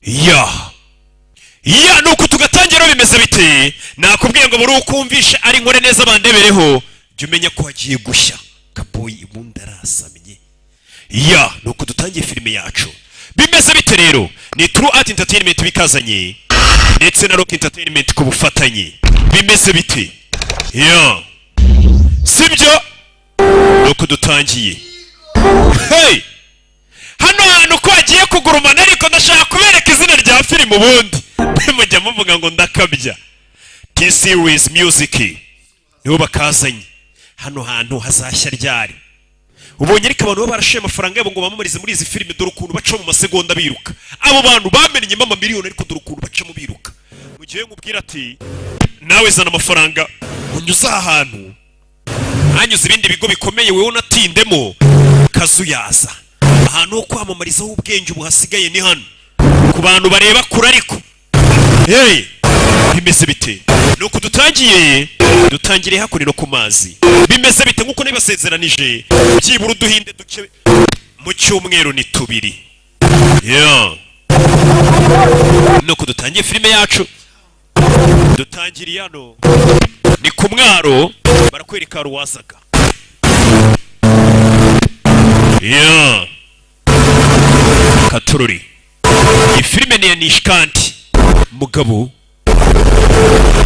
Ya, nuko tugatangira. Bimeze bite? Nakubwiye ngo buri ukumvisha ari nkore neza bandebereho, jya umenya ko hagiye gushya. Kaboyi ubundi arasamye. Ya, nuko dutangiye filime yacu. Bimeze bite rero? Ni True Art Entertainment bikazanye ndetse na Rock Entertainment ku bufatanye. Bimeze bite? Ya, sibyo? Nuko dutangiye. Hey, hano hantu ko hagiye kugurumana, ariko ndashaka kubereka izina rya filime. Ubundi mujya muvuga ngo ndakabya. T-Series Music nibo bakazanye. Hano hantu hazashya ryari? Ubonye ariko abantu baba barashoye amafaranga yabo ngo bamamarize muri izi filime, dore ukuntu baca mu masegonda biruka. Abo bantu bamennyemo amamiliyoni, ariko dore ukuntu bacamo biruka. Mu gihe nkubwira ati nawe zana amafaranga unyuze aha hantu hanyuze ibindi bigo bikomeye, wowe unatindemo kazuyaza. Ahantu ho kwamamarizaho ubwenge ubu hasigaye ni hano ku bantu bareba kure. Ariko hey, bimeze bite? Nuko dutangiye, dutangiriye hakuno no ku mazi. Bimeze bite? Nk'uko nibasezeranije, byibura uduhinde duke mu cyumweru ni tubiri. Yeah. Nuko dutangiye filime yacu, dutangiriye hano ni ku mwaro, barakwereka hari uwazaga. Yeah. Katururi, iyi filime ni iya Nishkanti. Mugabo,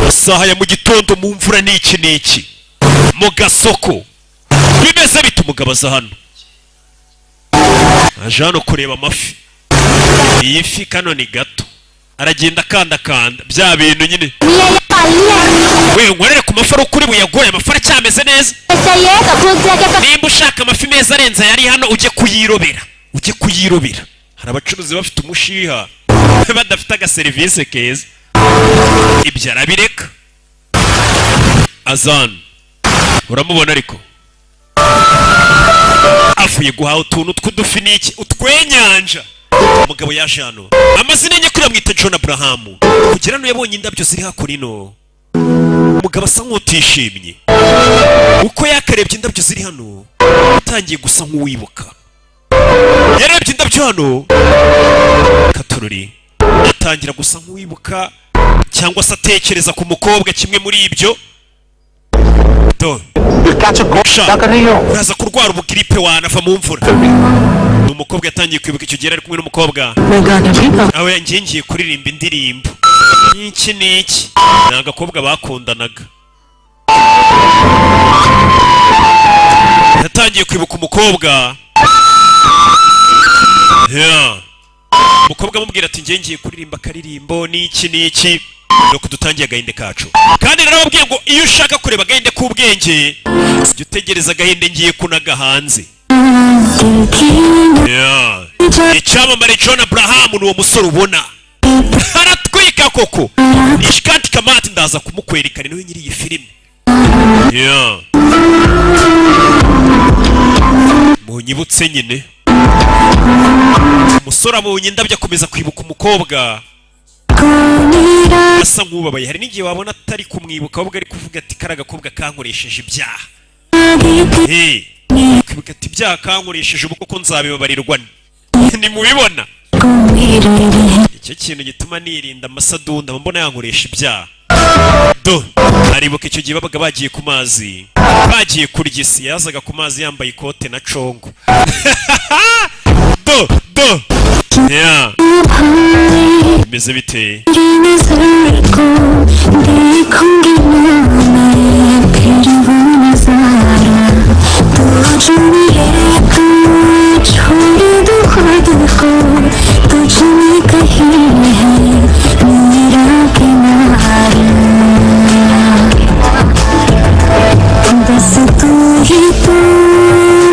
amasaha ya mu gitondo, mu mvura n'iki n'iki, mu gasoko. Bimeze bite? Umugabo aza hano, aje hano kureba amafi. Iyi fi kano ni gato, aragenda akandakanda bya bintu nyine. We nkorere ku mafi, ari ukuri buyagoye, amafi aracyameze neza. Nimba ushaka amafi meza arenze ayari hano, ujye kuyirobera, ujye kuyirobera. Hari abacuruzi bafite umushiha badafite agaserivisi keza. Ibyo arabireka. Azan uramubona, ariko avuye guhaha utuntu tw'udufi n'iki, utwenyanja. Umugabo yaje hano, amazina nyakuri bamwita John Abrahamu. Kugira hano yabonye indabyo ziri hakuno. Umugabo asa nk'utishimye uko yakarebye indabyo ziri hano, atangiye gusa nk'uwibuka. Yarebye indabyo hano katorori, atangira gusa nk'uwibuka cyangwa se atekereza ku mukobwa, kimwe muri ibyo. Do sha, uraza kurwara ubugiripe wanava mu mvura. Ni umukobwa yatangiye kwibuka. Icyo gihe ari kumwe n'umukobwa aho yagiye, ngiye kuririmba indirimbo n'iki n'iki. Ni agakobwa bakundanaga. Yatangiye kwibuka umukobwa. Yeah. Umukobwa amubwira ati ngiye ngiye kuririmba akaririmbo n'iki n'iki. Nuko dutangiye agahinde kacu. Kandi narababwiye ngo iyo ushaka kureba agahinde k'ubwenge, jya utegereza agahinde ngiye kunaga hanze. Yeah. Icyamamare John Abraham ni uwo musore ubona aratwika koko. Ishkanti Kamati ndaza kumukwerekana, niwe nyiri iyi filime. Yeah. Munyibutse nyine. Umusore abonye indabyo akomeza kwibuka umukobwa, asa nk'ubabaye. Hari n'igihe wabona atari kumwibuka, ahubwo ari kuvuga ati kariya gakobwa kankoresheje ibyaha. Hey, kwibuka ati ibyaha kankoresheje, ubu koko nzabibabarirwa? Ntimubibona? Icyo kintu gituma nirinda amasadunda, mba mbona yankoresha ibyaha. Do aribuka icyo gihe babaga bagiye ku mazi, bagiye kurya isi. Yazaga ku mazi yambaye ikote na congo. Do do, yeah. Bimeze bite? नजर को देखूंगी ना मैं फिर वो नजारा। तू जो मिले तो छोड़ दो खुद को, तुझ में कहीं है मेरा किनारा। बस तू ही तो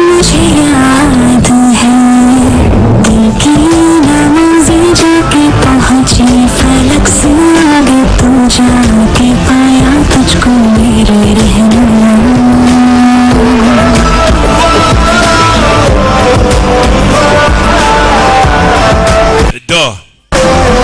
मुझे याद है। दिल की नमाज़ें जाके पहुंची फलक से आगे, तू जाके पाया तुझको मेरे रहनुमा। Do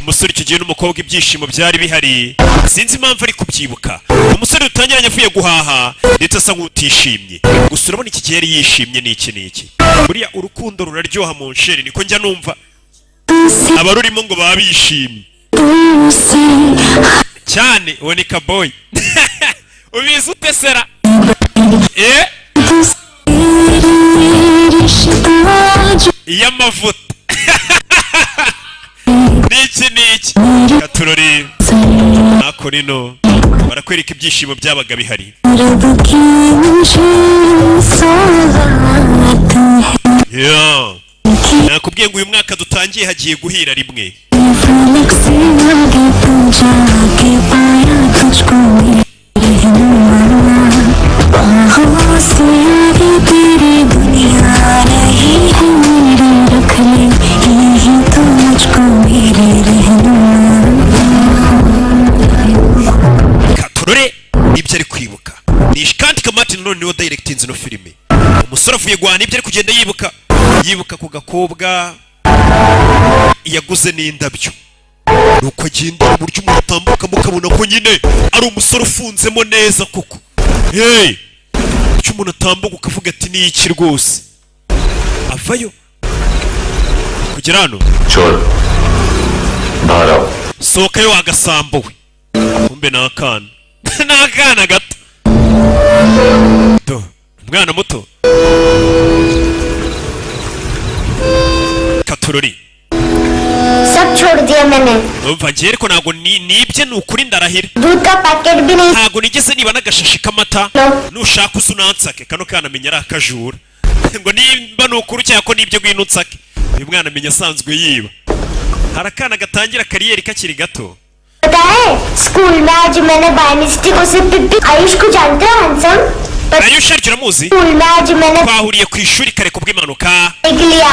umusore icyo gihe n'umukobwa ibyishimo byari bihari, sinzi impamvu ari kubyibuka. Umusore dutangiranye avuye guhaha ndetse asa nk'utishimye, gusa urabona iki gihe yari yishimye n'iki n'iki. Buriya urukundo ruraryoha mu nsheri, niko njya numva. Abarurimo ngo baba bishimye तुमसे cyane. Uwo ni Kaboyi. Ubizi ute sera? Eh, रिश्ता जो iy'amavuta niki niki katurori nako rino barakwereka ibyishimo byabaga bihari. रब की मुझे सौगात है। Yeah. Nakubwiye ngo uyu mwaka dutangiye hagiye guhira rimwe. फलक से आगे तू जाके पाया तुझको मेरे रहनुमा, बाहों से आगे तेरी दुनिया नहीं है मेरी, रख ले यही तो मुझको मेरे रहनुमा। Katurore nibyo ari kwibuka ni kandi Kamati nanone niwe directinze ino filime. Umusore avuye guhana ibyo ari kugenda yibuka, yibuka ku gakobwa yaguze n'indabyo, nuko agenda uburyo umuntu atambuka mukabona ko nyine ari umusore ufunzemo neza koko. Hey, icyo umuntu atambuka ukavuga ati ni iki rwose. Avayo kugera hano. छोड़ बाहर आओ। Sohokayo wagasambuwe. Kumbe ni akana, ni akana gato do, umwana muto katurori. सब छोड़ दिया मैंने। Umva njye ariko ntabwo nibye, ni ukuri ndarahira. दूध का पैकेट भी नहीं। Ntabwo nigeze niba n'agashashi k'amata. Nushaka uza unansake. Kano kana amenya ari akajura ngo nimba ni ukuri cyangwa ko nibyo, ngwino unsake. Uyu mwana amenya asanzwe yiba. Hari akana gatangira career kakiri gato. पता है, स्कूल में आज मैंने by mistake उसे पिप्पी, आयुष को जानते हो, handsome. Ayusha aryo uramuzi? School में आज मैंने Twahuriye ku ishuri kare kubw'impanuka. देख लिया,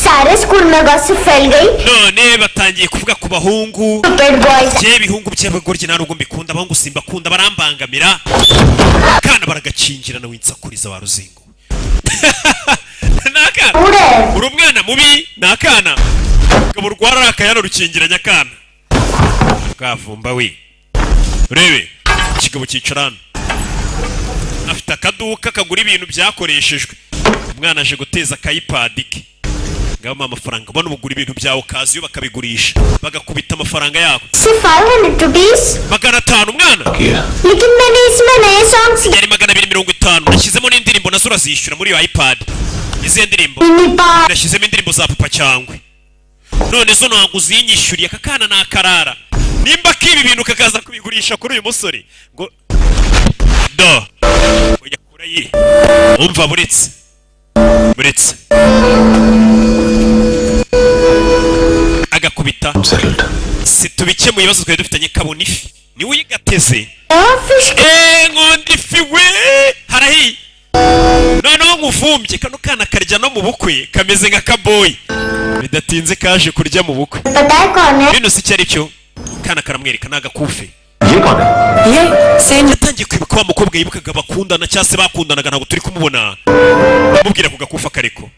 सारे स्कूल में गॉसिप फैल गई। None batangiye kuvuga ku bahungu. Stupid boys. Njye ibihungu by'abagoryi nta nubwo mbikunda, abahungu simbakunda, barambangamira. Kana baragakingirana, winsakuriza wa ruzingo. Ni akana. बूढ़े। Uri umwana mubi. Ni akana kaba urwara akayana rukingiranye akana kavumba we. Urebe ikigabo cyicara hano, afite akaduka kagura ibintu byakoreshejwe. Umwana aje guteza aka iPad ke ngabo amafaranga ubona ubugura ibintu bya occasion, bakabigurisha bagakubita amafaranga yabo. सिर्फ 500 rupees. 500 umwana. लेकिन मैंने इसमें नए songs Yari 250, nashyizemo n'indirimbo, nazo urazishyura muri iyo iPad. Izihe ndirimbo? Nashyizemo indirimbo za Papa Cyangwe, none zo ntabwo uzinyishyuriye. Aka kana ni akarara nimba kiba ibintu kakaza kubigurisha kuri uyu musore ngo do ujya kure ye. Umva, buretse buretse agakubita si tubikemuye ibibazo twari dufitanye. Kabona ifi niwe uyigateze. Eee, nkunda ifi we, harahiye. Noneho nkuvumbye. Kano kana karya no mu bukwe, kameze nka kaboyi. Bidatinze kaje kurya mu bukwe. पता है कौन है? Bino si icyo ari cyo. Kana karamwereka ni agakufe. Yatangiye kwibuka wa mukobwa yibukaga bakundana cyangwa se bakundanaga, ntabwo turi kumubona. Amubwira ku gakufa kariko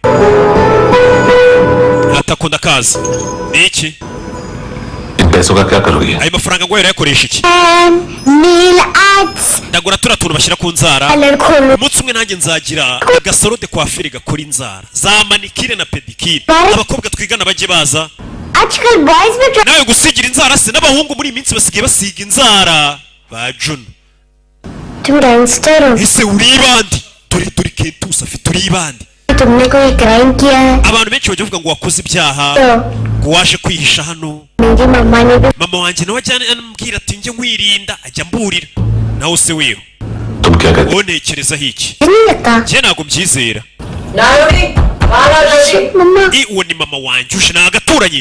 atakunda kaza ni iki? इन पैसों का क्या करोगे? Ayo mafaranga ngo yakoresha iki? Nail arts. Ndagura turiya tuntu bashyira ku nzara. Parlour खोलो। Umunsi umwe nanjye nzagira agasaro de coiffure gakora inzara za manicure na pédicure, abakobwa twigana bajye baza. आजकल boys भी Nawe gusigira inzara se? N'abahungu muri iyi minsi basigaye basiga inzara ba Juno. तुम gangster हो। Ese uri ibandi? Dore dore kentusi afite uri ibandi. तुमने कोई crime किया है? Abantu benshi bajya bavuga ngo wakoze ibyaha, तो ngo waje kwihisha hano. मेरी मम्मा ने भी Mama wanjye nawe ajya ambwira ati njye nkwirinda, ajya amburira. Nawe se weho wowe ntekerezaho iki? नहीं लगता। Njye ntabwo mbyizera. Mama. I uwo ni mama wanjye uje, ni agaturanyi.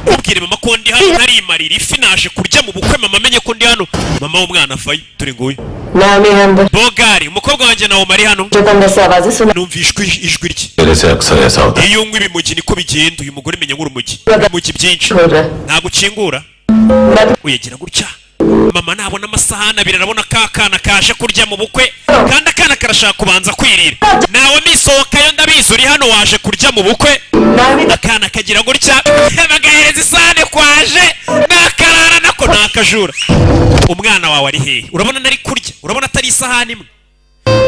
Mubwire mama ko ndi hano narimarira ifi, naje kurya mu bukwe, mama amenye ko ndi hano. Mama w'umwana avayo, dore nguyu bogari, umukobwa wanjye nawe ari hano. Numva ijwi rye. मेरे से अक्सर ऐसा होता है। Iyo unywa ibimogi niko bigenda. Uyu mugore menya nk'urumogi, ibimogi byinshi. Ntabwo ukingura, uyagira gutya. Mama nabona amasahani abiri arabona ka kana kaje kurya mu bukwe, kandi akana karashaka kubanza kwirira. Nawe misohokayo, ndabizi uri hano waje kurya mu bukwe. Akana kagira gutya bagahereza isahani kwaje nakarara nako ni akajura. Umwana wawe ari hehe? Urabona nari kurya, urabona atari isahani imwe?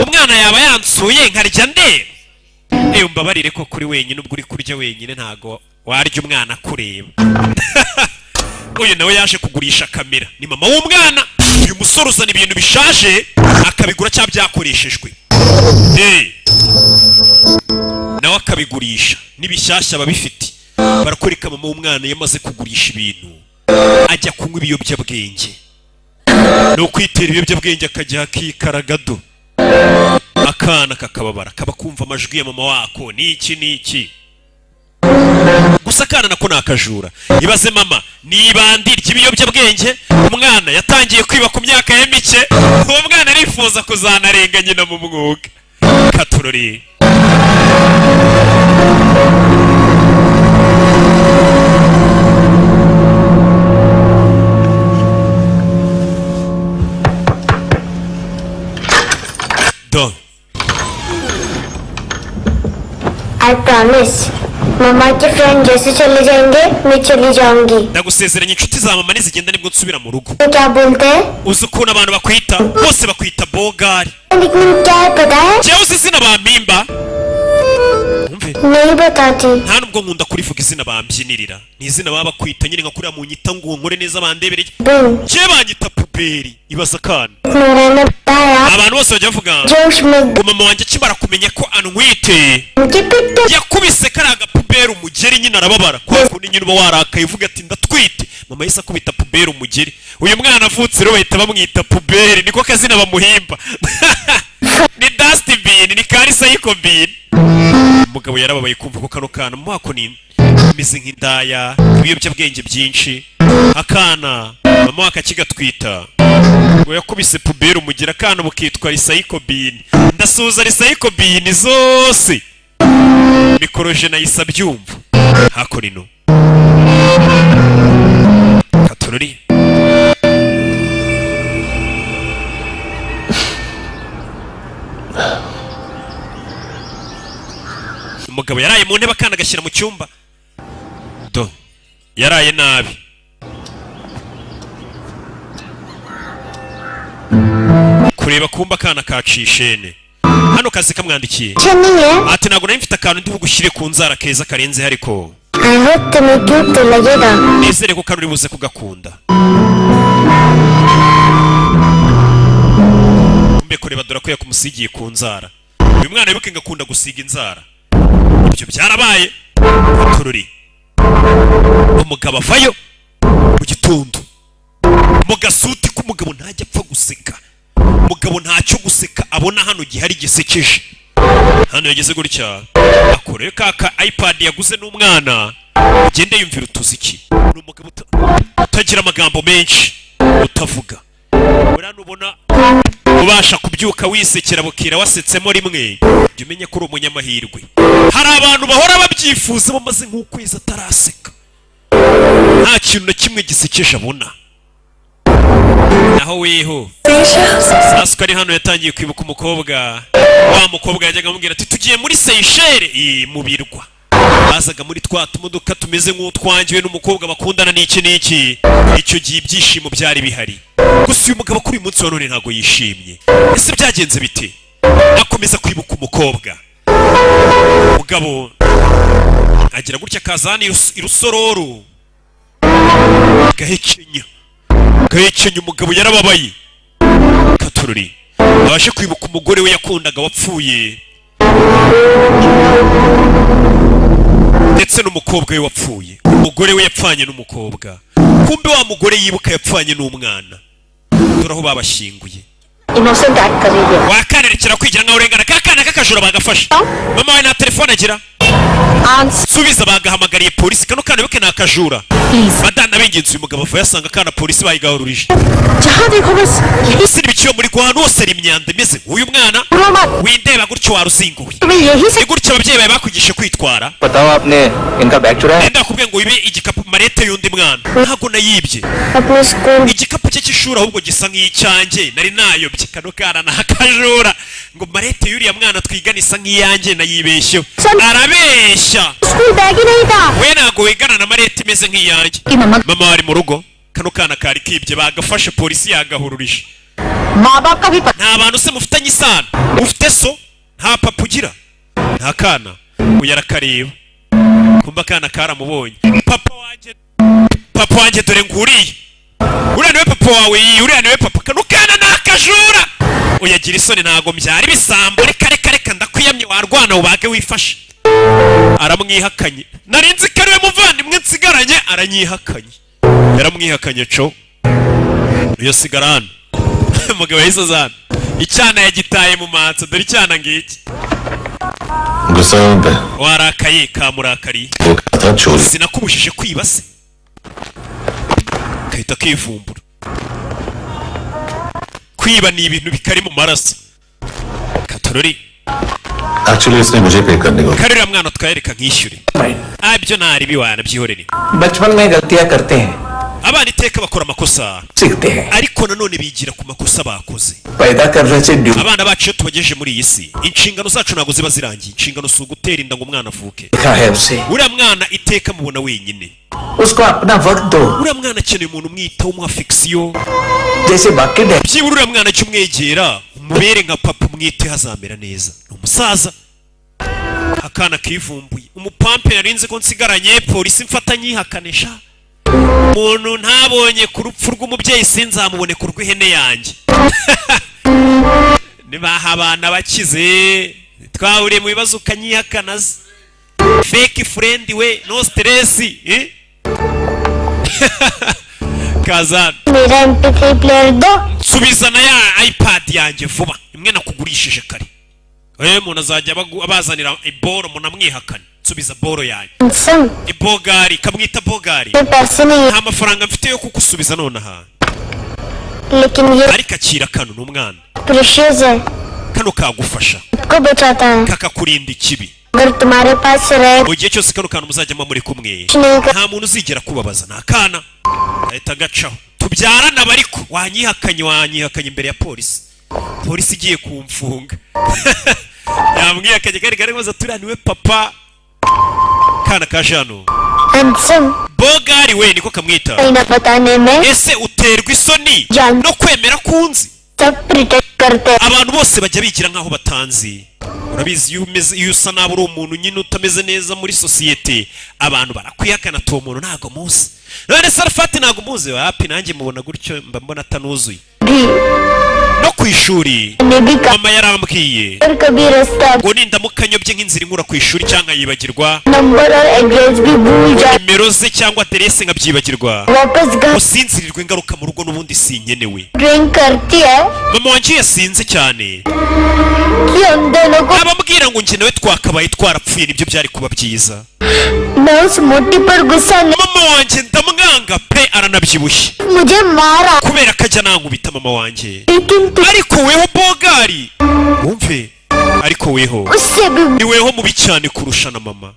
Umwana yaba yansuye nkarya ndeba. Ewe, mbabarire ko kuri wenyine, ubwo uri kurya wenyine ntago Warya umwana akureba. Uyu nawe yaje kugurisha kamera, ni mama w'umwana. Uyu musore uzana ibintu bishaje akabigura cyangwa byakoreshejwe. Eh. Nawe akabigurisha n'ibishyashya babifite. Barakwereka mama w'umwana yamaze kugurisha ibintu, ajya kunywa ibiyobyabwenge, ni ukwitera ibiyobyabwenge, akajya akikaragado, akana kakababara, kaba kumva amajwi ya mama wako niki niki. Gusa akana nako ni akajura. Ibaze, mama ni ibandi ry'ibiyobyabwenge, umwana yatangiye kwiba ku myaka ye mike. Uwo mwana arifuza kuzanarenga nyina mu mwuga. Katurori. Do. I promise, mama के friend जैसे चले जाएंगे, मैं चली जाऊंगी। Ndagusezeranya, inshuti za mama nizigenda nibwo nsubira mu rugo. तो क्या बोलते हैं? Uzi ukuntu abantu bakwita? Bose bakwita bogari. Nickname क्या है, पता है? Njyewe uzi izina bampimba? Umve. नहीं बताती। Nta nubwo nkunda kurivuga izina bambyinirira, ni izina baba bakwita nyine nka kuriya munyita ngo nkore neza bandebereye. Bin. Njyewe banyita puberi. Ibaza akana. Nora ने बताया Abantu bose bajya bavuga जोश में ngo mama wanjye akimara kumenya ko antwite उनके पिट्टे yakubise kariya gapuberi umugeri nyine, arababara. Kwa kundi nyine uba warakaye uvuga ati ndatwite, mama yahise akubita puberi umugeri. Uyu mwana avutse rero bahita bamwita puberi, niko kazina bamuhimba. Ni dustbin, ni ka recycle bin. Umugabo yarababaye kumva ko kano kana mu wako ni ameze nk'indaya, ibiyobyabwenge byinshi, akana mama wako akigatwita ngo yakubise puberi umugeri, akana bukitwa recycle bin. Ndasuhuza recycle bin zose. Mikoroje nahise abyumva hakurino katorori. Umugabo yaraye mu ntebe, akana agashyira mu cyumba. Do, yaraye nabi. Kureba kumba akana kacishene hano kazi kamwandikiye. अच्छा नहीं है। Ati ntabwo nari mfite akantu ndi bugushyire ku nzara keza karenze, ariko I hope तुम्हें cute तो लगेगा। Nizere ko kari buze kugakunda. Kumbe kureba, dore ko yakumusigiye ku nzara. Uyu mwana wibuke ngo akunda gusiga inzara, ibyo byarabaye. Tururi, umugabo avayo mu gitondo mu gasuti k'umugabo, ntajya apfa guseka. Umugabo ntacyo guseka abona hano gihari gisekeje. Hano yageze gutya akore kaka iPad yaguze n'umwana, ugende yumvira utuziki. Ni umugabo utagira amagambo menshi, utavuga. Buriya nubona ubasha kubyuka wisekera bukira wasetsemo rimwe, jya umenya ko uri umunyamahirwe. Hari abantu bahora babyifuza, bamaze nk'ukwezi ataraseka, nta kintu na kimwe gisekeje abona. Naho weho Sasuke ari hano yatangiye kwibuka umukobwa, wa mukobwa yajyaga amubwira ati tugiye muri Seychelles, mu birwa bazaga muri twa tumodoka tumeze nk'utwangiwe n'umukobwa bakundana n'iki n'iki. Icyo gihe ibyishimo byari bihari. Gusa uyu mugabo kuri uyu munsi wa none ntabwo yishimye. Ese byagenze bite? Akomeza kwibuka umukobwa. Mugabo agira gutya akaza hano i Rusororo, gahekenya gahekenya. Umugabo yarababaye. Katururi abashe kwibuka umugore we yakundaga wapfuye, ndetse n'umukobwa we wapfuye. Umugore we yapfanye n'umukobwa, kumbe wa mugore yibuka yapfanye n'umwana. Dore aho babashyinguye. Innocent act कर रही है। Wakanerekera kwigira nkaho urengana. Ka kana k'akajura bagafashe. Mama wawe nta telefone agira? Subiza, bagahamagariye polisi. Kano kana wibuke ni akajura. Madana b'ingenzi, uyu mugabo ava yasanga akana polisi bayigahururije. जहाँ देखो बस यही। Ese n'ibikiyo muri ahantu hose hari imyanda imeze nk'uyu mwana. बुरा मत। Windeba gutyo, waruzinguwe. तुम्हें यही से Ni gutya ababyeyi bawe bakwigishe kwitwara? बताओ, आपने इनका बैग चुराया? Nenda nakubwiye ngo wibe igikapu, marete y'undi mwana? Ntabwo nayibye. अपने school Igikapu cye cy'ishuri ahubwo gisa nk'icyanjye, nari nayobye. Kano kana ni akajura, ngo marete y'uriya mwana twigana isa nk'iyanjye, nayibeshyeho. Arabeshya. School bag ही नहीं था। We ntabwo wigana na marete imeze nk'iyanjye. कि mama Mama wari mu rugo. Kano kana kari kibye, bagafashe, polisi yagahururije. माँ बाप का भी पता Nta bantu se mufitanye isano? Ufite so? Nta papa ugira? Nta kana. Uyu arakareba Kumba akana karamubonye. Papa wanjye, papa wanjye, dore nguriye. Uriya niwe papa wawe? Iyi uriya niwe papa. Kano kana ni akajura. Uyagira isoni, ntago mbyara ibisambo. Reka, reka, reka, ndakwiyamye. Warwana ubage wifashe. Aramwihakanye. Nari nzi ko ariwe muvandimwe nsigaranye, aranyihakanye. Yaramwihakanye. Co iyo sigara hano. Umugabo yahise aza hano, icyana yagitaye mu matsa. Dore icyana ngiki. गुस्सा हूं पे Warakaye? Kamurakariye. वो कहा था चोरी Sinakubujije kwiba se? Gahita kivumbura. Kwiba ni ibintu bikari mu maraso katorori. Actually इसने मुझे पे करने को Karira mwana twayereka nkishyure. Ah, ibyo ntari biwana, byihorere. बचपन में गलतियां करते हैं, Abana iteka bakora amakosa, सीखते हैं। Ariko nanone bigira ku makosa bakoze. पैदा करने से duty Abana bacu iyo tubagejeje muri iyi si, inshingano zacu ntabwo ziba zirangiye. Inshingano si ugutera inda ngo umwana avuke. लिखा है उसे। Uriya mwana iteka mubona wenyine. उसको अपना वक्त दो। Uriya mwana akeneye umuntu umwitaho, umuha affection. जैसे बाकी day Byibura uriya mwana jya umwegera, umubere nka papa, umwiteho, azamera neza. Ni umusaza. Akana kivumbuye umupampe. Nari ko nsigaranye polisi mfata nyihakanisha umuntu ntabonye ku rupfu rw'umubyeyi, sinzamubone ku rw'ihene yanjye. Nibaha abana bakize, twahuriye mu bibazo ukanyihakana se. Fake friend we, no stress, eh? Kazana. मेरा MP3 player दो। Nsubiza na ya iPad yanjye vuba, imwe nakugurishije kare. Umuntu azajya abazanira iboro munamwihakane. Nsubiza boro yanjye. Handsome. Ibogari, kamwita bogari. मेरे पैसे नहीं Nta mafaranga mfite yo kugusubiza nonaha, है, लेकिन ये ariko akira kano, ni umwana. Precious है। Kano kagufasha, को बचाता है। Kakakurinda ikibi. अगर तुम्हारे पास रहे Mu gihe cyose kano kantu muzajya muba muri kumwe, कुछ नहीं कर nta muntu uzigera kubabaza. Ni akana ahita agacaho. Tubyarana, ariko wanyihakanye, wanyihakanye imbere ya polisi. Polisi igiye kumfunga. Yamwihakanye kari kari maze turiya niwe papa. Kana kaje hano. Handsome. Bogari we, niko kamwita. नहीं ना बताने में। Ese uterwa isoni Jan. No kwemera kunzi? सब pretend करते हैं। Abantu bose bajya bigira nk'aho batanzi. Urabizi, iyo umeze, iyo usa nabi, uri umuntu nyine utameze neza muri sosiyete, abantu barakwihakana, ati uwo muntu ntabwo muzi. None Sarafati ntabwo muzi? Wapi, nanjye mubona gutyo, mba mbona atanuzuye. भी No ku ishuri, मैंने भी कहा mama yarambwiye और कभी रास्ता ngo nindamuka nyobye nk'inzira inkura ku ishuri cyangwa nkayibagirwa, number और address भी भूल जा nimero ze cyangwa aderese nkabyibagirwa, वापस घर usinzirirwe ingaruka mu rugo n'ubundi sinkenewe. Drink करती है Mama wanjye iyo yasinze cyane, कि हम दोनों को abambwira ngo njye nawe twakabaye twarapfuye, nibyo byari kuba byiza. मैं उस मोटी पर गुस्सा नहीं Mama wanjye ndamwanga pe, aranabyibushye, मुझे मारा, kubera ko ajya nankubita mama wanjye. लेकिन तू Ariko weho bogari, wumve, ariko weho उससे भी ni weho mubi cyane kurusha na mama.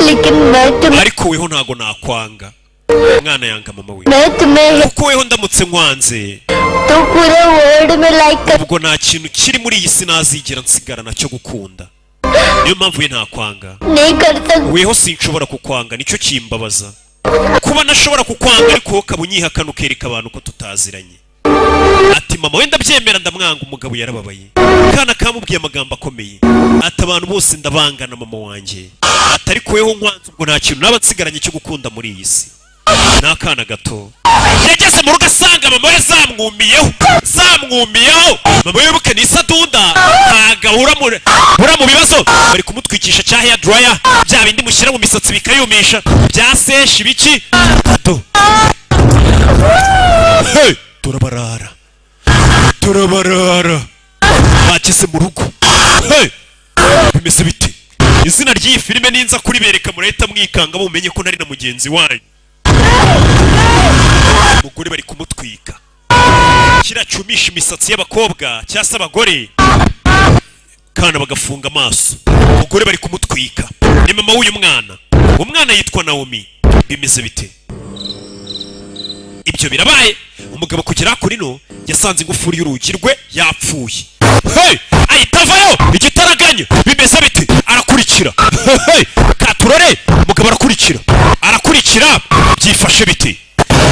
लेकिन मैं तुम्हें Ariko weho ntago nakwanga. Umwana yanga mama we, मैं तुम्हें kuko weho ndamutse nkwanze, तो पूरे वर्ल्ड में लाइक कर ubwo nta kintu kiri muri iyi si nazigera nsigara nacyo gukunda. Niyo mpamvu we ntakwanga. नहीं कर सकती। Weho sinshobora kukwanga, nicyo kimbabaza, kuba ntashobora kukwanga, ariko wowe ukaba unyihakana, ukereka abantu ko tutaziranye. Ati mama wenda byemera, ndamwanga. Umugabo yarababaye. Kana kamubwiye amagambo akomeye, ati abantu bose ndabangana mama wanjye, ati ariko weho nkwanze, ubwo nta kintu naba nsigaranye cyo gukunda muri iyi si. Ni akana gato. Yageze mu rugo asanga mama we zamwumiyeho, zamwumiyeho. Mama we, wibuke, ni isadunda, ntago ahura mu ahura mu bibazo. Bari kumutwikisha cya hair dryer, bya bindi mushyira mu misatsi bikayumisha, bya seshi biki do. Hey! Turabarara, turabarara, bageze mu rugo. Hey! Bimeze bite? Izina ry'iyi filime ninza kuribereka murahita mwikanga, mumenye ko ntari na mugenzi wanyu. Umugore bari kumutwika kiriya cyumisha imisatsi y'abakobwa cyangwa se abagore, kana bagafunga amaso. Umugore bari kumutwika, ni mama w'uyu mwana. Umwana yitwa Naomi. Bimeze bite? Ibyo birabaye. Umugabo kugera kuri no yasanze ingufuri y'urugi rwe yapfuye. Hey! Ahita avayo igitaraganya. Bimeze bite? Arakurikira. Hey! Katurore, umugabo arakurikira, arakurikira. Byifashe bite?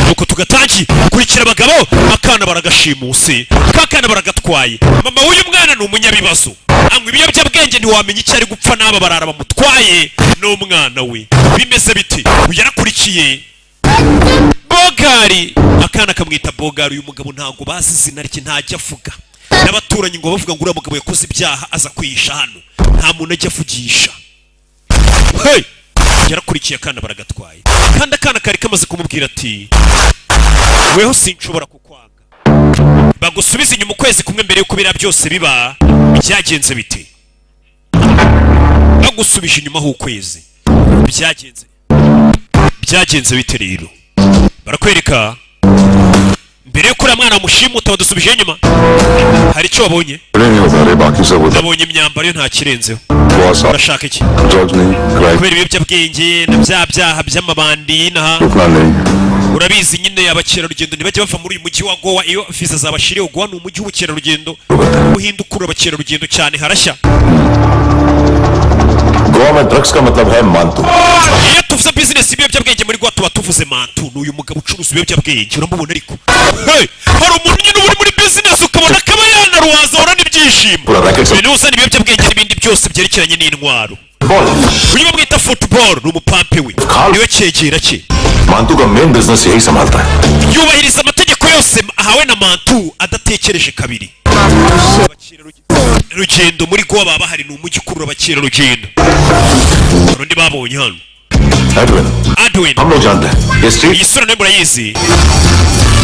Nuko tugatangiye kurikira abagabo. Akana baragashimuse, kakana baragatwaye. Mama w'uyu mwana ni umunyabibazo, anywa ibiyobyabwenge, ntiwamenya icyo ari gupfa n'aba barara bamutwaye n'umwana we. Bimeze biti? Uyu yarakurikiye Bogari, akana kamwita Bogari. Uyu mugabo ntabwo bazi izina rye, ntajya avuga n'abaturanyi ngo bavuga ngo uriya mugabo yakoze ibyaha aza kwihisha hano, nta muntu ajya avugisha. Hey! Yarakurikiye, akana baragatwaye, kandi akana kari kamaze kumubwira ati: "Weho sinshobora kukwanga." Bagusubiza inyuma ukwezi kumwe mbere y'uko biriya byose biba. Byagenze bite? Bagusubije inyuma h'ukwezi, byagenze bite? Rero barakwereka mbere y'uko uriya mwana bamushimuta. Badusubije inyuma, hari icyo wabonye? नहीं बता रहे, बाकी सब बता। Nabonye imyambaro yo, nta kirenzeho. बहुत साफ। Urashaka iki? Drugs नहीं, crime. Kubera ibiyobyabwenge na bya byaha by'amabandi y'inaha. रुकना नहीं। Urabizi nyine, abakerarugendo ntibajya bava muri uyu mujyi wa Gowa iyo viza zabashiriyeho. Gowa ni umujyi w'ubukerarugendo, uhinda ukurura abakerarugendo cyane, harashya. Goa में ड्रग्स का मतलब है मानतू। Iyo tuvuze bizinesi y'ibiyobyabwenge muri Gowa, tuba tuvuze Mantu. Ni uyu mugabo ucuruza ibiyobyabwenge, uramubona. Ariko hey, hari umuntu nyine uba uri muri bizinesi ukabona akaba yanaruhaza, ahorana ibyishimo. पूरा racket. Uyu niwe uzana ibiyobyabwenge n'ibindi byose byerekeranye n'intwaro. Ball. Uyu bamwita Football, ni umupampe we, niwe cyegera cye. मानतू का main business यही संभालता है। Yubahiriza amategeko yose ahawe na Mantu adatekereje kabiri. Rugendo muri Gowa baba bahari, ni umujyi ukurura abakerarugendo. Hari undi babonye hano. Edwin. Edwin. हम लोग जानते हैं ये street Iyi sura nayo murayizi.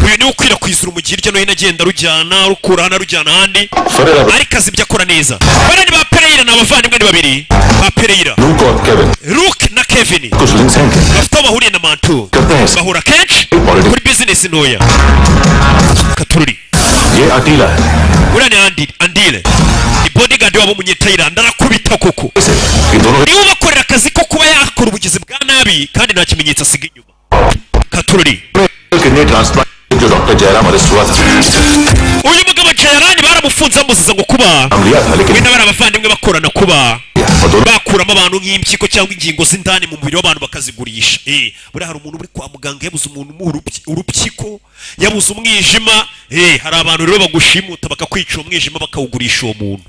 Uyu niwe ukwirakwiza urumogi hirya no hino, agenda arujyana, arukura hano arujyana ahandi. Ferreira. Ariko azi ibyo akora neza. Bariya ni ba Pereira, ni abavandimwe, ni babiri ba Pereira. Luke और Kevin. Luke na Kevin. कुछ links हैं क्या? Bafite aho bahuriye na Mantu. करते हैं। Bahura kenshi kuri bizinesi ntoya katururi. ये अटीला है। Uriya ni Andile, ni bodyguard wabo w'umunyetayilandi, arakubita koko. ये दोनों Niwe ubakorera akazi ko kuba yakora ubugizi bwa nabi kandi nta kimenyetso asiga inyuma katururi. Kidney transplant जो doctor Jairam arrest हुआ था। Uyu mugabo Jayarani baramufunze, bamuziza ngo kuba नाम लिया था we लेकिन n'abari abavandimwe bakorana kuba और दोनों bakuramo abantu nk'impyiko cyangwa ingingo z'indani mu mubiri w'abantu bakazigurisha. Buriya hari umuntu uri kwa muganga yabuze umuntu umuha urupyiko, yabuze umwijima. Hari abantu rero bagushimuta bakakwica uwo mwijima, bakawugurisha uwo muntu.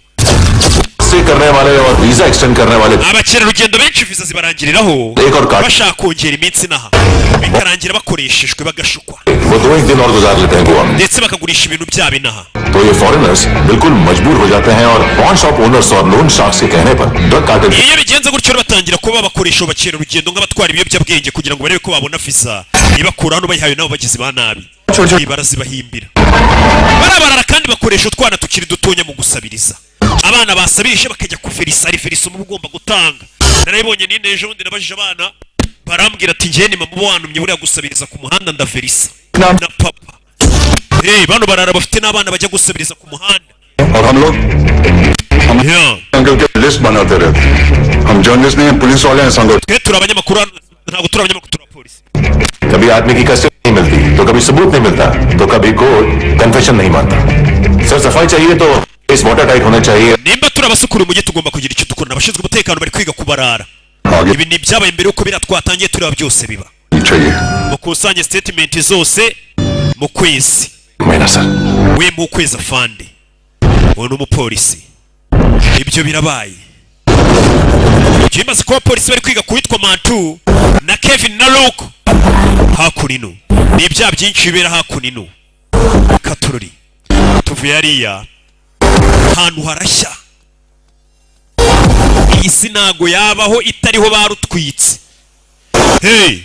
से करने वाले और visa extend करने वाले Abakerarugendo benshi viza zibarangiriraho एक और card bashaka kongera iminsi inaha, bikarangira bakoreshejwe, bagashukwa. वो दो एक दिन और गुजार लेते हैं गोवा में। Ndetse bakagurisha ibintu byabo inaha. तो ये फॉरेनर्स बिल्कुल मजबूर हो जाते हैं और pawn shop owners और लोन शार्क्स के कहने पर drug cartel Iyo bigenze gutyo rero, batangira kuba bakoresha abo bakerarugendo nk'abatwara ibiyobyabwenge kugira ngo barebe ko babona viza ibakura hano bayihawe n'abo bagizi ba nabi. Ibi barazibahimbira, barabarara kandi bakoresha utwana tukiri dutonya mu gusabiriza. Abana basabirije bakajya kuverisa, ari verisa uba ugomba gutanga. Narabibonye ninde ejo bundi, nabajije abana barambwira ati: "Njye ni mama wantumye buriya gusabiriza ku muhanda, ndaverisa na papa." Hey, bano barara bafite n'abana bajya gusabiriza ku muhanda. और हम लोग हम Yeah. Uncle के लिस्ट बनाते रहते। हम जर्नलिस्ट नहीं हैं, पुलिस वाले हैं संगठन। Twe turi abanyamakuru hano, ntabwo turi abanyamakuru, turi abapolisi. कभी आदमी की कस्टडी नहीं मिलती, तो कभी सबूत नहीं मिलता, तो कभी कोर्ट कन्फेशन नहीं मानता। सर, सफाई चाहिए तो इस वाटर टाइट होना चाहिए। Nimba turi abasukura umujyi, tugomba kugira icyo dukora. Abashinzwe umutekano bari kwiga kubarara. आगे Ibi ni ibyabaye mbere yuko biriya twatangiye tureba byose biba. चाहिए। Mukusanye statement zose mu kwezi. महीना sir. We, mu kwezi afande. Uwo ni umupolisi. Ibyo birabaye, ibyo bimaze kuba, abapolisi bari kwiga ku witwa Mantu na Kevin na Luke. Hakuno ni ibyaha byinshi bibera hakuno katururi. Tuvuye hariya ahantu harashya. Iyi si ntago yabaho itariho barutwitse. Hey,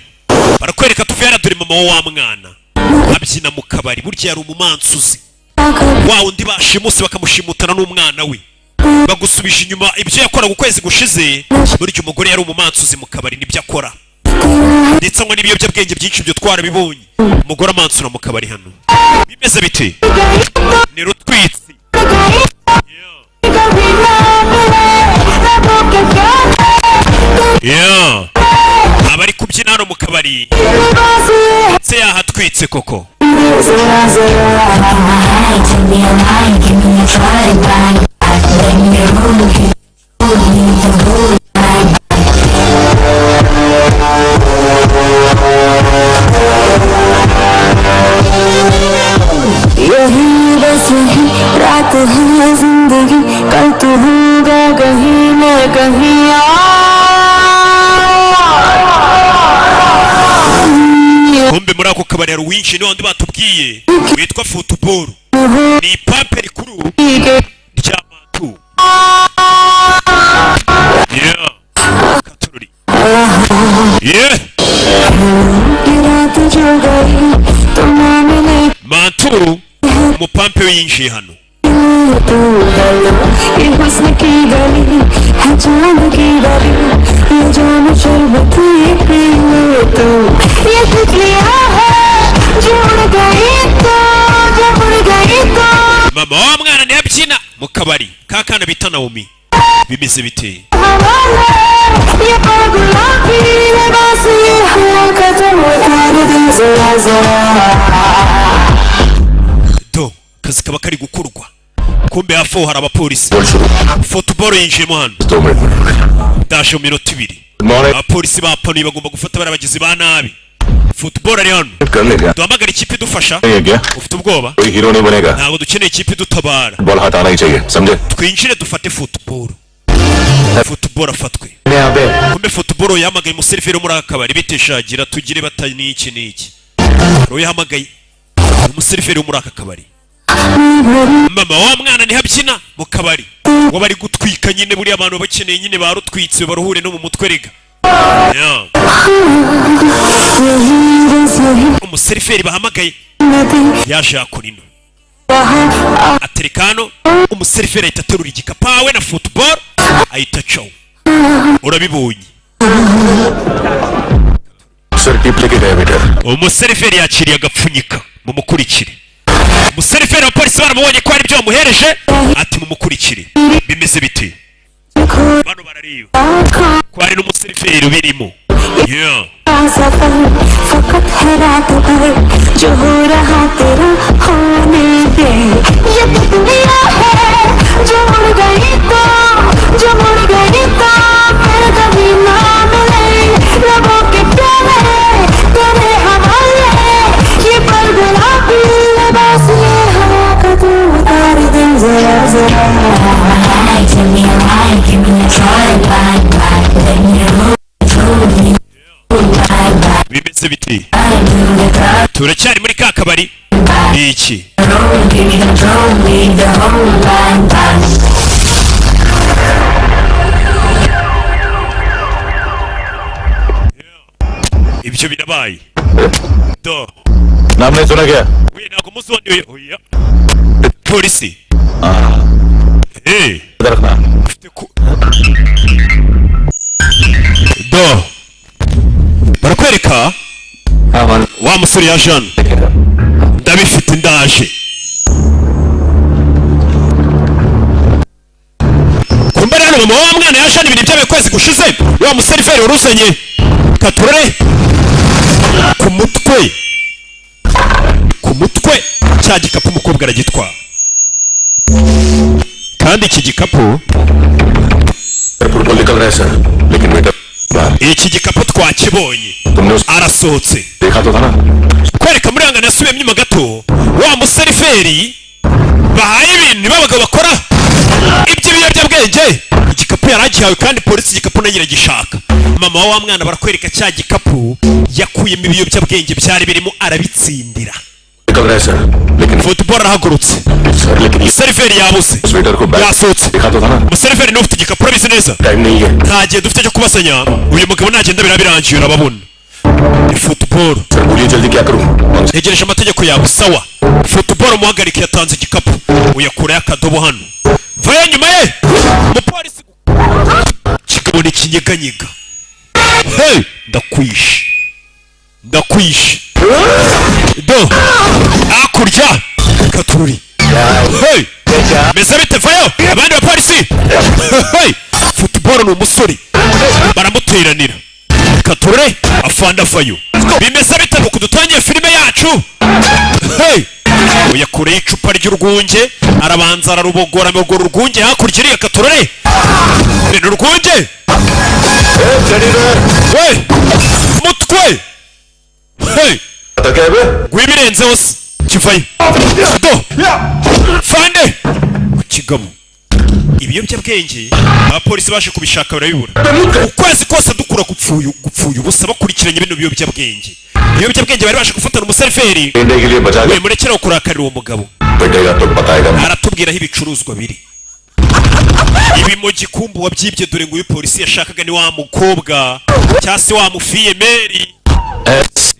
barakwereka tuvuye hariya, dore mama wa mwana abyina mu kabari. Burya yari umumansuzi wa undi bashimuse, bakamushimutana n'umwana we. Bagusubije inyuma ibyo yakoraga ukwezi gushize. Burya umugore yari umumansuzi mu kabari, nibyo akora, ndetse anywa n'ibiyobyabwenge byinshi, ibyo twarabibonye. Umugore amansura mu kabari hano, bimeze bite? Ni rutwitsi. Yeah. Abari kubyina hano mu kabari, ndetse yahatwitse koko. Kumbe muri ako kabari hari uwinjiye, ni wandi batubwiye witwa Football, ni ipampe rikuru rya Mantu. Yeah. Katururi. Yeah. ये रात जो गई तो ना मिले। Mantu umupampe we yinjiye hano। तू गलो ये हुस्न की गली है, चांद की गली, ये जाम शरबत ये पी ले तू। ये तितलियां है जो उड़ गई तो, जब उड़ गई तो। Mama wa mwana niyo abyina mu kabari ka kana bita Naomi. Bimeze bite? हवाले ये पल गुलाबी लिबास ये हवा का तुम उतार दे जरा जरा। Do akazi kaba kari gukorwa. Kumbe hafi aho hari abapolisi. Football yinjiyemo hano. 2 minute में। Ndaje mu minota 2. Good morning. Abapolisi bapanuye, bagomba gufata bariya bagizi ba nabi. Football ari hano. कर ले क्या? Duhamagara ikipe idufasha. नहीं है क्या? Ufite ubwoba? कोई hero नहीं बनेगा। Ntabwo dukeneye ikipe idutabara. Ball हाथ आना ही चाहिए, समझे? Twinjire dufate Football, Football afatwe. यहाँ पे। Kumbe Football yahamagaye umuseriveri wo muri aka kabari. Biteshagira tugire bata n'iki n'iki. Uwo yahamagaye umuseriveri wo muri aka kabari. Mama wa mwana niho abyina mu kabari ngo bari gutwika nyine. Buriya abantu baba bakeneye nyine barutwitse baruhure no mu mutwe rega. Yeah. यही बस यही। Umuseriveri bahamagaye yaje yakora ino, atereka hano. Umuseriveri ahita aterura igikapu awe na Football, ahita acaho, urabibonye. Sir, tip लेके गए waiter. Umuseriveri yakiriye agapfunyika. Mumukurikire umuseriveri. Abapolisi baramubonye ko hari ibyo bamuhereje, ati mumukurikire. Bimeze bite? Bano barareba ko hari n'umuseriveri ubirimo. Yeah. सफर फकत है रात भर, जो हो रहा तेरा होने दे। ये तितलियां है जो उड़ गई तो, जो मुड़ गई तो फिर कभी ना मिले। लबों के प्याले तेरे हवाले, ये पल गुलाबी लिबास ये हवा का तू उतार दे जरा जरा। Tell me a lie, give me a try, bye bye. Let me know. Bimeze bite? Turacyari muri ka kabari. Ni iki? Give me control, leave the whole line, bye. Ibyo birabaye do. नाम नहीं सुना क्या? We, ntabwo umunsi wundi oya polisi eh. रखना। Ufite ku do barakwereka. हाँ मान। Wa musore ya Jean, ndabifite, ndaje. Kumbe rero mama wa mwana ya Jean, ibintu byabaye kwezi gushize, wa museriveri wari uzanye katurore ku mutwe, ku mutwe cya gikapu umukobwa aragitwara. Kandi iki gikapu football निकल रहा है सर, लेकिन waiter बाहर। Iki gikapu twakibonye. तुमने उस Arasohotse. देखा तो था ना? Kwereka muri hangana yasubiyemo inyuma gato, wa museriveri bahaye ibintu nibo abagabo bakora iby'ibiyobyabwenge. Igikapu yari agihawe kandi polisi igikapu nayo iragishaka. Mama wa mwana barakwereka cya gikapu yakuyemo ibiyobyabwenge byari birimo, arabitsindira. निकल रहा है सर, लेकिन Football arahagurutse. Sir, लेकिन Seriveri yabuze. उस waiter को bag Yasohotse. देखा तो था ना? Umuseriveri niwe ufite igikapu, urabizi neza. Time नहीं है। Nta gihe dufite cyo kubasanya, uyu mugabo nagenda biraba birangiye, urababona ni Football. Sir, बोलिए, जल्दी क्या करूं? Ntegereje amategeko yawe. Sawa Football, muhagarike. Yatanze igikapu, uyakurayo akadobo hano. Vayo nyuma ye umupolisi kigabo ni kinyeganyega. Hey, ndakwishe, ndakwishe. Do hakurya katururi. Hey, meze bite? Vayo abandi bapolisi. Hey, Football ni umusore, baramuteranira katurure. Afanda vayo. Bimeze bite? Nuko dutangiye filime yacu. Hey, uyakureho icupa ry'urwunge, arabanza ararubogora, amugora urwunge hakurya iriya. Katurore ni urwunge we mutwe. Hey, rw'ibirenzeho se kivayo. Do fande ku kigabo. Ibiyobyabwenge abapolisi baje kubishaka barabibura. Ukwezi kose dukura gupfuye gupfuye ubusa bakurikiranye bino biyobyabwenge. Ibiyobyabwenge bari baje gufatana umuseriveri. India के लिए बचा We, murekere kurakarira uwo mugabo. पिटेगा तो बताएगा। Aratubwira aho ibicuruzwa biri. Ibimogi kumbu wabyibye. Dore ngo uyu polisi yashakaga ni wa mukobwa cyangwa se wa mufille-mère,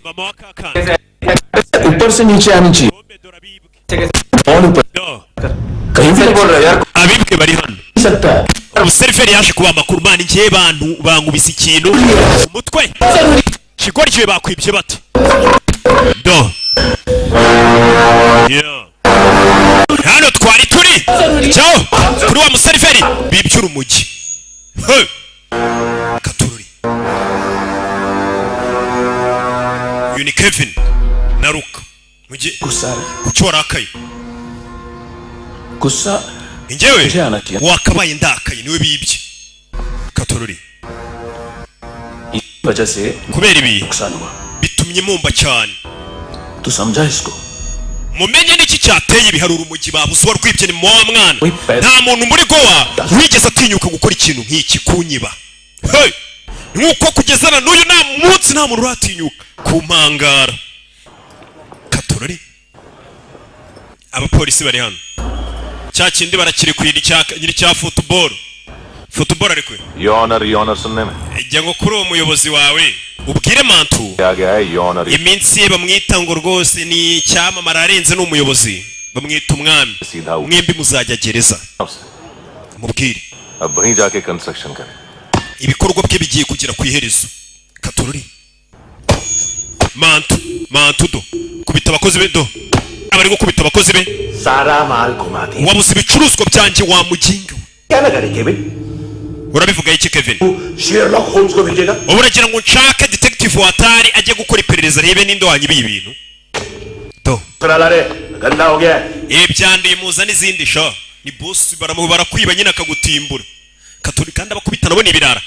mama wa kakana. ऊपर से नीचे आनी चाहिए। Bombe, dore abibwe. कौन ऊपर? No. कहीं से बोल रहा है यार। Abibwe bari hano. सकता है। Umuseriveri yaje kuba amakuru mani ngiye bantu bankubise ikintu umutwe kigoryi bakwibye bate do. Yeah. Hano twari turi cyaho kuri wa museriveri bibye urumogi. Hey! Katururi, uyu ni Kevin na Luka mugi. गुस्सा आ रहा है। Kuki warakaye? गुस्सा Njyewe मुझे आना चाहिए। Wakabaye ndakaye niwe bibye katururi. इस वजह से Kubera ibi नुकसान हुआ। Bitumye mumba cyane. तू समझा इसको। Mumenye n'iki cyateye ibi. Hari urumogi babuze, uwarwibye ni wa mwana. We Nta muntu muri Gowa wigeze atinyuka gukora ikintu nk'iki, kunyiba. Hey! Nk'uko kugeza na n'uyu nta munsi nta muntu uratinyuka kumpangara katorori. Abapolisi bari hano, cya kindi barakirekuye nyiri cya football, football arekuye. Your honour, your honour सुनने में Jya ngo kuri uwo muyobozi wawe ubwire Mantu आ गया है your honour. Iminsi ye bamwita ngo rwose ni icyamamare arenze, ni umuyobozi, bamwita umwami. सीधा ऊपर Mwembi muzajya gereza, mubwire. अब वहीं जाके कंस्ट्रक्शन करें। Ibikorwa bye bigiye kugera ku iherezo katorori. Mantu, Mantu do kubita abakozi be, do abari gukubita abakozi be. सारा माल घुमा दिया। Wabuze ibicuruzwa byanjye wa muginga we. क्या लगा रे Kevin? Urabivuga iki, Kevin? Sherlock Holmes को भेजेगा? Ubu uragira ngo nshake detective watari ajye gukora iperereza arebe ninde wanyibiye ibintu do? ला रे गंदा हो गया है। Ibi byanduye, muza n'izindi sha. Ni boss, barakwiba nyine akagutimbura katori kandi abakubita nabo ni ibirara.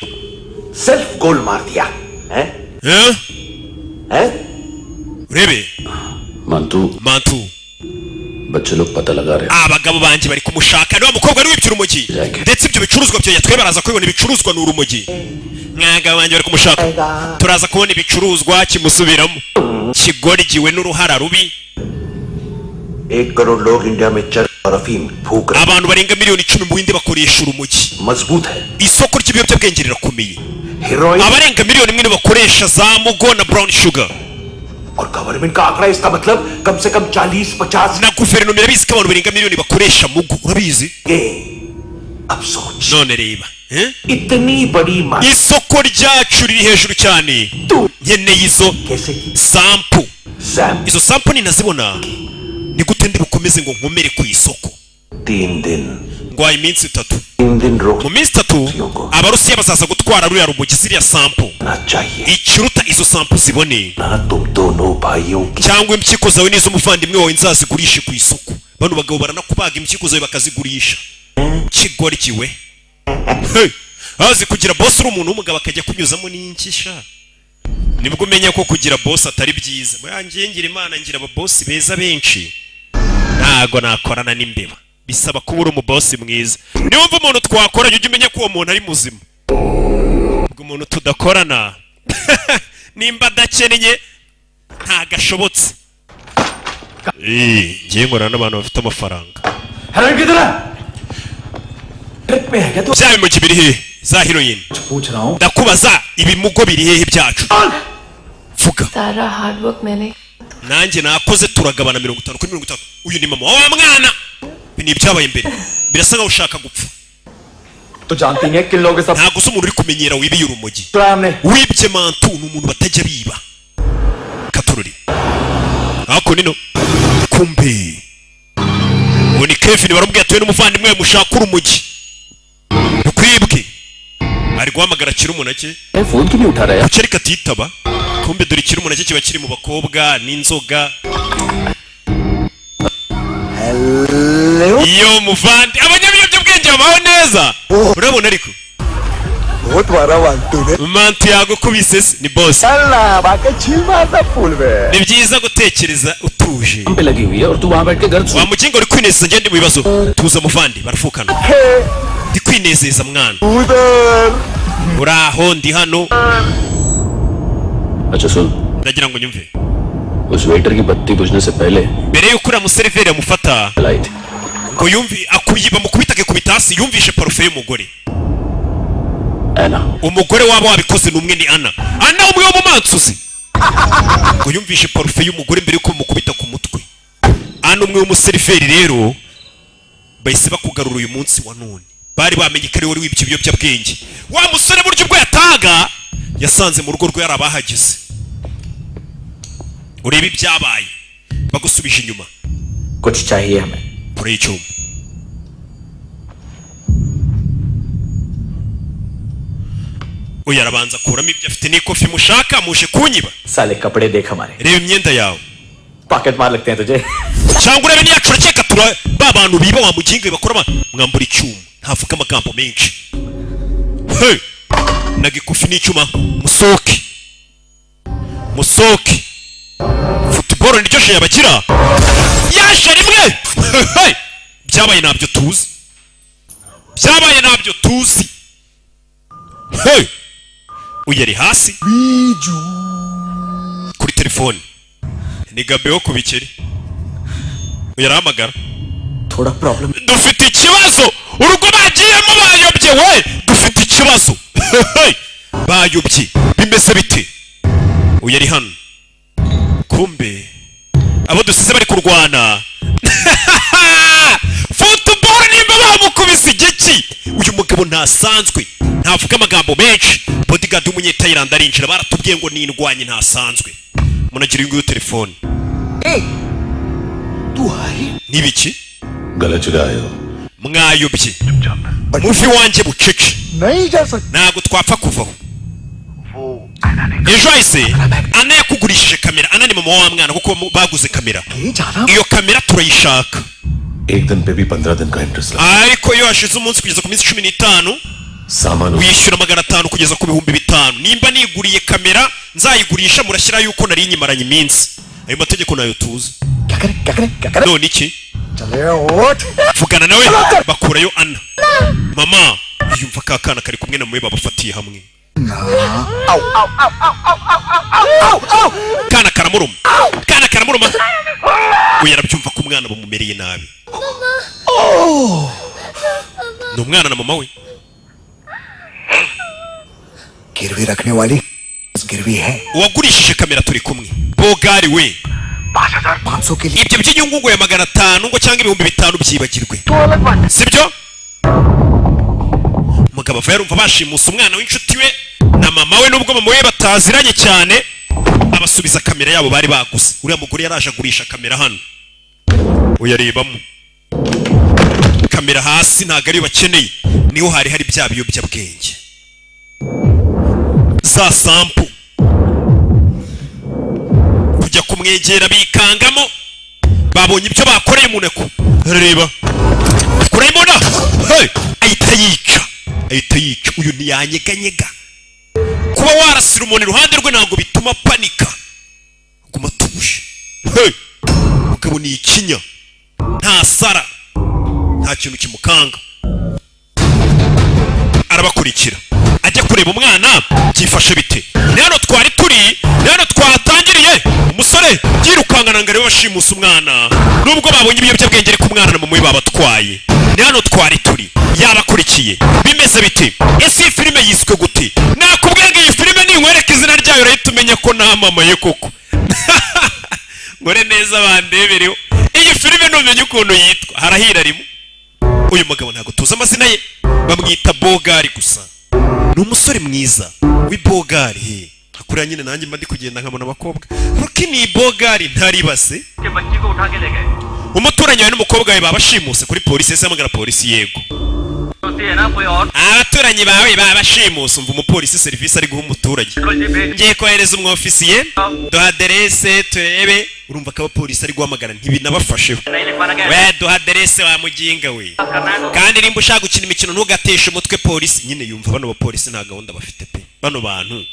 Self गोल मार दिया है। Eh? है। Urebe. Mantu. Mantu. बच्चे लोग पता लगा रहे। Abagabo banjye bari kumushaka, niwa mukobwa wari wibye urumogi ndetse ibyo bicuruzwa byo yatwe baraza kubibona. Ibicuruzwa ni urumogi. Mwagabo banjye bari kumushaka, turaza kubona ibicuruzwa. Kimusubiramo kigoryiwe n'uruhara rubi. 1 करोड़ लोग इंडिया में चरस और अफीम फूक रहे। Abantu barenga miliyoni 10 mu Buhinde bakoresha urumogi. मजबूत है। Isoko ry'ibiyobyabwenge rirakomeye. Heroin. Abarenga miliyoni 1 nibo bakoresha za mugo na brown sugar. और गवर्नमेंट का आंकड़ा, इसका मतलब कम से कम 40-50 Na guverinoma irabizi ko abantu barenga miliyoni bakoresha mugo, urabizi. अब सोच। None reba, eh? इतनी बड़ी मांग। Isoko ryacu riri hejuru cyane, nkeneye izo कैसे की sample. Sam. Izo sample ninazibona ni gute ndi bukomeze ngo nkomere ku isoko? 3 दिन। Ngwaye iminsi 3. 3 दिन रोक। Mu minsi 3 Abarusiya bazaza gutwara ruriya rumogi, ziriya sample. चाहिए। Ikiruta izo sample zibone ना तुम दोनों भाइयों की cyangwa impyiko zawe n'iz'umuvandimwe wawe nzazigurishe ku isoko. Bano bagabo baranakubaga impyiko zawe bakazigurisha kigoryiwe. Hey! Azi kugira boss uri umuntu w'umugabo akajya kunyuzamo n'inkisha, nibwo umenya ko kugira boss atari byiza. Buriya ngira Imana ngira ababosi beza benshi, ntago nakorana n'imbeba. Bisaba kuba uri umubosi mwiza. Niwumva umuntu twakoranye ujye umenya ko uwo muntu ari muzima. Ubwo umuntu tudakorana nimba adakennye ntago ashobotse. Ngiye nkorana n'abantu bafite amafaranga. Heroin किधर है? ट्रिप पे है क्या तू? Bya bimogi biri hehe, za heroin? पूछ रहा हूँ। Ndakubaza, ibimugo biri hehe byacu? Vuga. सारा हार्ड वर्क मैंने Nanjye nakoze, turagabana 50 kuri 50. Uyu ni mama wa wa mwana. Ibi ni ibyabaye mbere, birasa nkaho ushaka gupfa. तो जानती हैं किन लोगों के साथ Ntabwo uzi umuntu uri kumenyera wibiye urumogi. चुराया हमने। Wibye Mantu ni umuntu batajya biba katururi hako nino. Kumbe uwo ni Kevin, baramubwiye atuye n'umuvandimwe we mushaka urumogi rukwibwe. Ari guhamagara Kirumunake. Phone क्यों नहीं उठा रहा? Kuki ariko atitaba? Kumbe dore Kirumunake kiba kiri mu bakobwa n'inzoga. Iyo muvandi abanyabiyobyabwenge babaho neza, urabona ariko. बहुत मारा Mantu ने। Mantu yagukubise se? Ni boss. चल ना बाकी छील मारता pool में। Ni byiza gutekereza utuje. पे लगी हुई है और तू वहां बैठ के घर Wa mugingo uri kwinezeza, ngende mu bibazo. Tuza muvandi, barafukana. Ndi kwinezeza mwana. Uraho, ndi hano. अच्छा सुन। Ndagira ngo nyumve. उस waiter की बत्ती बुझने से पहले Mbere y'uko uriya museriveri amufata लाई थी। ngo yumve akuyi bamukubita, akikubita hasi, yumvishe parufe y'umugore. Anna. Umugore waba wabikoze ni umwe, ni Ana. Ana umwe wo mu mansuzi, ngo yumvishe parufe y'umugore mbere y'uko bamukubita ku mutwe. Ana umwe w'umuseriveri rero bahise bakugarura uyu munsi wa none, bari bamenye ko ari wari wibye ibiyobyabwenge. Wa musore buryo ubwo yataga yasanze mu rugo rwe yari abahageze. Urebe ibyabaye, bagusubije inyuma. कुछ चाहिए हमें। Kure y'icyuma uyu arabanza akuramo ibyo afite n'ikofi. Mushaka muje kunyiba. साले कपड़े देख हमारे। Reba imyenda yawe. Pocket मार लगते हैं तुझे। Cyangwa urebe n'iyacu, urakeka tura ba bantu biba wa muginga bakora mwambura icyuma. Ntavuga amagambo menshi. Hey! Naga ikofi n'icyuma. Musohoke, musohoke. Football niryo jeu yabagira yaje rimwe. Hey! Byabaye ntabyo tuzi, byabaye ntabyo tuzi. Hey! Uyu ari hasi kuri telefone, ni Gabe wo ku bikeri. Uyu arahamagara. थोड़ा problem. Dufite ikibazo, urugo bagiyemo bayobye we, dufite ikibazo. Hey! Bayobye, bimeze bite? Uyu ari hano, kumbe abo dusize bari kurwana football, nimba bamukubise igiki. Uyu mugabo ntasanzwe, ntavuga amagambo menshi. Bodyguard w'umunyetayilandi arinjira. Baratubwiye ngo nindwanye ntasanzwe. Munagira uyu nguyu telefone. N'ibiki? गलत जगह आए हो। Mwayobye, muvi wanjye bucece. नहीं जा सकते। Ntabwo twapfa kuvaho. Ejo hahise Ana yakugurishije kamera. Ana ni mama wa mwana, kuko baguze kamera. Iyo kamera turayishaka. एक दिन पे भी 15 दिन का interest लगा। Ariko iyo hashize umunsi kugeza ku minsi 15 सामान wishyura 500 kugeza ku 5000. Nimba niguriye kamera nzayigurisha, murashyira yuko nari nyimaranye iminsi. Ayo mategeko nayo tuzi. क्या करें, क्या करें, क्या करें? None iki? चले उठ। Vugana nawe. Bakurayo Ana. Mama yumva ka kana kari kumwe na mwe, babafatiye hamwe. आओ आओ आओ आओ आओ आओ आओ आओ। Kana karamuruma, kana karamuruma. Uyu arabyumva ko umwana bamumereye nabi. Ni umwana na mama we. गिरवी रखने वाली गिरवी है। Uwagurishije kamera turi kumwe, bogari we. 5,500 के लिए। Ibyo by'inyungu ngo ya 500 ngo cyangwa 5000 byibagirwe, sibyo? Umugabo ava yarumva bashimusa umwana w'inshuti we na mama we, nubwo mama we bataziranye cyane. Abasubiza kamera yabo bari baguze. Uriya mugore yaraje agurisha kamera hano. Uyarebamo kamera hasi, ntabwo ariyo bakeneye. Niho hari hari bya biyobyabwenge, za sample. Kujya kumwegera bikangamo, babonye ibyo bakoreye umuneko. Reba kurayibona. Hey! Ahita yica, ahita yica. Uyu ntiyanyeganyega. Kuba warasira umuntu iruhande rwe ntabwo bituma panika, guma atuje. Hey! Mugabo ni ikinya, nta sara, nta kintu kimukanga. Arabakurikira ajya kureba umwana byifashe bite. Ni hano twari turi, ni hano twatangiriye. Umusore yirukankana ngo arebe bashimusa umwana, nubwo babonye ibiyobyabwenge, ariko umwana na mama we babatwaye. Ni hano twari turi, yabakurikiye. Bimeze bite? Ese iyi filime yiswe gute? Nakubwiye ngo iyi filime ninkwereka izina ryayo urahita umenya ko namamaye koko. Ngore neza bandebereho iyi filime, numenya ukuntu yitwa harahira rimwe. Uyu mugabo ntabwo tuzi amazina ye, bamwita Bogari gusa. Ni umusore mwiza w'ibogari. He kuriya nyine nanjye mba ndi kugenda nkabona abakobwa ruki ni ibogari ntaribase. Umuturanyi wawe n'umukobwa wawe babashimuse kuri polisi. Ese hamagara polisi? Yego, abaturanyi bawe babashimuse. Umva umupolisi serivisi ari guha umuturage: ngiye kohereza umwofisiye, duha aderese turebe. Urumva ko abapolisi ari guhamagara ntibinabafasheho. We duha aderese wa muginga we. Kandi nimba ushaka gukina imikino ntugateshe umutwe polisi nyine. Yumva bano bapolisi nta gahunda bafite pe. Bano bantu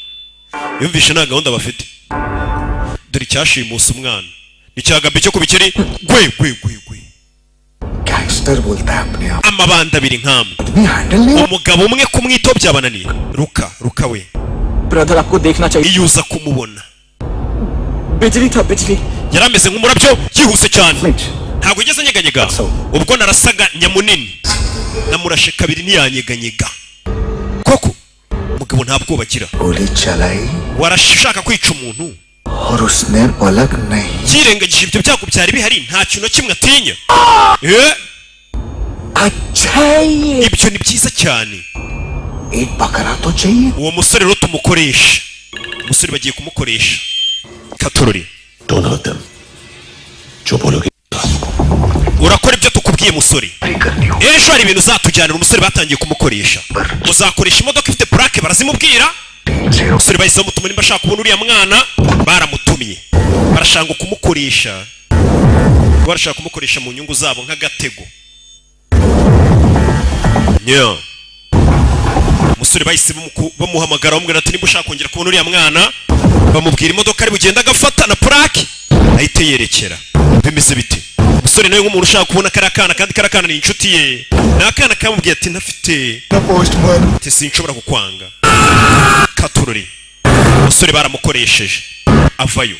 yumvishe nta gahunda bafite. Dore icyashimusa umwana ni cya Gabi cyo ku bikeri. Gwe gwe gwe gwe. Gangster बोलता है अपने आप Amabanda abiri nkamwe, आदमी handle नहीं umugabo umwe kumwitaho byabananiye. Ruka, Ruka we. Brother आपको देखना चाहिए। Iyo uza kumubona. बिजली था बिजली। Yari ameze nk'umurabyo, yihuse cyane, ntabwo yigeze anyeganyega. Ubwo narasaga nyamunini, namurashe kabiri ntiyanyeganyega. Koko umugabo nta bwoba agira. गोली चलाई Warashaka kwica umuntu और उसने पलक नहीं yirengagije ibyo byago byari bihari, nta kintu na kimwe atinya. Eh, अच्छा है ये। Ibyo ni byiza cyane. एक बकरा तो चाहिए। Uwo musore rero tumukoresha, umusore bagiye kumukoresha katorori. Don't hurt them. जो बोलोगे Urakora ibyo tukubwiye musore, ejo hari ibintu uzatujyanira. Umusore batangiye kumukoresha, uzakoresha imodoka ifite plaque, barazimubwira. Umusore bahise bamutuma, nimba ashaka kubona uriya mwana baramutumye, barashaka kumukoresha, barashaka kumukoresha mu nyungu zabo nk'agatego. Yeah. Umusore bahise bamuhamagara, bamubwira ati nimba ushaka kongera kubona uriya mwana, bamubwira imodoka ari bugende agafata na plaque, ahite yerekera. Bimeze bite? Umusore nawe nk'umuntu ushaka kubona kariya kana, kandi kariya kana ni inshuti ye, ni akana kamubwiye ati ntafite Postman ati sinshobora kukwanga. Katururi, umusore baramukoresheje avayo.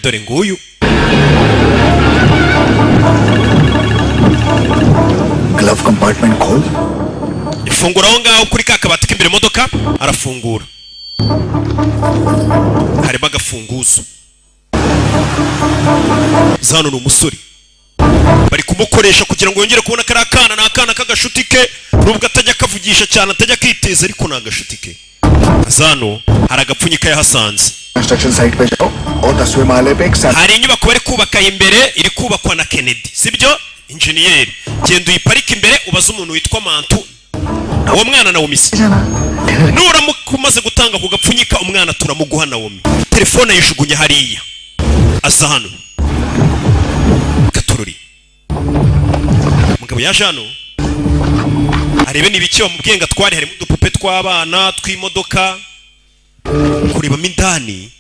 Dore nguyu. Glove compartment खोल। Ifungura aho ngaho kuri ka kabati k'imbere imodoka, arafungura, harimo agafunguzo. Zano ni umusore bari kumukoresha kugira ngo yongere kubona kariya kana. Ni akana k'agashuti ke, nubwo atajya akavugisha cyane, atajya akiteza, ariko ni agashuti ke. Zano hari agapfunyika yahasanze. Construction site पे जाओ और 10वें माले पे एक Hari inyubako bari kubaka imbere, iri kubakwa na Kennedy, sibyo? Injeniyeri, genda uyiparike imbere, ubaze umuntu witwa Mantu, uwo mwana Nawomi se. Nuramuka umaze gutanga ku gapfunyika, umwana turamuguha. Nawomi telefone ayijugunya hariya, aza hano gatururi. Umugabo yaje hano arebe niba icyo bamubwiye ngo atware, harimo udupupe tw'abana, tw'imodoka, kurebamo indani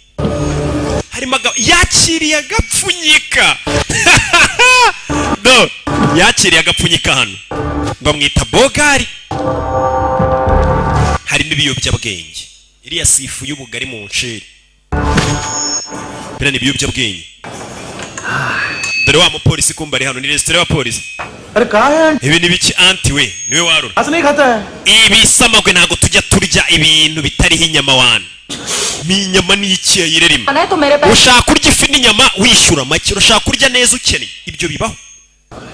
harimo yakiriye agapfunyika. No, yakiriye agapfunyika hano, bamwita bogari, harimo ibiyobyabwenge. Iriya si ifu y'ubugari mu nceri, biriya ni ibiyobyabwenge. Dore wa mupolisi kumba ari hano, ni resitora y'abapolisi. अरे कहाँ है? Ibi ni biki anti we? Niwe warura हंस नहीं खाता है। Ibisamagwe ntabwo tujya turya ibintu bitariho inyama wana. Ni inyama ni iki yayirerima? खाना है तो मेरे पैसे। Ushaka kurya ifi n'inyama wishyura make, urashaka kurya neza ukennye, ibyo bibaho.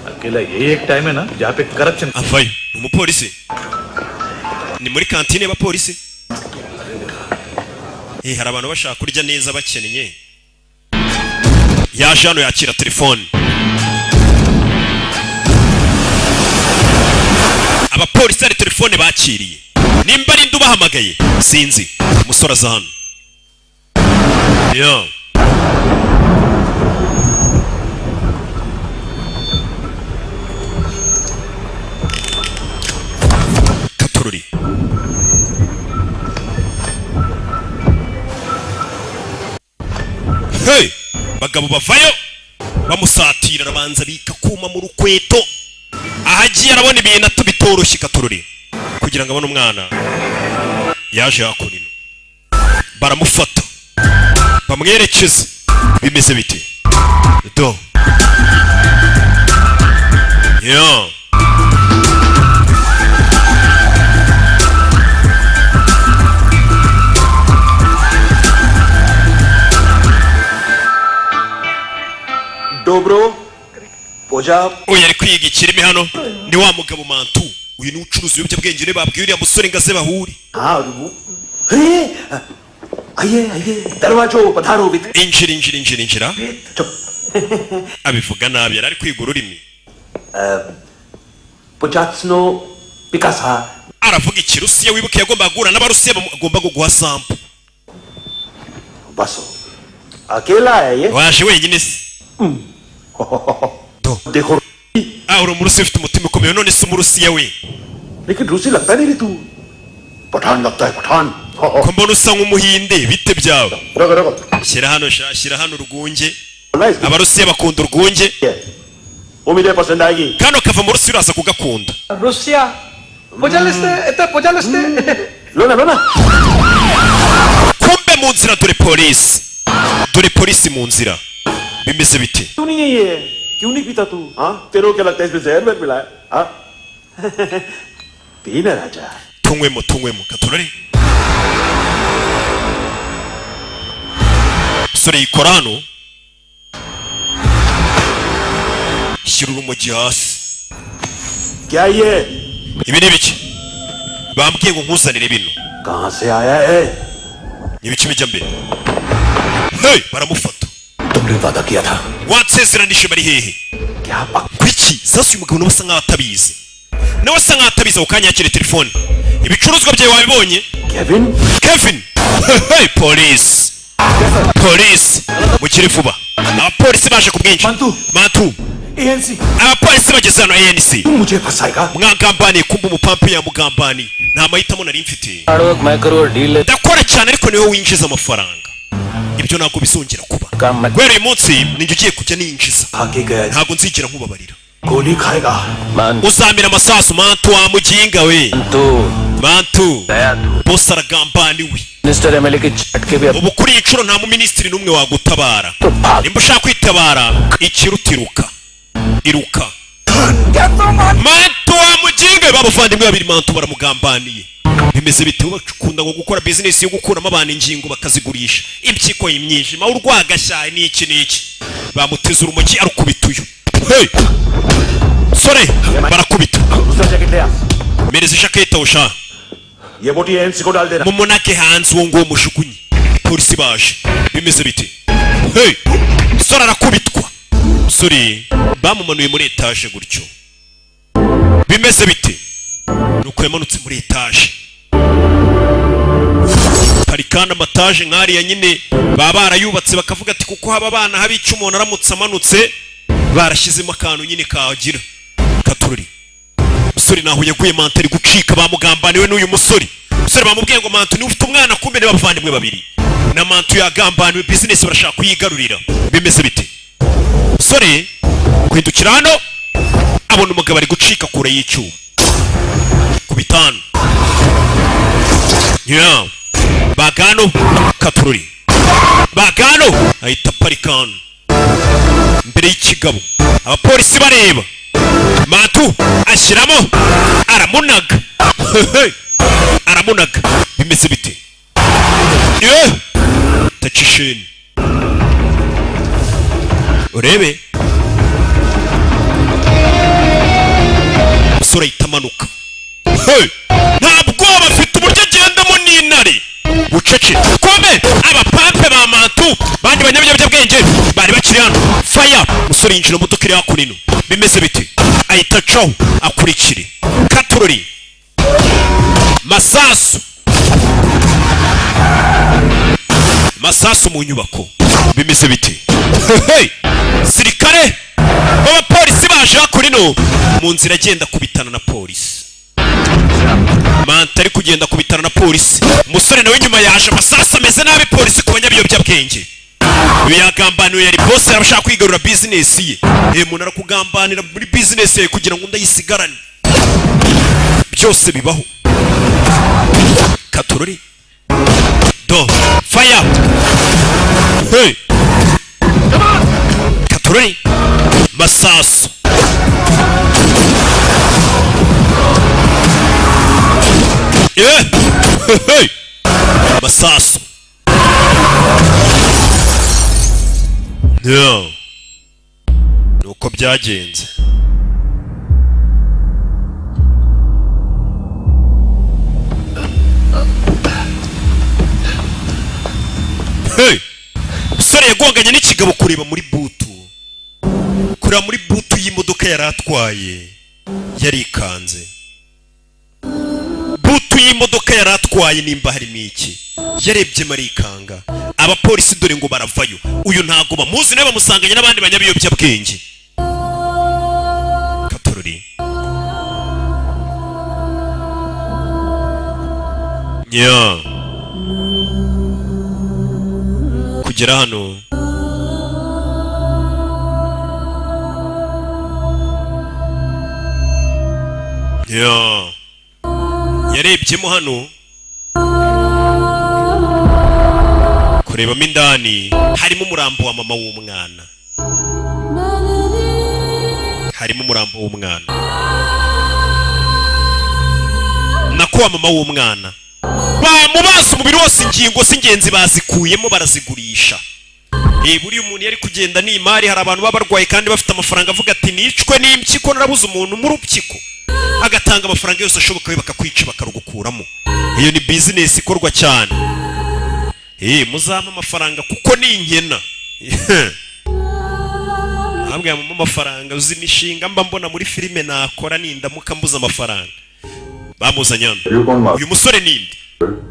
अकेला यही एक टाइम है ना जहाँ पे corruption. Avayo ni umupolisi, ni muri kantine y'abapolisi. Eh, hari abantu bashaka kurya neza bakennye. Yaje hano yakira telefone, abapolisi hari telefone bakiriye, nimba ari nde ubahamagaye sinzi. Umusore aza hano. Yeah. Katururi. Hey! Bagabo bavayo bamusatira, arabanza bika kuma mu rukweto, ahagiye arabona ibintu atubitoroshye. Katururi kugira ngo abone umwana, yaje hakuno baramufata bamwerekeza. Bimeze bite? Do yo. Dobro Puja. Uyu ari kwiga ikirimi hano, ni wa mugabo Mantu, uyu ni ucuruza ibiyobyabwenge, niwe babwiye uriya musore ngo aze bahure. हाँ और वो अरे आइए आइए दरवाजो पधारो with Injira, injira, injira, injira. चुप। Abivuga nabi, yari ari kwiga ururimi. पुजात्सनो Picasa. Aravuga ikirusiya, wibuke yagombaga guhura n'abarusiya, bagomba kuguha sample. बस अकेला है ये। Waje wenyine se? देखो। Ah, uri umurusiya ufite umutima ukomeye. None se umurusiya we? लेकिन रूसी लगता नहीं रे तू, पठान लगता है Pathan. Ko mbona usa nk'Umuhinde, bite byawe? रखो रखो। Shyira hano sha, shyira hano urwunge. Abarusiya bakunda urwunge. उम्मीद है पसंद आएगी। Kano kava mu Rusiya, uraza kugakunda. Russia пожалуйста, это пожалуйста. लो ना, लो ना। Kumbe mu nzira dore polisi, dore polisi mu nzira. Bimeze bite? क्यों नहीं है ये? क्यों नहीं पीता तू? हाँ, तेरे को क्या लगता है, इसमें जहर वेहर मिला है? हाँ, पी ना राजा। Tunywemo, tunywemo katurore. Musore yikora hano, shyira urumogi hasi. क्या ये? Ibi ni ibiki? Bambwiye ngo nkuzanire bino. कहाँ से आया है? Ni ibiki bijya mbere? Hey, baramufata. तुमने वादा किया था। Wansezeranije, bari hehe? Kuki sasa uyu mugabo nawe asa nkaho atabizi? Nawe asa nkaho atabizi. Ako kanya yakiriye telefone. Ibicuruzwa byawe wabibonye? Kevin. Kevin. Hey, polisi, polisi, mukire vuba. Abapolisi baje ku bwinshi. Mantu, ANC. Abapolisi bageze hano, ANC. मुझे फंसाएगा? Mwagambaniye. Kumva umupampe yamugambaniye. Nta mahitamo nari mfite. मैं करूँ deal. Ndakora cyane, ariko niwe winjiza amafaranga. Ibyo ntabwo bizongera kuba. Guhera uyu munsi ninjye ugiye kujya ninjiza. Ntabwo nzigera nkubabarira. गोली खाएगा। Uzamira amasasu, Mantu, wa muginga we. Mantu, bose aragambaniwe. Minister MLA के झटके भी Ubu kuri iyi nshuro nta muminisitiri n'umwe wagutabara. Nimba ushaka kwitabara, ikiruta iruka, iruka. Mantu wa muginga we, b'abavandimwe babiri, Mantu baramugambaniye. Bimeze bite? Bakunda ngo gukora bizinesi yo gukuramo abantu ingingo bakazigurisha, impyiko, imyijima, urwagashya, n'iki n'iki. Bamuteze urumogi, arukubita uyu. Hey! Sore barakubita. दूसरा jacket ले आ। Mereza ijaketi aho sha. ये बोटी ANC को डाल देना। Mumunake hanze uwo nguwo, mujugunye. Polisi baje. Bimeze bite? Hey! Sore arakubitwa. Musore bamumanuye muri etaje gutyo. Bimeze bite? Nuko yamanutse muri etaje. Hari kandi amataje nk'ariya nyine baba barayubatse bakavuga ati kuko haba abana haba icyo, umuntu aramutse amanutse barashyizemo akantu nyine kagira katururi. Musore naho yaguye, Mantu ari gucika. Bamugambaniwe n'uyu musore. Musore bamubwiye ngo Mantu niwe ufite umwana, kumbe ni abavandimwe babiri na Mantu. Yagambaniwe, bizinesi barashaka kuyigarurira. Bimeze bite? Musore guhindukira hano abona umugabo ari gucika kure y'icyuma ku bitanu. Yeah. Bagano katururi, bagano ahita aparika hano imbere y'ikigabo, abapolisi bareba. Mantu ashyiramo, aramunaga, aramunaga. Bimeze bite? Ye tacisheni, urebe umusore ahita amanuka. Hey! Nta bwoba afite, uburyo agendamo n'intare bucece. Kome abapampe ba Mantu, bandi banyabiyobyabwenge bari bakiri hano. Faya, umusore yinjira mu modoka iri hakuno. Bimeze bite? Ahita acaho akurikire katurori. Masasu, masasu mu nyubako. Bimeze bite? Hey! Sirikare b'abapolisi baje hakuno. Mu nzira agenda kubitana na polisi. Manta ari kugenda kubitana na polisi, umusore nawe nyuma yaje. Amasasu ameze nabi. Polisi ku banyabiyobyabwenge. Uyu yagambaniwe, yari boss, arashaka kwigarura bizinesi ye. Eh, umuntu arakugambanira muri bizinesi ye kugira ngo ndayisigarane. Byose bibaho. Katurori do fire. Hey, katurori, masasu. Yeah! Hey! Masasu. Yeah. Nuko byagenze. Hey! Umusore yagonganye n'ikigabo kureba muri boot. Kureba muri boot y'imodoka yari atwaye. Yarikanze. Boot y'imodoka yari atwaye nimba harimo iki. Yarebye marikanga. Abapolisi dore ngo baravayo. Uyu ntago bamuzi, nawe bamusanganye n'abandi banyabiyobyabwenge. Katorori. Yeah. Kugera hano ya yarebyemo hano kurebamo indani harimo umurambo wa mama w'umwana, harimo umurambo w'umwana nako wa mama w'umwana bamubaza umubiri wose, ingingo z'ingenzi bazikuyemo barazigurisha. Buriya umuntu yari kugenda ni imari, hari abantu baba barwaye kandi bafite amafaranga, avuga ati nicwe n'impyiko narabuze umuntu mu rupyiko, agatanga amafaranga yose ashoboka we bakakwica bakarugukuramo. Iyo ni business ikorwa cyane. Muzampa amafaranga kuko ni inkena. Ntabwo mama amafaranga uzi imishinga mba mbona muri filime nakora nindamuka mbuze amafaranga. Bamuzanye hano. Uyu musore ninde?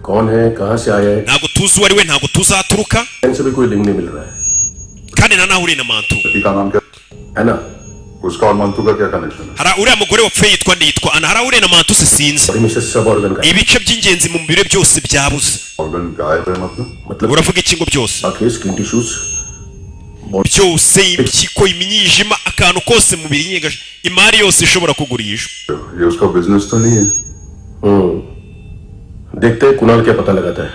कौन है, कहां से आया है? Ntabwo tuzi uwo ari we, ntabwo tuzi aho aturuka इनसे भी कोई लिंक नहीं मिल रहा है। Kandi nta naho uri na Mantu. का नाम क्या है ना? उसका और मंतू का क्या connection है? Hari uriya mugore wapfuye yitwa nde? Yitwa Ana. Hari uriya na Mantu se sinzi. में से सब organ का Ibice by'ingenzi mu mubiri byose byabuze. Organ गायब है मतलब? मतलब Uravuga iki ngo byose? आंखें, skin tissues, Byose, impyiko, imyijima, akantu kose mu mubiri nyigaje, imari yose ishobora kugurishwa. ये उसका बिजनेस तो नहीं है। देखते हैं कुणाल क्या पता लगाता है।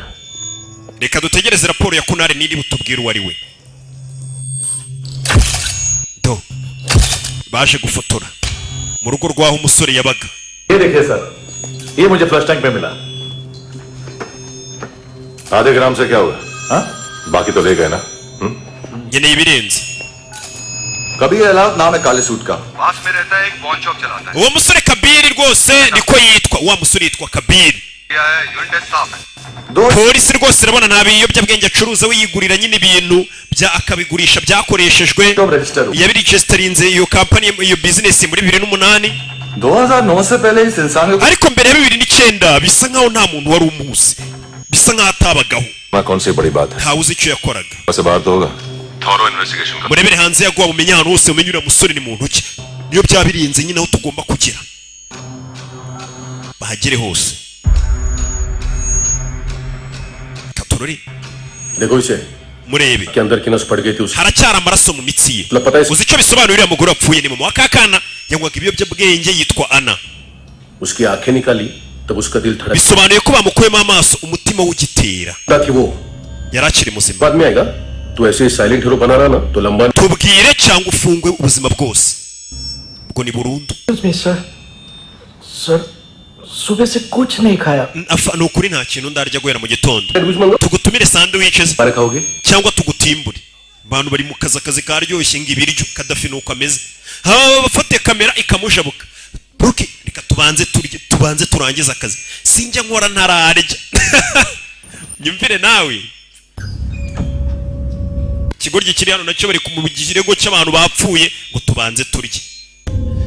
Reka dutegereze raporo ya Kunari niri butubwire uwo ari we. Do baje gufotora mu rugo rwaho umusore yabaga. ये देखिए सर, ये मुझे फ्लश टैंक पे मिला। आधे ग्राम से क्या हुआ? हाँ? बाकी तो ले गए ना? Nkeneye ibirenze. Kabir अलाव नाम है काले सूट का। पास में रहता है, एक पॉन शॉप चलाता है। Uwo musore Kabiri rwose niko yitwa. Wa musore yitwa Kabiri. Urine test साफ है। Polisi rwose irabona nta biyobyabwenge acuruza, we yigurira nyine ibintu bya akabigurisha byakoreshejwe. Yabiregisterinze iyo company, iyo business muri 2008. 2009 से पहले इस इंसान को Ariko mbere ya 2009 bisa nkaho nta muntu wari umuzi, bisa nkaho atabagaho, ना कौन सी बड़ी बात है? ntawe uzi icyo yakoraga. वैसे बाहर तो होगा। Thorough investigation का Murebere hanze yaguha mumenye ahantu hose, mumenye uriya musore ni muntu ki. Niyo byaba birinze nyine aho tugomba kugera bahagere hose. Katorori देखो इसे, murebe के अंदर की नस पड़ गई थी उसकी। Haracyari amaraso mu mitsi ye. मतलब पता है Uzi icyo bisobanura? Uriya mugore wapfuye ni mama wa kakana, yanywaga ibiyobyabwenge, yitwa Ana. उसकी आंखें निकाली तब उसका दिल धड़कता Bisobanuye ko bamukuyemo amaso umutima w'ugitera, थी वो yari akiri muzima. बाद में आएगा। तू ऐसे साइलेंट हीरो बना रहा ना तो लंबा Tubwire cyangwa ufungwe ubuzima bwose, ubwo ni burundu. Excuse me sir, sir सुबह से कुछ नहीं खाया। Afa, ni ukuri nta kintu ndarya guhera mu gitondo. Sandwich मंगा Tugutumire sandwiches बारे खाओगे? cyangwa tugutimbure. Abantu bari mu kazi, akazi karyoshye ngo ibiryo. Kadafi nuko ameze, haba bafate kamera ikamujabuka. Buke reka tubanze turye, tubanze turangize akazi, sinjya nkora ntararya. Nyumvire nawe, ikigoryi kiri hano nacyo bari mu kirego cy'abantu bapfuye ngo tubanze turye.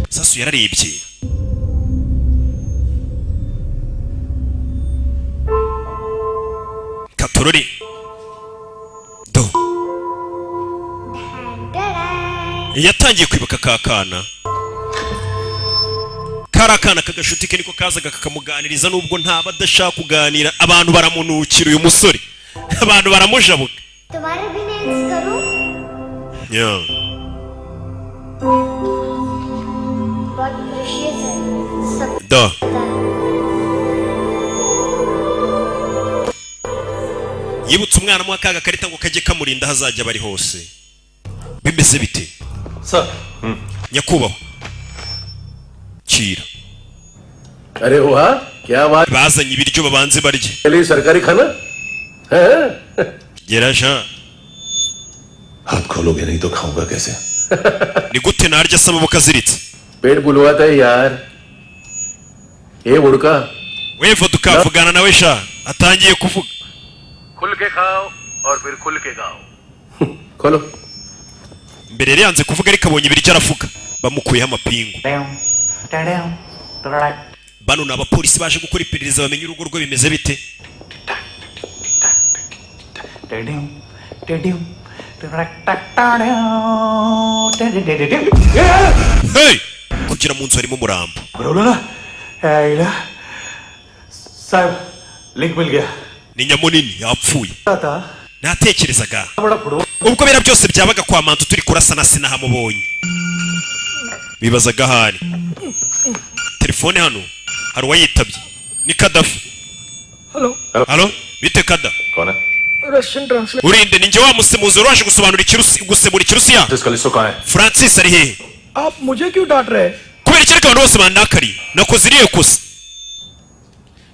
Sasu yararebye katorori do yatangiye kwibuka ka kana kari akana kagashuti ke, niko kazaga kakamuganiriza nubwo ntaba adashaka kuganira. Abantu baramunukira uyu musore, abantu baramujabuka. तुम्हारे भी nails करूं? Yeah. बहुत precious है सब Da. पता है। Yibutse umwana mu akaga karita ngo kajye kamurinda aho azajya bari hose. Bimeze bite sir? Nyakubahwa, kira. अरे वाह, क्या बात। Bazanye ibiryo babanze barye. चलिए सरकारी खाना है। Geraja. हाथ खोलोगे नहीं तो खाऊंगा कैसे? Ni gute narya se amaboko aziritse? पेट बुलवाता है यार ये उड़का। We vodka vugana nawe sha, atangiye kuvuga. खुल के खाओ और फिर खुल के गाओ। खोलो। Mbere yari yanze kuvuga ariko abonye ibiryo aravuga. Bamukuyeho amapingu. Bano ni abapolisi baje gukora iperereza bamenye urugo rwe bimeze bite. Hey! Kugera mu nzu harimo umurambo. बोलो ना साहब, लिंक मिल गया। Ni nyamunini yapfuye. था Natekerezaga बड़ा football ubwo biriya byose byabaga kwa Mantu turi kurasana, sinahamubonye. Bibazaga ahari telefone. Hano hari uwayitabye, ni Kadafi. Hello. Halo, bite Kada? कौन है? Russian translate. Urinde? Ni njye wa musemuzi wari waje gusobanura ikirusi, gusemura Ikirusiya. कलिसो कहाँ है? Francis ari hehe? आप मुझे क्यों डांट रहे हैं? Kubera iki? Ariko abantu bose bandakariye, nakoze iriya kosa.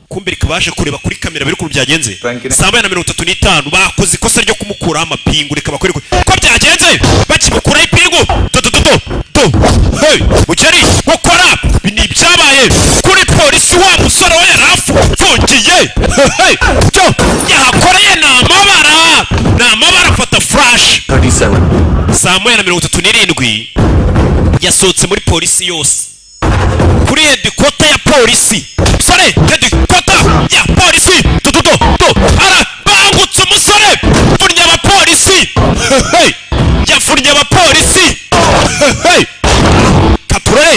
Kumbe reka baje kureba kuri kamera biri ukuntu byagenze. 7:35 bakoze ikosa ryo kumukuraho amapingu. Reka bakwereke ko byagenze bakimukuraho ipingu. Do do do do do, hey mukeri gukora ibi ni ibyabaye kuri polisi. Wa musore we yari afungiye. Hey, byo yahakoreye ni amabara, ni amabara. Afata flash. 37. 7:37 yasohotse muri polisi yose, kuri headquarter ya polisi. Musore, headquarter ya polisi, do do do do, arabangutse umusore, pfunya abapolisi. Hey, yafunnye abapolisi. Hey, katurore,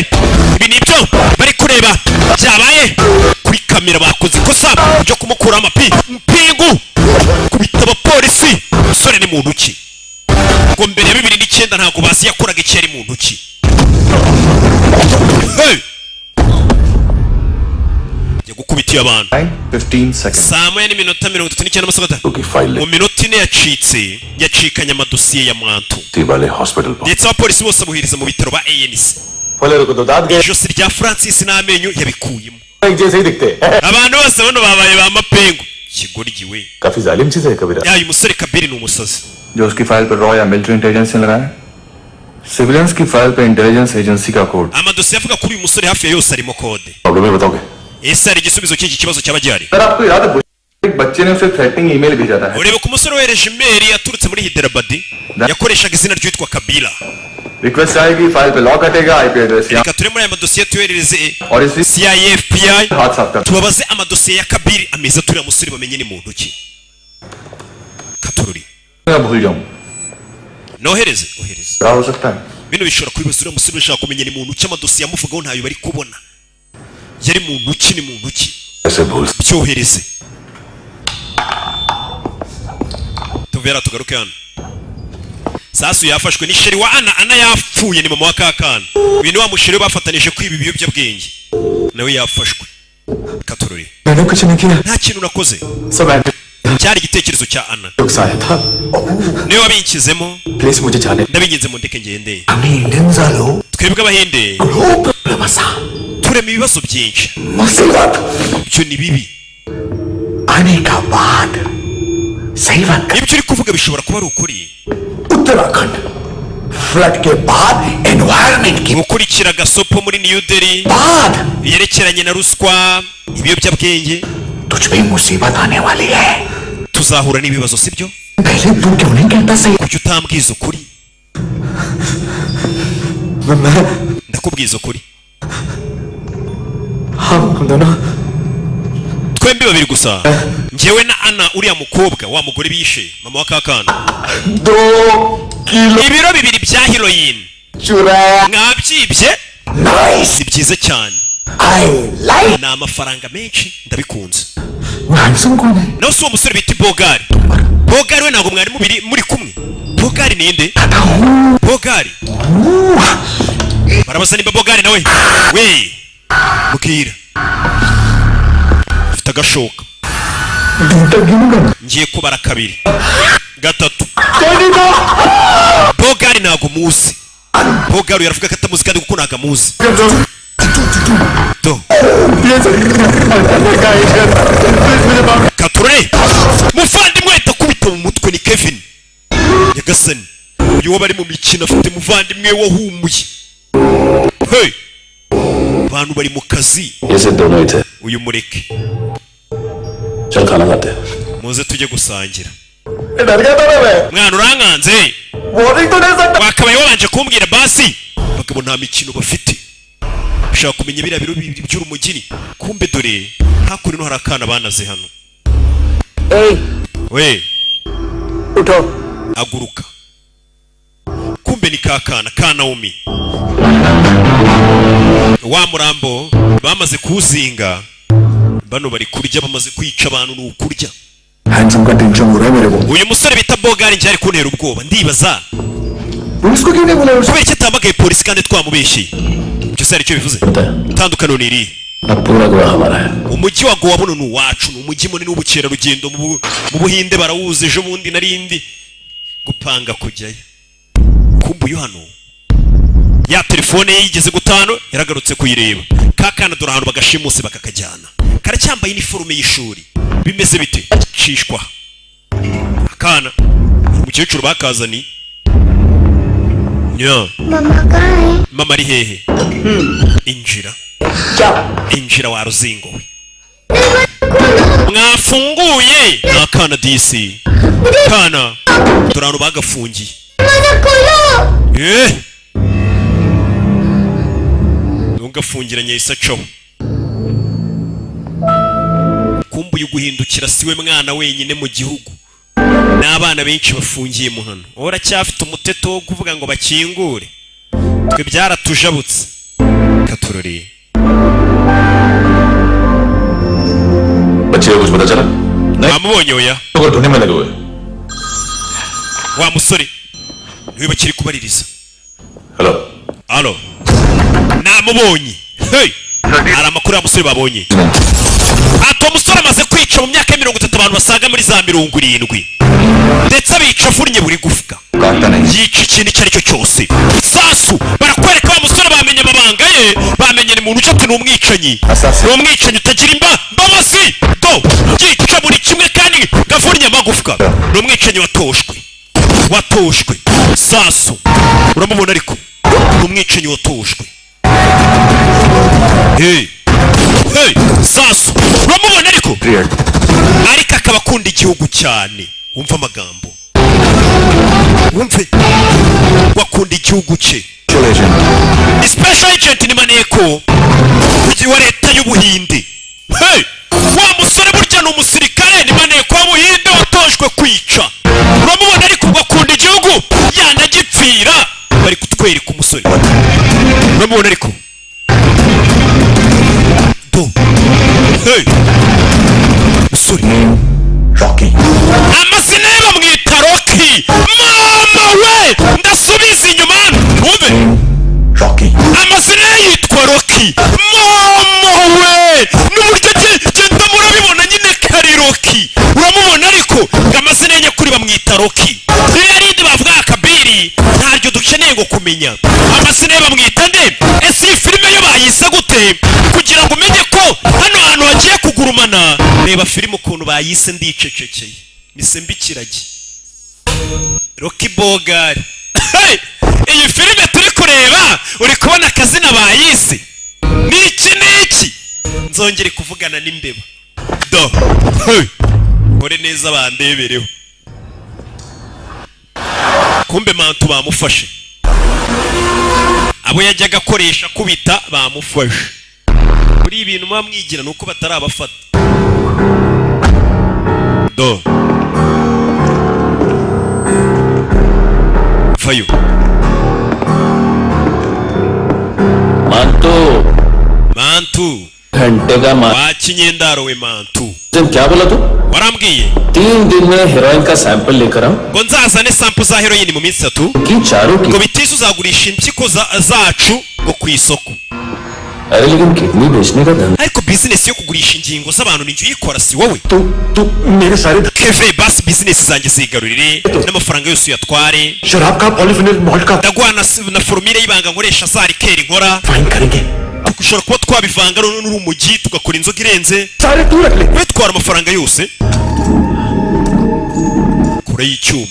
ibi ni ibyo bari kureba byabaye kuri kamera. Bakoze ikosa ryo kumukuraho amapingu, kubita abapolisi. Umusore ni muntu ki? Ngo mbere ya 2009 ntabwo bazi yakoraga icyo, yari muntu ki? Hey! Njya gukubitiye abantu. 15 seconds. 7:39 amasegonda. Mu minota 4 yacitse, yacikanye amadosiye ya Mwantu. वाले hospital. Ndetse abapolisi bose abuhiriza mu bitaro ba ANC. Faleiro को तो दांत गए. Ijosi rya Francis n'amenyo yabikuyemo. एक जैसे ही दिखते हैं. Abantu bose bano babaye ba mapengu, kigoryi we. काफी जालिम चीज है कबीरा. Ya, uyu musore Kabiri ni umusazi. जो उसकी फाइल पर रॉ या मिलिट्री इंटेलिजेंस ने लगाया, सिविलियंस की फाइल पर इंटेलिजेंस एजेंसी का code. Amadosiye avuga kuri uyu musore hafi ya yose arimo kode. Problem है, बताओगे? Ese hari igisubizo cy'iki kibazo cyaba gihari? Sir, आपको याद है, एक बच्चे ने उसे थ्रेटनिंग ईमेल भेजा था. Ureba ku musore wohereje imeri yaturutse muri Hyderabad, yakoreshaga izina ryitwa Kabila. Request आएगी, फाइल पे लॉक हटेगा, IP address. Reka ture muri aya madosiye tuyoherereze और इसी CIA, FBI, हाथ साफ कर. tubabaze amadosiye ya Kabiri ameza turiya musore, bamenye ni muntu ki. Katururi. मैं भूल जाऊं. Nohereze, ohereze. क्या हो सकता है? Bino bishobora kubibaza uriya musore bashaka kumenya ni muntu ki. Amadosiye amuvugaho ntayo bari kubona. Yari muntu ki? Ni muntu ki? ऐसे भूल. Byohereze tuvera tugaruke hano. Sasu yafashwe ni chéri wa Ana. Ana yapfuye, ni mama wa kakana. Uyu ni wa musheri we bafatanije kwiba ibiyobyabwenge, nawe yafashwe. Katurori. मैंने कुछ नहीं किया. Nta kintu nakoze. सब Cyari igitekerezo cya Ana. आया था. Niwe wabinkizemo. Please मुझे जाने. Ndabinginze mundeke ngende. हमें Indians आलो. Twebwe Abahinde turema ibibazo byinshi. मुसीबत. Ibyo ni bibi. आने का बाद सही बात. Ibyo uri kuvuga bishobora kuba ari ukuri. Uttarakhand flood के बाद environment की Gukurikira gasopo muri New Delhi बाद yerekeranye na ruswa, ibiyobyabwenge. तुझ पे मुसीबत आने वाली है. Tuzahura n'ibibazo, sibyo? पहले तू क्यों नहीं कहता सही? Kuki utambwiza ukuri? Ndakubwiza ukuri. हम दोनों Twembi babiri gusa, njyewe na Ana, uriya mukobwa wa mugore bishe, mama wa kakana. 2 kilo Ibiro 2 bya heroin चुराया. Mwabyibye. Nice. Ni byiza cyane. I like. Ni amafaranga menshi, ndabikunze. Handsome कौन है? Nawe si uwo musore bita Bogari? Bogari we ntabwo mwari mubiri muri kumwe? Bogari ninde? Bogari barabaza nimba Bogari nawe we. Mbwira, ufite agashoka. Ngiye kubara kabiri, gatatu. Bogari ntabwo muzi. Bogari yaravuga ko atamuzi, kandi kuko ntabwo amuzi. Do katurore, muvandimwe ahita akubita mu mutwe. Ni Kevin. Nyagasani, uyu wo bari mu mikino afite muvandimwe wahumuye. Hey, abantu bari mu kazi. ये सिर्फ दोनों ही थे. Uyu mureke. चल, खाना खाते हैं. Muze tujye gusangira. डर गया था ना मैं. Mwana, urankanze. Warning तो दे सकता. Wakabaye wabanje kumbwira basi. Abagabo nta mikino bafite, ushaka kumenya biriya biro 2 by'urumugiri. Kumbe dore hakuno hari akana banaze hano. We. उठो. Aguruka. Kumbe ni kakana ka Naomi. Wa murambo bamaze kuwuzinga, bano bari kurya. Bamaze kwica abantu, ni ukurya. Handsome का टेंशन हो रहा है मेरे को। Uyu musore bita Bogari njye ari kuntera ubwoba, ndibaza police को क्यों नहीं बोला? Kubera iki atahamagaye polisi kandi twamubeshye? Ibyo se hari icyo bivuze? Itandukaniro ni irihe? अब पूरा गोवा हमारा है। Umujyi wa Gowa buno ni uwacu, ni umujyi munini w'ubukerarugendo mu Buhinde, barawuzi. Ejo bundi narindi gupanga kujyayo. Kumva uyu hano ya telefone ye yigeze gutanu yaragarutse kuyireba. Ka kana dore ahantu bagashimuse bakakajyana, karacyambaye iniforume y'ishuri. Bimeze bite? Cishwa akana, umukecuru bakazani nya. Mama कहाँ है? Mama ari hehe? Injira, injira wa ruzingo we. Mwafunguye? Ni akana disi, kana dore ahantu bagafungiye. Eh, ntugafungiranye yahise acaho. Kumbuye guhindukira, siwe mwana wenyine mu gihugu, n'abana benshi bafungiye mu hano. Wowe uracyafite umuteto wo kuvuga ngo bakingure, twe byaratujabutse katuroriye. बच्चे को कुछ पता चला? Bamubonye? Oya. तो ढूंढने में लगे हुए। Wa musore niwe bakiri kubaririza. Hello. Alo, namubonye. Hey! Hari amakuru ya musore babonye, ati uwo musore amaze kwica mu myaka ya 30 abantu basaga muri za 70, ndetse abica avunnye buri gufwa, yica ikintu icyo ari cyo cyose. Sasu barakwereka wa musore, bamenye amabanga ye, bamenye ni muntu ucati, ni umwicanyi, ni umwicanyi utagira imbabazi do, yica buri kimwe kandi gavunnye amagufwa, ni umwicanyi watoshwe, watoshwe. Sasu uramubona ariko ni umwicanyi watoshwe. Hey hey, sasu uramubona ariko akaba akunda igihugu cyane. Wumva amagambo, wumve, wakunda igihugu cye. Ni special agent, ni maneko wa leta y'Ubuhinde. Hey! Wa musore burya ni umusirikare, ni maneko w'Ubuhinde watojwe kwica. Uramubona ariko ubwo akunda igihugu yanagipfira. Bari kutwereka umusore, uramubona ariko do. Hey! Musore amazina ye bamwita Rocky. Mama we, ndasubiza inyuma wumve, amazina ye yitwa Rocky. Mama we, n'uburyo genda murabibona nyine kari Rocky, uramubona ariko ngo amazina ye nyakuri bamwita Rocky. Ririya rindi bavuga akabiri ntaryo dukeneye ngo kumenya amazina ye bamwita nde. Ese iyi filime yo bayise gute? Kugira ngo umenye ko hano hantu hagiye kugurumana, reba filime ukuntu bayise. Ndicecekeye mise mbikiragi Rocky Bogari. Hey! Iyi filime turi kureba, uri kubona akazina bayise niki niki? Nzongere kuvugana n'imbeba do. Hey! Kore neza bandebereho. Kumbe Mantu bamufashe, abo yajyaga akoresha kubita bamufashe. Kuri ibintu muba mwigira nuko batarabafata do. Vayo. Mantu. Mantu. घंटे का मा Wa kinyendaro we Mantu. क्या बोला तू? Warambwiye 3 दिन में हेरोइन का सैंपल लेकर आऊं ngo nzazane sample za heroin mu minsi 3 की चारों की ngo bitise uzagurisha impyiko zacu ngo ku isoko. अरे लेकिन किडनी बेचने का धंधा Ariko bizinesi yo kugurisha ingingo z'abantu ni uyikora, si wowe? तू तू मेरे सारे Keve, basi bizinesi zanjye zigarurire n'amafaranga yose uyatware. शराब का polyphenol malt का Ndaguha na formule y'ibanga nkoresha za liqueur nkora. Fine करेंगे। Ushobora kuba twabivanga n'urumogi tugakora inzoga irenze. सारे तू रख ले। We twara amafaranga yose kure y'icyuma,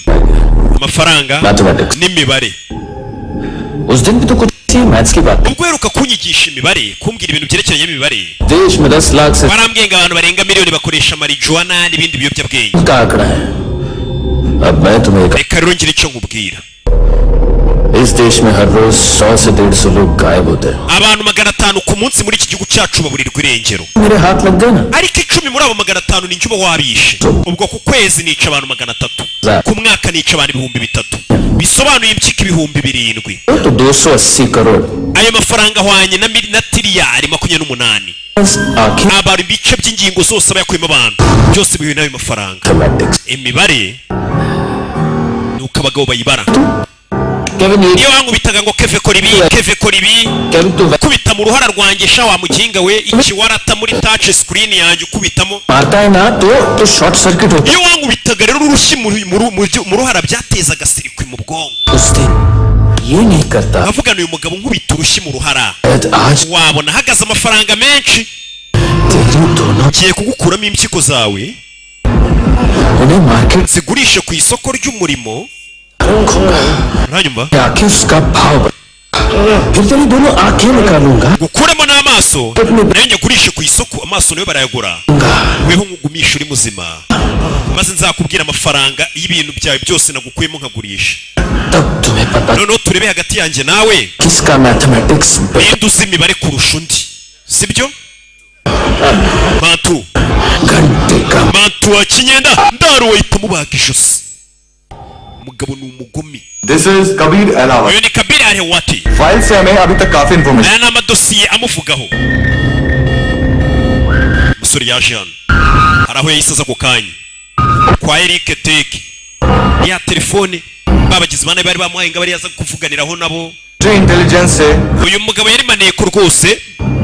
amafaranga mathematics n'imibare. उस दिन भी तो कुछ maths की बात। Ubwo uheruka kunyigisha imibare, kumbwira ibintu byerekeranye n'imibare, देश में 10 लाख से warambwiye ngo abantu barenga miliyoni bakoresha marijuwana n'ibindi biyobyabwenge. का आंकड़ा है। अब मैं तुम्हें Reka rero ngire icyo nkubwira. इस देश में हर रोज 100 से 150 लोग गायब होते हैं। Abantu 500 ku munsi muri iki gihugu cyacu baburirwa irengero. मेरे हाथ लग गए ना। Ariko 10 muri abo 500 ni njye uba wabishe. Ubwo ku kwezi nica abantu 300, ku mwaka nica abantu 3000, bisobanuye impyiko 7000. तो 280 crore. Ayo mafaranga ahwanye na tiriyari 28. आखिर Abantu ibice by'ingingo zose aba yakuyemo abantu byose bihuye n'ayo mafaranga. Imibare ni uko abagabo bayibara. Kevin ये Niyo wankubitaga ngo "Keve, kora ibi, Keve, kora ibi," Kevin तू kubita mu ruhara rwanjye sha wa muginga we, ikiwarata muri touch screen yanjye ukubitamo. मारता है ना तो तो short circuit होता Iyo wankubitaga rero urushyi mu ruhara byatezaga circuit mu bwonko. है। उस दिन ये नहीं करता। Nkavugana uyu mugabo nkubita urushyi mu ruhara शायद आज wabona ahagaze amafaranga menshi. तेरी दोनों Ngiye kugukuramo impyiko zawe उन्हें market zigurishe ku isoko ry'umurimo, uranyumva? आके उसका भाव बढ़- फिर तेरी दोनों आंखें निकालूंगा। Gukuramo n'amaso nayo nyagurishe ku isoko, amaso nayo barayagura. Weho nkugumisha uri muzima, maze nzakubwira amafaranga y'ibintu byawe byose nagukuyemo nkagurisha. तब तुम्हें पता Noneho turebe hagati yanjye nawe किसका mathematics ninde uzi imibare kurusha undi, sibyo Mantu? घंटे का Mantu wa kinyenda ndaruwe ahita amubaga ijosi. Umugabo ni umugome. This is Kabir Ahlawat. Uyu ni Kabiri Arewati. File से हमें अभी तक काफी information Aya ni amadosiye amuvugaho. Umusore yaje hano, hari aho yahise aza ako kanya kwa Eric Teke ya telefone babagizi ba nabi bari bamuhaye ngo bari yaza kuvuganiraho nabo. Intelligence से Uyu mugabo yari maneko rwose.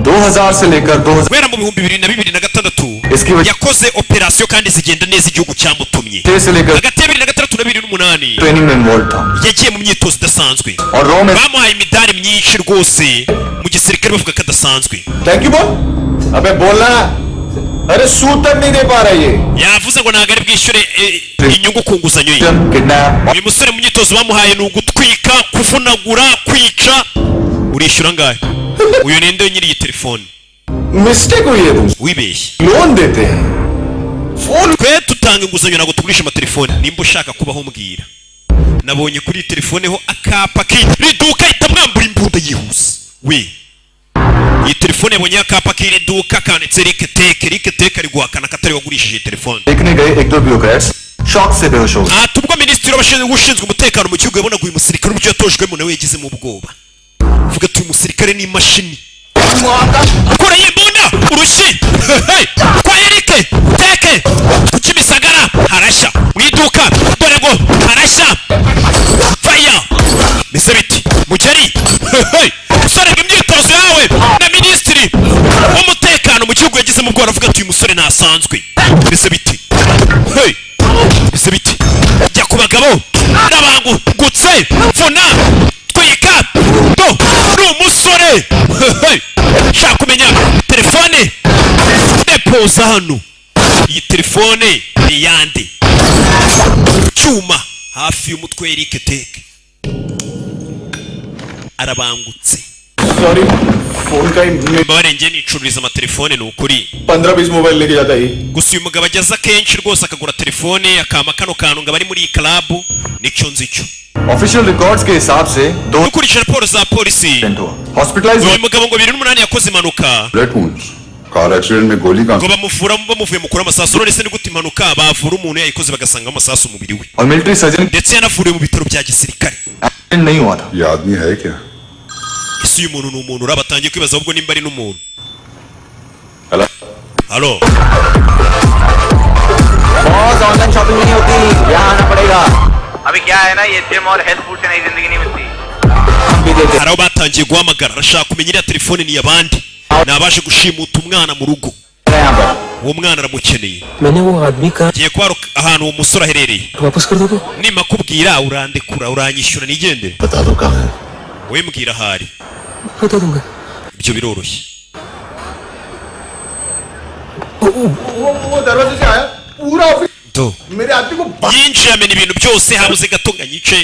2000 से लेकर 2000 Guhera mu 2026 इसकी वजह yakoze operasiyo kandi zigenda neza igihugu cyamutumye. से लेकर Hagati ya 2006 na 2008 training में involve था yagiye mu myitozo idasanzwe. और रो में Bamuhaye imidari myinshi rwose mu gisirikare, bavuga ko adasanzwe. Thank you बोल। अबे बोलना। अरे सूद तक नहीं दे पा रहा ये। Yavuze ngo ntabwo ari bwishyure inyungu ku nguzanyo ye. Kidnap. Uyu musore mu myitozo bamuhaye ni ugutwika, kuvunagura, kwica. Urishyura angahe? Uyu ninde nyiri iyi telefone? Mistake हुई है तुमसे। Wibeshye. Loan देते हैं phone. Twe tutanga inguzanyo, ntabwo tugurisha amatelefone. Nimba ushaka kubaho mbwira. Nabonye kuri iyi telefone ho akapa k'iri duka, ihita mwambura imbunda yihuse we. Iyi telefone yabonye akapa k'iri duka kanditse Eric Teke. Eric Teke ari guhakana ko atari wagurishije iyi telefone. देखने गए एक दो ब्यूरोक्रेट्स शौक से बेहोश हो गए। Ati ubwo minisitiri w'abashinzwe ushinzwe umutekano mu gihugu yabonaga uyu musirikare uburyo yatojwemo, nawe yagizemo ubwoba, vuga ati uyu musirikare ni imashini. Kure y'imbunda urushyi. Hey! Kwa Eric Teke ku Kimisagara harashya mu iduka, dore ngo harashya faya bise biti mugeri. Hey! Musore ngo imyitozo yawe na minisitiri w'umutekano mu gihugu yagizemo ubwoba, aravuga ati uyu musore ntasanzwe. Bise biti? Hey! Bise biti? Jya ku bagabo n'abangutse, vuna, twika, do ni umusore. Hey! Shaka kumenya telefone depoza hano, iyi telefone ni yande? Cyuma hafi y'umutwe Eric Teke arabangutse. Sorry, phone का ही Mbabare, njye nicururiza amatelefone, ni ukuri. 15-20 mobile लेके जाता है। Gusa uyu mugabo ageze akenshi rwose akagura telefone akama kano kantu ngo abari muri iyi club, nicyo nzi cyo. Official records के हिसाब से दो Dukurikije raporo za polisi, हुआ hospitalise. Uyu mugabo ngo 2008 yakoze impanuka. Bullet wounds, car accident में गोली कहाँ? Ngo bamuvura bamuvuye mukura amasasu. None se ni gute impanuka bavura umuntu yayikoze bagasanga amasasu umubiri we? और military surgeon Ndetse yanavuriwe mu bitaro bya gisirikare. Accident नहीं हुआ था। ये आदमी है क्या? Ese uyu muntu ni umuntu? Uraba atangiye kwibaza ahubwo nimba ari n'umuntu. Hello. Halo. Boss, online shopping नहीं होती, यहाँ आना पड़ेगा। अभी क्या है ना, ये जिम और हेल्थ फूड से नई जिंदगी नहीं मिलती। हम भी देते। Hari aho batangiye guhamagara, arashaka kumenya iriya telefone ni iy'abandi, ni abaje gushimuta umwana mu rugo. हैं यहाँ पर। Uwo mwana aramukeneye. मैंने वो आदमी का Ngiye kuba ahantu uwo musore aherereye. वापस कर दोगे? Nimakubwira urandekura, uranyishyura nigendere? बता दो कहाँ है। Wowe mbwira ahari. बता दूंगा। Ibyo biroroshye. वो दरवाजे से आया पूरा office Do मेरे आदमी को yinjiye amena ibintu byose, habuze gato ngo anyice.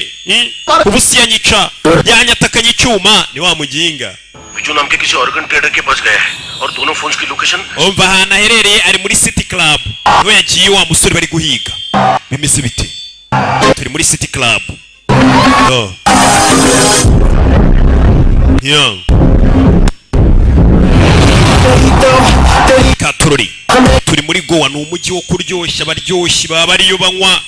Ubu si yanyica, yanyatakanye icyuma ni wa muginga. Biju नाम के किसी organ trader के पास गया है और दोनों फोन की location Umva, ahantu aherereye ari muri City Club, niho yagiye wa musore bari guhiga. Bimeze bite? Turi muri City Club. Do. Yeah. Katurori, turi muri Goa, ni umujyi wo kuryoshya, abaryoshyi baba bariyo banywa.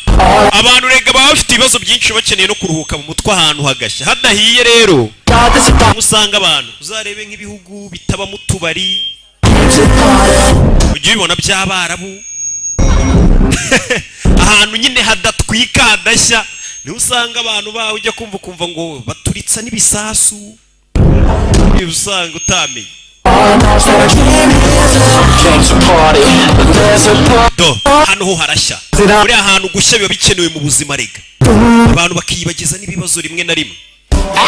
Abantu rega baba bafite ibibazo byinshi, bakeneye no kuruhuka mu mutwe, ahantu hagashya hadahiye. Rero usanga abantu, uzarebe nk'ibihugu bitabamo utubari, ujye ubibona by'Abarabu, ahantu nyine hadatwika, hadashya, niho usanga abantu bawe ujya kumva ukumva ngo baturitsa n'ibisasu. Niba usanga utamenye do, hano ho harashya. Buriya ahantu gushya biba bikenewe mu buzima rega, abantu bakiyibagiza n'ibibazo rimwe na rimwe.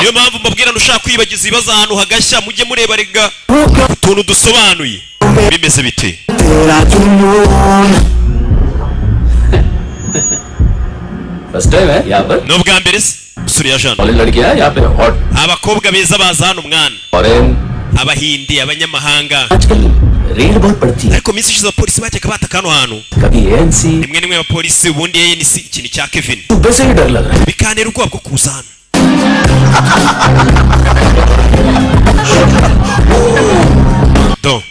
Niyo mpamvu mbabwira, ushaka kwiyibagiza ibibazo, ahantu hagashya, mujye mureba rega utuntu dusobanuye. Bimeze bite? First time है यहाँ पर? Ni ubwa mbere se usuriye jana? College लड़कियां हैं यहाँ पे और Abakobwa beza baza hano mwana. Foreign. Abahindi, abanyamahanga. आजकल रेड बहुत पड़ती है. Ariko minsi ishize abapolisi bajyaga bataka hano hantu. कभी ANC. Rimwe rimwe abapolisi, ubundi ANC, ikintu cya Kevin. सुबह से ही डर लग रहा है. Bikantera ubwoba bwo kuza hano. Do.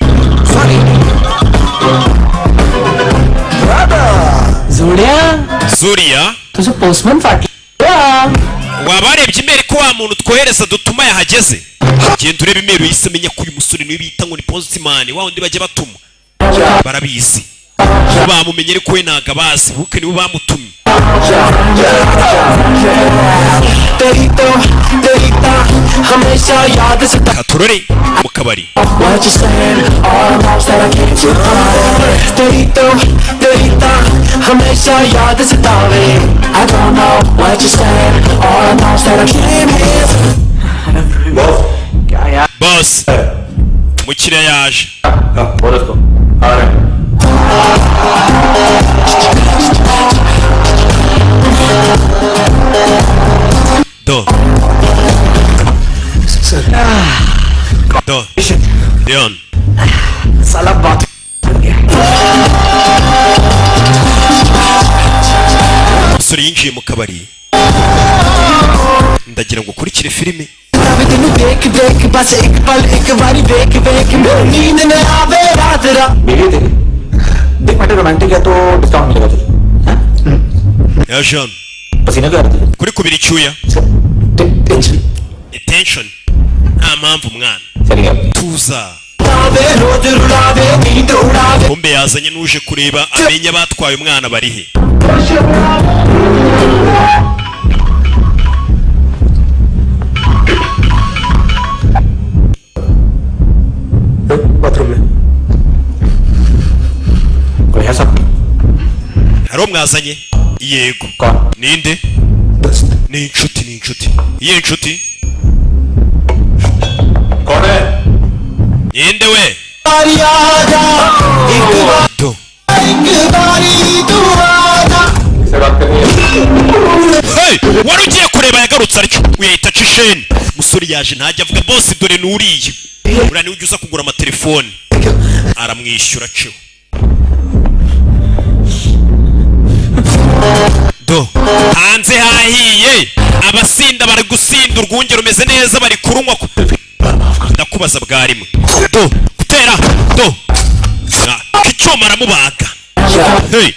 Zuria. Zuriya. तुझे postman फाट. Waba warebye email ko wa muntu twohereza dutuma yahageze? Genda urebe email. Yahise amenya ko uyu musore niwe bita ngo ni postman, wa wundi bajya batuma. Barabizi ko bamumenye, ariko we ntago abazi buke, niwe bamutumye. तेरी तो तेरी ता हमेशा याद सता. Katurore mu kabari. What you saying? All I know is that I can't survive. तेरी तो तेरी ता हमेशा याद सतावे. I don't know what you saying. All I know is that I can't live. Boss, umukiriya yaje. बोलो उसको आ रहे हैं. Do do Leon. साला बात. Umusore yinjiye mu kabari. Ndagira ngo ukurikire filime. ਤੈਨੂੰ ਦੇਖ ਦੇਖ ਬਸ ਇੱਕ ਪਲ ਇੱਕ ਵਾਰੀ ਵੇਖ ਵੇਖ ਮੈਨੂੰ ਨੀਂਦ ਨਾ ਆਵੇ ਰਾਤ ਰਾਤ. मिली तेरी देख मैटर रोमांटिक है तो डिस्काउंट मिलेगा तुझे. Yaje hano. पसीना क्यों आ रहा है? Kuri kubira icyuya. तुझे tension. Attention, nta mpamvu mwana. चलिए. Tuza. ਆਵੇ ਰੋਜ਼ ਰੁਲਾਵੇ ਨੀਂਦ ਉਡਾਵੇ. Kumbe yazanye n'uje kureba amenya abatwaye umwana bari he. Bathroom में कोई है सब? Hari uwo mwazanye? Yego. Ninde? Ni inshuti, ni inshuti. Iyihe inshuti? कौन है? Ninde we? ਵਾਰੀ ਆ ਜਾ ਇੱਕ ਵਾਰ. Do. ਇੱਕ ਵਾਰੀ ਤੂੰ ਆ ਜਾ. किससे बात करनी है? Hey! Wari ugiye kureba yagarutse atyo, uyahita aca isheni. Umusore yaje, ntajya avuga. Boss, dore nuriye, uriya niwe ujya uza kugura amatelefone. Aramwishyura aceho. Do, hanze hahiye, abasinda bari gusinda, urwunge rumeze neza, bari kurunywa. Ndakubaza bwa rimwe. Do, gutera do. Ah, icyuma aramubaga. Hey!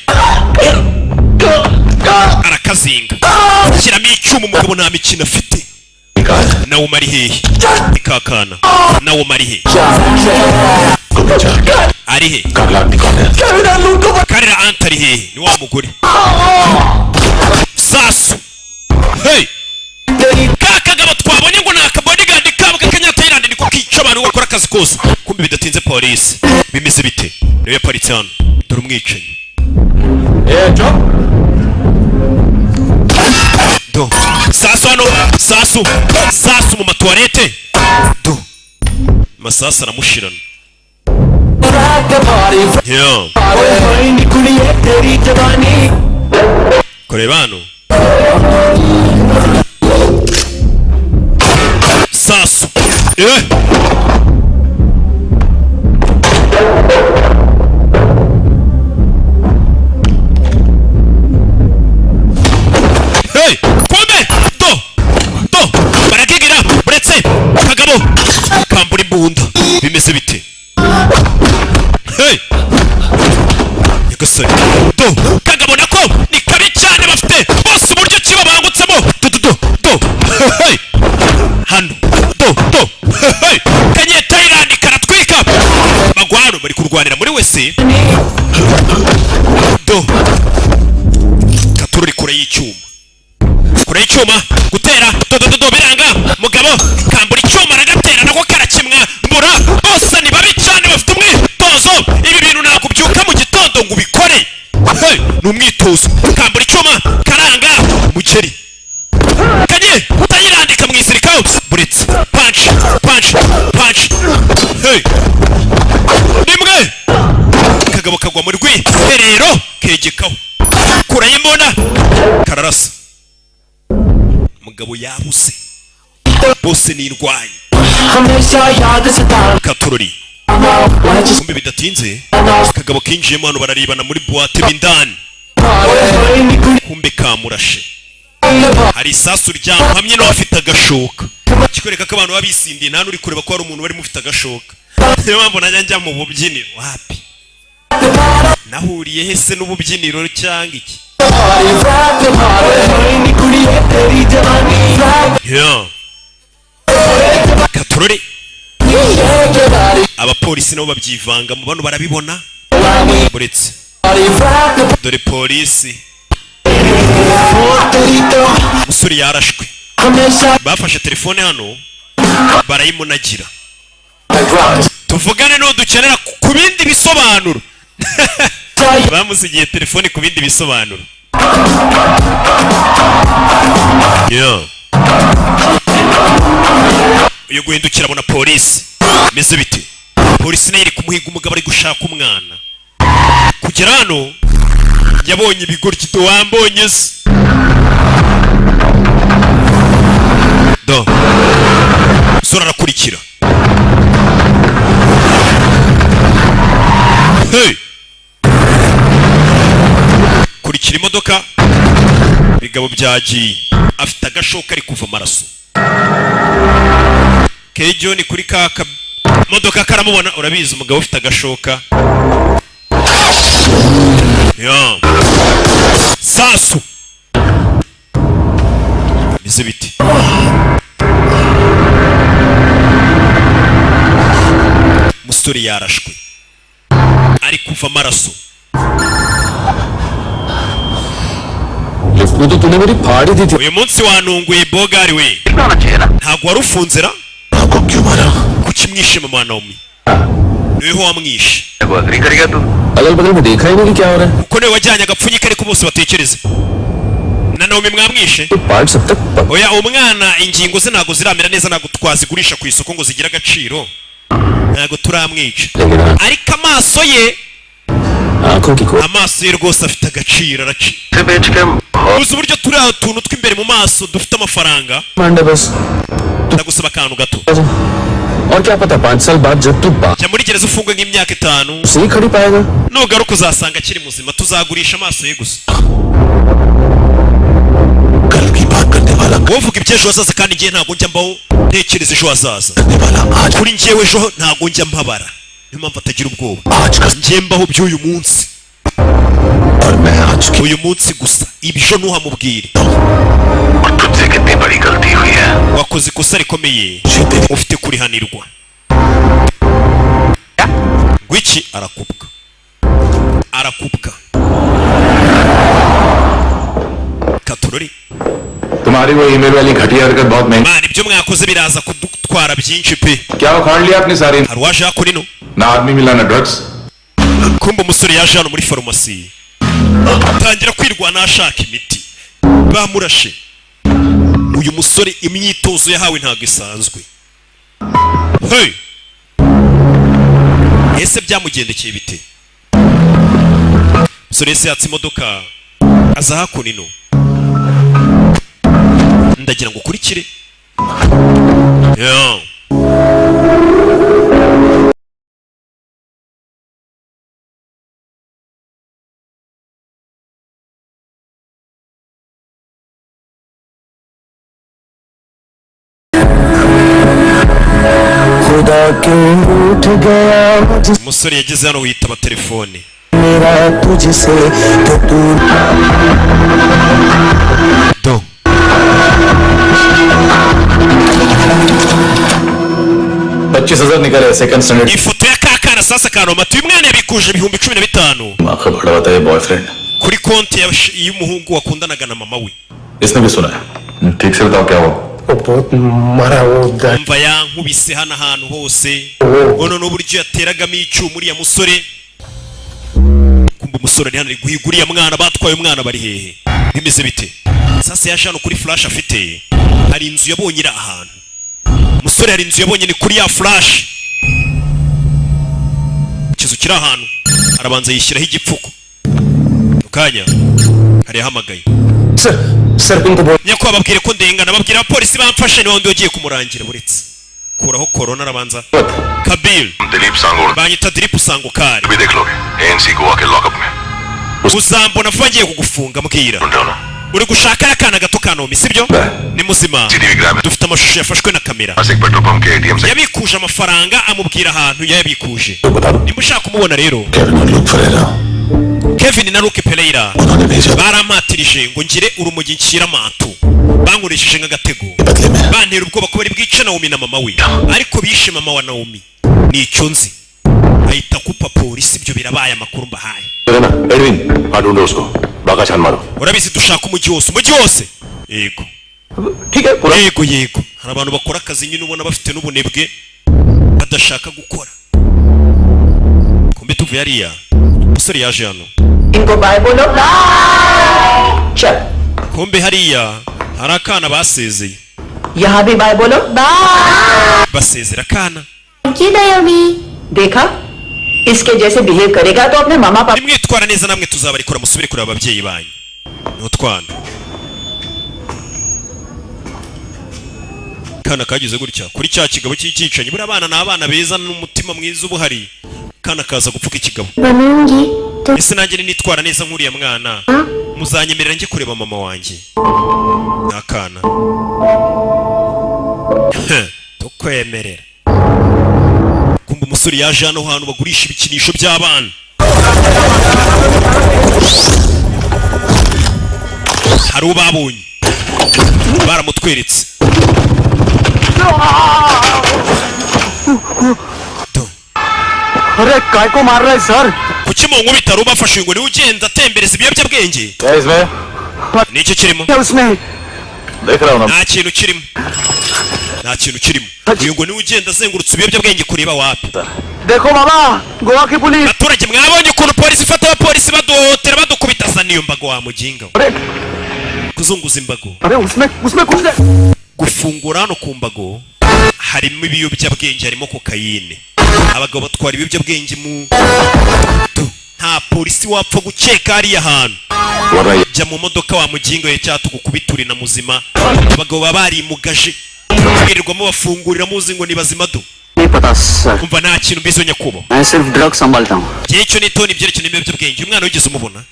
Arakazinga, shyiramo icyuma. Umugabo nta mikino afite. Nawe umara hehe ikakana? Nawe umara he? Ari he Karira anta? Ari hehe? Ni wa mugore. Sasu. Hey! Ka kagabo twabonye ngo ni akabodyguard kabo k'akanyatayilandi, niko kica abantu, gakora akazi kose. Kumbe bidatinze polisi. Bimeze bite? Niyo yaparitse hano. Dore umwicanyi. ए चुप. Do, sasu hano, sasu, sasu mu matuwarete. Do, masasu aramushirana. ਰਾਤ ਭਾਰੀ. Yeah. ਓਏ ਹੋਏ ਨੀ ਕੁੜੀਏ ਤੇਰੀ ਜਵਾਨੀ. Kureba hano, sasu. Eh! Hey! Kumbe do do barakigira, uretse kagabo. Kurayo icyuma, kurayo icyuma, gutera dodododo biranga. Mugabo kambura icyuma aragatera, nako karakimwa mbura. Bose ni babi cyane, bafite umwitozo. Ibi bintu ntabwo ubyuka mu gitondo ngo ubikore. Hey, ni umwitozo. Kambura icyuma karanga, mukeri kanye utayirandika mu izirikaho buretse. Punch, punch, punch. Hey, rimwe kagabo kagwa mu rwiherero, kegekaho, kurayo imbunda kararasa. Mugabo yabuze, bose ni indwanyi. हमेशा याद सता Katorori kumbe bidatinze akagabo kinjiyemo hano, bararebana muri boîte b'indani, kumbe kamurashe. Hari isasu ryamuhamye, nawe afite agashoka, kikwereka ko abantu baba bisindiye, nta n'uri kureba ko hari umuntu barimo ufite agashoka. Niyo mpamvu najya njya mu bubyiniro, wapi nahuriye hese n'ububyiniro cyangwa iki? Yeah. Katorore abapolisi nabo babyivangamo, bano barabibona buretse. Dore polisi, umusore yarashwe, bafashe telefone hano barayimunagira. Tuvugane n'udukenera ku bindi bisobanuro. Bamusigiye telefone ku bindi bisobanuro. Yeah. Uyu guhindukira abona polisi. Meze bite? Polisi nayo iri kumuhiga, umugabo ari gushaka umwana. Kugera hano yabonye ibigoryi. Do, wambonye se? Do, umusore arakurikira. Hey! Kurikira imodoka, ibigabo byagiye. Afite agashoka, ari kuva amaraso. Kejo ni kuri ka modoka karamubona. Urabizi, umugabo ufite agashoka ya sasu bise biti. Umusore yarashwe, ari kuva amaraso. Lift में तो तूने मेरी फाड़ ही दी थी। Uyu munsi wanunguye bogari we, ntabwo wari ufunze ra? Kuki mwishe mama Naomi? Niweho wamwishe. अगल बगल में देखा ही नहीं कि क्या हो रहा है। Kuko niwe wajyanye agapfunyika, ariko bose batekereze na Naomi mwamwishe. Part सब तक Oya, umwana ingingo ze ntabwo ziramera neza, ntabwo twazigurisha ku isoko ngo zigire agaciro, ntabwo turamwica. लेकिन हाँ, Ariko amaso ye, आंखों की को amaso ye rwose afite agaciro, araci. Uzi uburyo turi utuntu tw'imbere mu maso dufite amafaranga? Mande बस। Ndagusaba akantu gato. और क्या पता 5 साल बाद जब तू बाहर Jya muri gereza ufungwe nk'imyaka 5, से ही खड़ी पाएगा। nugaruka uzasanga akiri muzima, tuzagurisha amaso ye gusa. Wowe uvuga iby'ejo hazaza, kandi njyewe ntabwo njya mbaho ntekereza ejo hazaza. Kuri njyewe ejo ntabwo njya mpabara, niyo mpamvu atagira ubwoba. Njye mbaho by'uyu munsi, uyu munsi gusa, ibyo ntuhamubwire. Wakoze ikosa rikomeye, ufite kurihanirwa. Ngwiki? Arakubwa, arakubwa. Katorori. तुम्हारी वो ईमेल वाली घटिया हरकत बहुत महंगी। Man, ibyo mwakoze biraza kudutwara byinshi pe. क्या उखाड़ लिया आपने सारी? Hari uwaje hakuno ino. ना आदमी मिला ना drugs. Kumba umusore yaje hano muri farumasi, atangira kwirwana ashaka imiti. Bamurashe. Uyu musore imyitozo yahawe ntabwo isanzwe. Hey! Ese byamugendekeye bite? Umusore yese yatse imodoka aza hakuno ino. Ndagira ngo ukurikire. Yeah. खुदा क्यों रूठ गया मुझसे? Umusore yageze hano witaba telefone. मेरा तुझसे तो तू Do. 25,000 निकले second standard. Ifoto ya kakana sasa kanomata. Uyu mwana yabikuje 15,000. माँ का बड़ा बताइए boyfriend. Kuri konti y'umuhungu wakundanaga na mama we. इसने भी सुना है। ठीक से बताओ क्या हुआ। वो बहुत मारा वो Umva, yankubise hano ahantu hose ngo n'uburyo yateragamo icyuma uriya musore. Kumva umusore ari hano ari guhiga uriya mwana batwaye. Umwana bari hehe? Bimeze bite? Sasa yaje hano kuri flash afite, hari inzu yabonye iri ahantu. Umusore hari inzu yabonye, ni kuri ya flash, ikizu kiri ahantu. Arabanza yishyiraho igipfuko mu kanya hari yahamagaye. Sir, sir, उनको बोल Nyakubahwa, babwire ko ndengana, babwira abapolisi bamfashe. Ni wundi wagiye kumurangira buretse kuraho korona, arabanza Kabir. Dilip सांगोड़ Banyita Dilip Sangukari. भी देख लोगे ANC Goa के lockup में। Uzambona vuba, ngiye kugufunga. Mbwira, uri gushaka akana gato ka Naomi, sibyo? Ni muzima, dufite amashusho yafashwe na kamera. एक petrol pump के ATM से Yabikuje amafaranga, amubwira ahantu yayabikuje. Nimba ushaka kumubona rero, Kevin na Luke Pereira barampatirije ngo ngire urumogi nshyira amantu, bankoresheje nk'agatego, bantera ubwoba ko bari bwice Naomi na mama we, ariko bishe mama wa Naomi, ni icyo nzi. Ahita akupa polisi, ibyo birabaye, amakuru mbahaye. ना Edwin, हाँ, ढूंढो उसको, बाका छान मारो। Urabizi, dushaka umujyi wose, umujyi wose. Yego, yego, yego. Hari abantu bakora akazi nyine ubona bafite n'ubunebwe, badashaka gukora. Kumbe tuvuye hariya, umusore yaje hano. इनको bye बोलो, चल। Kumbe hariya hari akana basezeye. यहाँ भी bye बोलो, bye. Basezera akana. Thank you, Naomi. देखा, इसके जैसे behave करेगा तो अपने मामा पापा Nimwitwara neza namwe tuzabarikora, musubire kureba ababyeyi banyu. Ni utwana kana kagize gutya kuri cya kigabo cy'icyicanyi. Buriya abana ni abana beza n'umutima mwiza uba uhari. Kana kaza gupfuka ikigabo. बनूंगी तो Ese nanjye nitwara neza nk'uriya mwana, muzanyemerera njye kureba mama wanjye? Ni akana tukwemerera. Kumva umusore yaje hano hantu bagurisha ibikinisho by'abana, hari uwo babonye baramutweretse. अरे काय को मार रहा है sir? Kuki mu nkubita? Bafashe ngo niwe ugenda atembereza ibiyobyabwenge. Nicyo kirimo? उसमें देख रहा हूँ ना। Nta kintu kirimo, nta kintu kirimo. Uyu ngo niwe ugenda azengurutse ibiyobyabwenge, kureba wapi. देखो बाबा, गोवा की police. Abaturage, mwabonye ukuntu polisi ifata abapolisi, baduhotera, badukubita. Zana iyo mbago wa muginga we. Kuzunguza imbago. अरे उसमें उसमें कुछ नहीं। Gufungura hano ku mbago harimo ibiyobyabwenge, harimo kokayine. Abagabo batwara ibiyobyabwenge mu Tu, nta polisi wapfa gukeka hariya hantu. Jya mu modoka wa muginga we, cyangwa tugukubita na muzima. Abagabo baba barimugaje, birirwamo bafungurira muzi ngo ni bazima do. नहीं पता sir. Umva, nta kintu mbizo nyakubahwa. मैं सिर्फ drug संभालता हूँ। Igihe cyo nitoni ibyerekeye n'ibiyobyabwenge. Umwana wigeze umubona?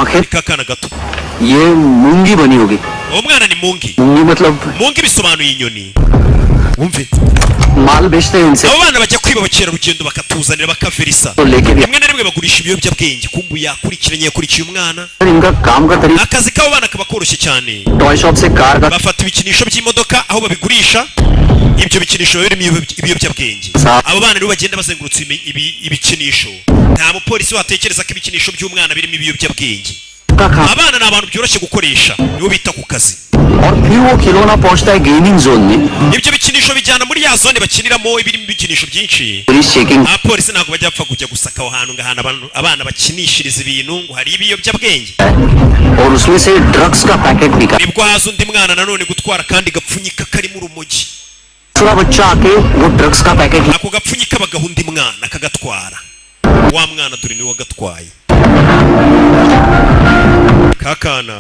आखिर Ni kakana gato. ये मूंगी बनी होगी। Uwo mwana ni Mungi. मूंगी मतलब Mungi bisobanuye inyoni, wumve. माल बेचते हैं इनसे। Abo bana bajya kwiba abakerarugendo bakatuzanira, bakaverisa. तो लेके भी Rimwe na rimwe bagurisha ibiyobyabwenge. Kumbu yakurikiranye, yakurikiye umwana. इनका काम का तरीका Akazi k'abo bana kaba koroshye cyane. Toy shop से car का Bafata ibikinisho by'imodoka aho babigurisha, ibyo bikinisho biba birimo ibiyobyabwenge. Abo bana rero bagenda bazengurutse ibikinisho, nta mupolisi watekereza ko ibikinisho by'umwana birimo ibiyobyabwenge. का खा Abana ni abantu byoroshye gukoresha, nibo bita ku kazi. और फिर वो खिलौना पहुंचता है gaming zone में। Ibyo bikinisho bijyana muri ya zone bakiniramo ibirimo ibikinisho byinshi. Police checking Abapolisi ntabwo bajya bapfa kujya gusaka aho hantu ngo ahantu abana bakinishiriza ibintu ngo hari ibiyobyabwenge. और उसमें से drugs का packet निकाल Nibwo haza undi mwana nanone gutwara kandi gapfunyika karimo urumogi. दूसरा बच्चा आके वो drugs का packet Ako gapfunyika bagaha undi mwana akagatwara. Wa mwana dore niwe wagatwaye kakana,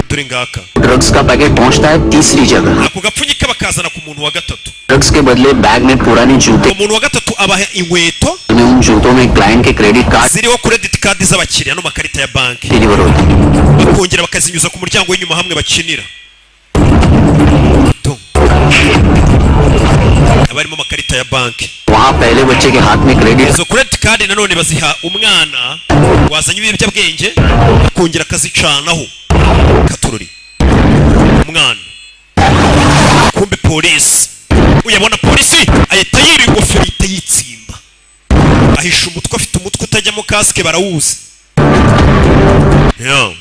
dore ngaka. Drugs का packet पहुंचता है तीसरी जगह। Ako gapfunyika bakazana ku muntu wa gatatu. Drugs के बदले बैग में पुराने जूते Umuntu wa gatatu abaha inkweto में उन जूतों में क्लाइंट के credit card ziriho credit card z'abakiriya n'amakarita ya banki, deliver होते हैं। Bakongera bakazinyuza ku muryango w'inyuma hamwe bakinira. Tu. Haba harimo amakarita ya banki. वहाँ पहले बच्चे के हाथ में credit Izo credit card nanone baziha umwana wazanye ibiyobyabwenge, akongera akazicanaho katururi umwana. Kumbe polisi uyabona, polisi ahita yiba ingofero, ahita yitsimba, ahisha umutwe, afite umutwe utajya Utajyamo kasike barawuzi. Yeah.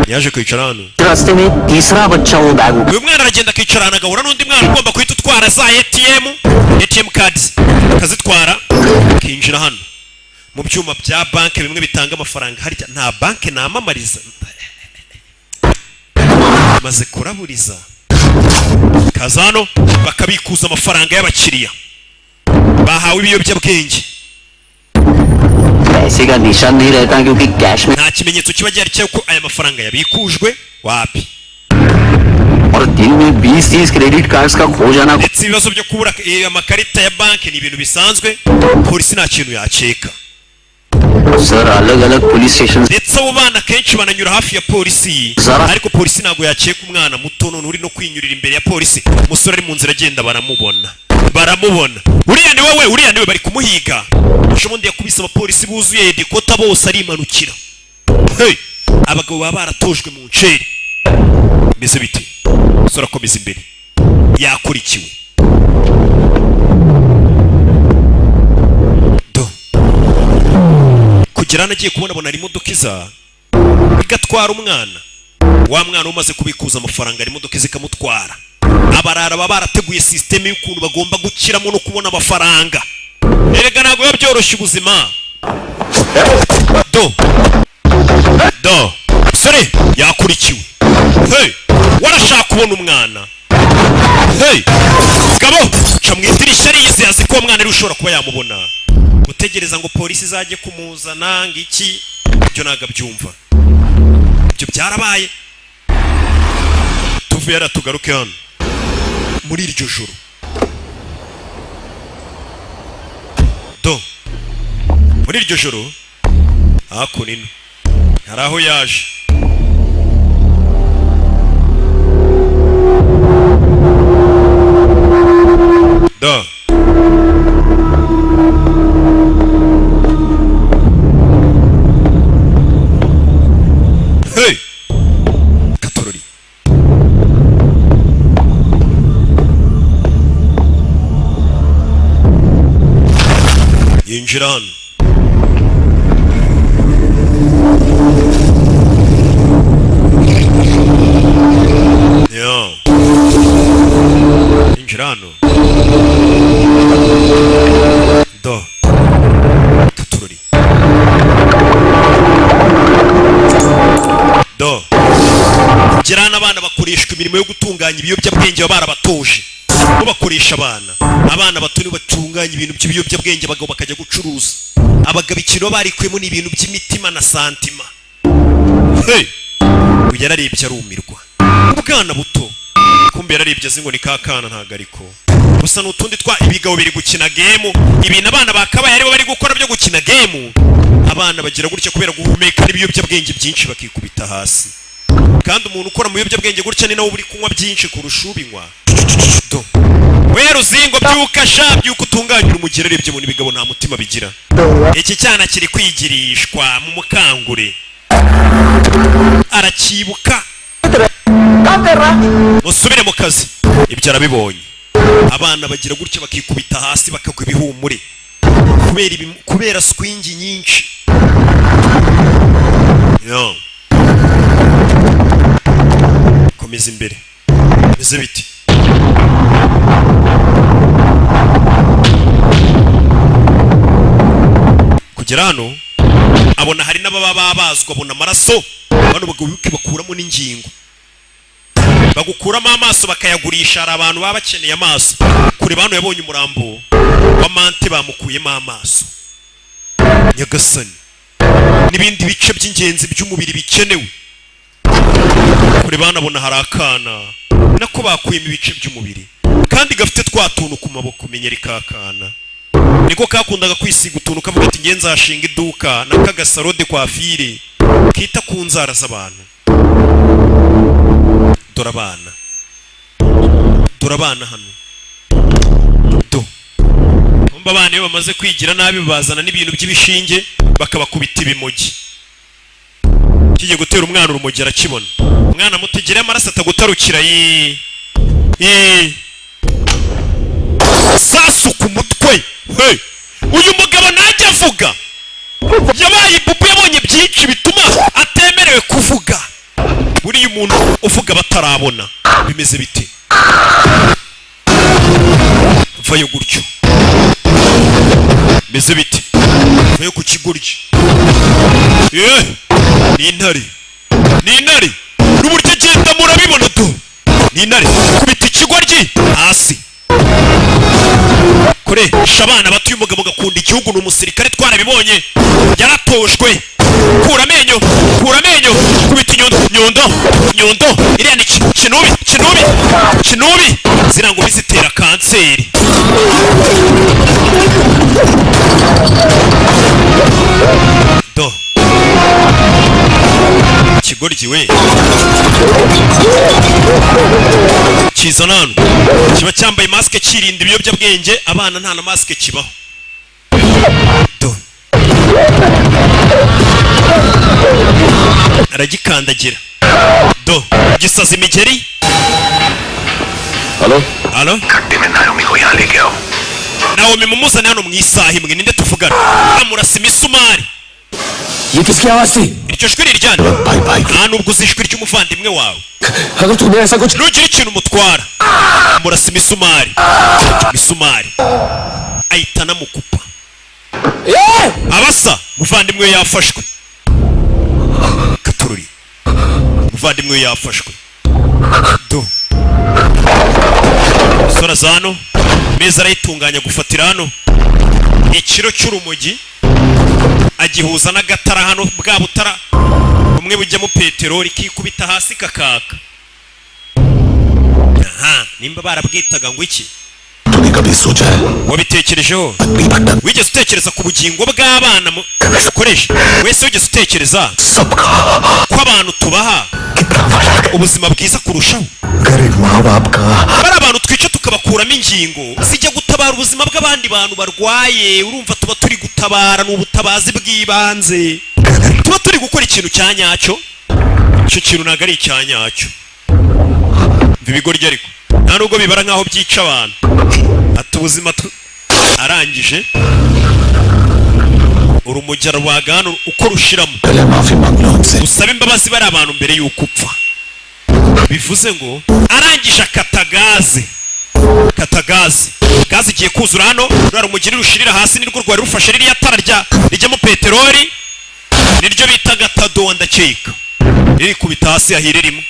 Yaje kwicara hano. रास्ते में तीसरा बच्चा वो bag Uyu mwana aragenda akicara ahantu, agahura n'undi mwana ugomba guhita utwara za ATM, ATM cards, akazitwara, akinjira hano mu byuma bya banki bimwe bitanga amafaranga. Harya nta banki namamariza, maze kuraburiza kaza hano bakabikuza amafaranga y'abakiriya bahawe ibiyobyabwenge. पैसे का निशान नहीं रहता क्योंकि cash में Nta kimenyetso kiba gihari cy'uko aya mafaranga yabikujwe wapi. और दिन में 20-30 credit cards का खो जाना। Ndetse ibibazo byo kubura amakarita ya banki ni ibintu bisanzwe, polisi nta kintu yakeka. Sir अलग अलग police station. Ndetse abo bana kenshi bananyura hafi ya polisi, Zara. ariko polisi ntabwo yakeka umwana muto none uri no kwinyurira imbere ya polisi. Umusore ari mu nzira agenda, baramubona, baramubona, uriya ni wowe, uriya niwe, bari kumuhiga. Ejo bundi yakubise abapolisi buzuye hedikota bose, arimanukira. Hey! Abagabo baba baratojwe mu nceri bimeze bite? Umusore akomeza imbere, yakurikiwe. Do kugera hano agiye kubona, abona hari imodoka iza igatwara umwana, wa mwana umaze kubikuza amafaranga, hari imodoka iza ikamutwara. Abarara baba barateguye sisiteme y'ukuntu bagomba gukiramo no kubona amafaranga. Erega ntabwo biba byoroshye ubuzima. Do do musore yakurikiwe. Hey, warashaka kubona umwana. Hey, gabo ca mu idirishya, ariyizi, azi ko uwo mwana ari ushobora kuba yamubona. Gutegereza ngo polisi izajye kumuzana ngo iki, ibyo ntabwo abyumva, ibyo byarabaye. Tuvuye hariya tugaruke hano muri iryo joro. Do muri iryo joro hakuno ino hari aho yaje. Do hey, katorori yinjira hano. Yo. Yinjira hano. Do katorori do kugera hano, abana bakoreshwa imirimo yo gutunganya ibiyobyabwenge, baba barabatoje bo bakoresha abana. Abana bato nibo batunganya ibintu by'ibiyobyabwenge, abagabo bakajya gucuruza. Abagabo ikintu baba barikuyemo ni ibintu by'imitima na santima. Hey! Uyu yararebye arumirwa, ubwana buto, kumbe yararebye azi ngo ni ka kana, ntabwo ariko gusa ni utundi twa ibigabo biri gukina game. Ibintu abana bakabaye aribo bari gukora byo gukina game, abana bagira gutya kubera guhumeka n'ibiyobyabwenge byinshi bakikubita hasi. Kandi umuntu ukora mu biyobyabwenge gutya ni nawe uba uri kunywa byinshi kurusha ubinywa. Do we ruzingo, byuka sha, byuka utunganye urumugero. Arebye mu ibigabo nta mutima bigira. Iki cyana kiri kwigirishwa mu mukangure, arakibuka, musubire mu kazi. Ibyo arabibonye. Abana bagira gutya bakikubita hasi, bakagwa ibihumure kubera swingi nyinshi. Yo. Komeza imbere, bimeze biti? Kugera hano abona hari n'ababa babazwa, abona amaraso. Bano bagabo bibuke bakuramo n'ingingo, bagukuramo amaso bakayagurisha. Hari abantu baba bakeneye amaso. Kure hano yabonye umurambo wa mante, bamukuyemo amaso, nyagasani, n'ibindi bice by'ingenzi by'umubiri bikenewe. Kure banabona hari akana nako bakuyemo ibice by'umubiri kandi gafite twa tuntu ku maboko, menyera kakana niko kakundaga kwisiga utuntu, kavuga ati ngenzi nzashinga iduka n'akagasaro de coiffure kita ku nzara z'abantu. Dore abana, dore abana hano. Do umva, abana iyo bamaze kwigira nabi bazana n'ibintu by'ibishinge bakabakubita ibimogi. Kigiye gutera umwana urumogi, arakibona. Umwana mutegere amaraso atagutarukira. Yi yi sasu ku mutwe. Hey! Uyu mugabo najya avuga Yabaye ibubu, yabonye byinshi bituma atemerewe kuvuga. Buriya umuntu uvuga batarabona bimeze bite? Vayo gutyo, bimeze bite? Vayo ku kigoryi. Ye, ni intare, ni intare n'uburyo agenda murabibona do, ni intare. Kubita ikigoryi hasi. Koresha abana bato. Uyu mugabo gakunda igihugu, ni umusirikare, twarabibonye, yaratojwe. Kura amenyo, kura amenyo, kubita inyundo, nyundo, nyundo. Iriya ni kinubi, kinubi, kinubi. Ziriya ngo zitera kanseri. Do ikigoryi we kizana hano, kiba cyambaye masike kirinda ibiyobyabwenge. Abana nta na masike kibaho. Do aragikandagira, do gisaza imigeri. Hello. Halo. Naomi mumuzane hano mu isaha imwe. Ninde tuvugana? Amurasa imisumari. ये किसकी आवाज थी? Iryo jwi ni iryande? Nta nubwo uzi ijwi ry'umuvandimwe wawe. अगर तूने ऐसा कुछ Nugira ikintu umutwara. Amurasa imisumari, imisumari ahita anamukupa. Abasa muvandimwe we yafashwe. Katururi, muvandimwe we yafashwe. Do sora zano meza arayitunganya, gufatira hano ikiro cy'urumogi agihuza n'agatara hano, bwa butara bumwe bujyamo peteroli, kikubita hasi kakaka. Aha nimba barabwitaga ngo iki? तूने कभी सोचा है? Wabitekerejeho? Wigeze utekereza ku bugingo bw'abana ukoresha wese? Wigeze utekereza ko abantu tubaha ubuzima bwiza kurushaho? गरीब माँ बाप का Bari abantu twica tukabakuramo ingingo zijya gutabara ubuzima bw'abandi bantu barwaye. Urumva tuba turi gutabara, ni ubutabazi bw'ibanze, tuba turi gukora ikintu cya nyacyo. Icyo kintu ntabwo ari icya nyacyo. Mva ibigoryi, ariko nta nubwo bibara nk'aho byica abantu. Ati ubuzima arangije urumogi arwaga hano uko rushiramo. पहले माफी मांग लो उनसे. Usabe imbabazi bari abantu mbere y'uko upfa. Bivuze ngo arangije akata gaze, kata gaze, gaze igiye kuzura hano. Ruriya rumogi rushirira hasi nirwo rwari rufashe ririya tara rya rijyamo peteroli, niryo bita gatadowa ndakeka. Ririkubita hasi hahire rimwe.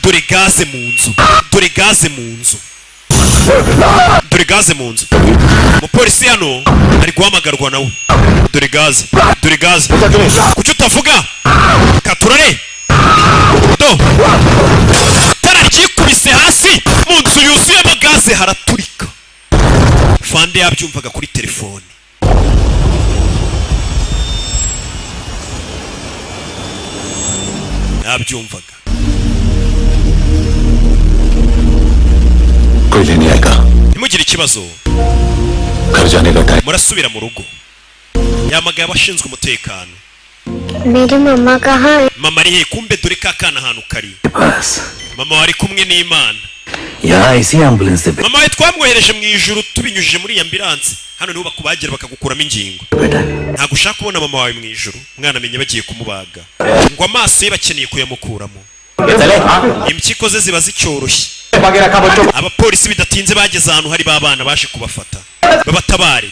Dore gaze mu nzu, dore gaze mu nzu, dore gaze mu nzu. Umupolisi hano ari guhamagarwa nawe. Dore gaze, dore gaze. Kuki utavuga? Katurare. Do tara ryikubise hasi mu nzu yuzuyemo gaze, haraturika. Fande yabyumvaga kuri telefone. Yabyumvaga. कोई लेने आएगा. Ntimugire ikibazo. घर जाने का time. Murasubira mu rugo. Yamagaye abashinzwe umutekano. मेरी मम्मा कहाँ है? Mama ari he? Kumbe dore ka kana ahantu kari. बस Mama wari kumwe n'Imana. यहाँ इसी एम्बुलेंस से Mama we twamwohereje mu ijuru tubinyujije muri iyi ambulance. Hano niho bakubagira bakagukuramo ingingo. बेटा Ntabwo ushaka kubona mama wawe mu ijuru? Umwana amenya bagiye kumubaga ngo amaso ye bakeneye kuyamukuramo, impyiko ze ziba zicyoroshye. Abapolisi bidatinze bageze ahantu hari ba bana, baje kubafata babatabare.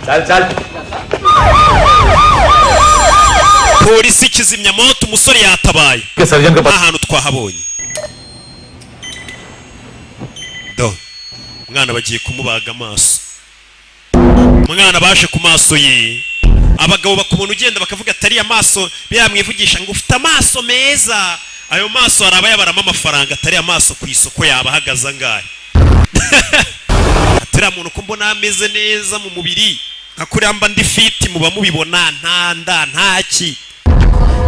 चल चल. Polisi, kizimyamoto, umusore yatabaye. Surgeon का Nta hantu twahabonye. Do umwana bagiye kumubaga amaso. Umwana baje ku maso ye. Abagabo bakubona ugenda bakavuga atari amaso, biyamwivugisha ngo ufite amaso meza. Ayo maso hari abayabaramo amafaranga. Atari amaso ku isoko yaba ahagaze angahe? Atari muntu ko mbona ameze neza mu mubiri, nka kuriya mba ndi fit, muba mubibona, nta nda ntaki,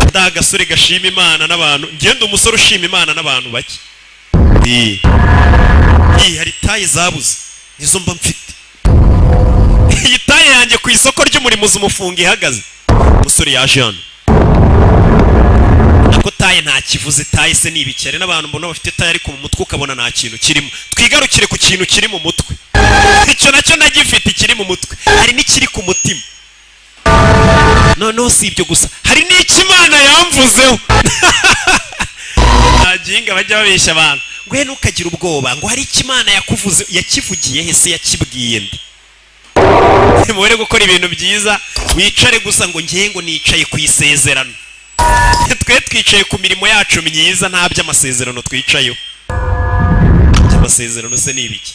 nda gasore gashima Imana n'abantu. Ngenda umusore ushima Imana n'abantu bake. Iyi hari taille zabuze, nizo mba mfite. Iyi taille yanjye ku isoko ry'umurimo uzi umufungo ihagaze? Umusore yaje hano. Nako taille nta kivuze, taille se ni ibiki? Hari n'abantu mbona bafite taille ariko mu mutwe ukabona nta kintu kirimo. Twigarukire ku kintu kiri mu mutwe, icyo nacyo ndagifite. Ikiri mu mutwe, hari n'ikiri ku mutima. Noneho si ibyo gusa, hari n'icyo Imana yamvuzeho. Nta ginga bajya babeshya abantu ngo he, ntukagire ubwoba, ngo hari icyo Imana yakuvuze. Yakivugiye he se? Yakibwiye nde? Mubere gukora ibintu byiza, wicare gusa ngo ngiye, ngo nicaye ku isezerano. Twe twicaye ku mirimo yacu myiza, nta by'amasezerano twicayeho. By'amasezerano se ni ibiki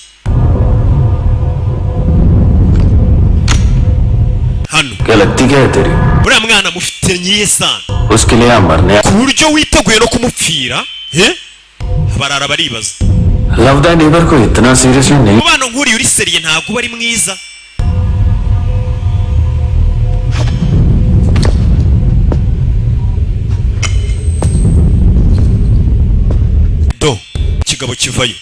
hano? क्या लगती क्या है तेरी? Uriya mwana mufitanye iyihe sano उसके लिए आप मरने ku buryo witeguye no kumupfira? He, barara baribaza. Love thy neighbour को इतना seriously नहीं Umubano nk'uriya uri sérieux ntabwo uba ari mwiza. Do ikigabo kivayo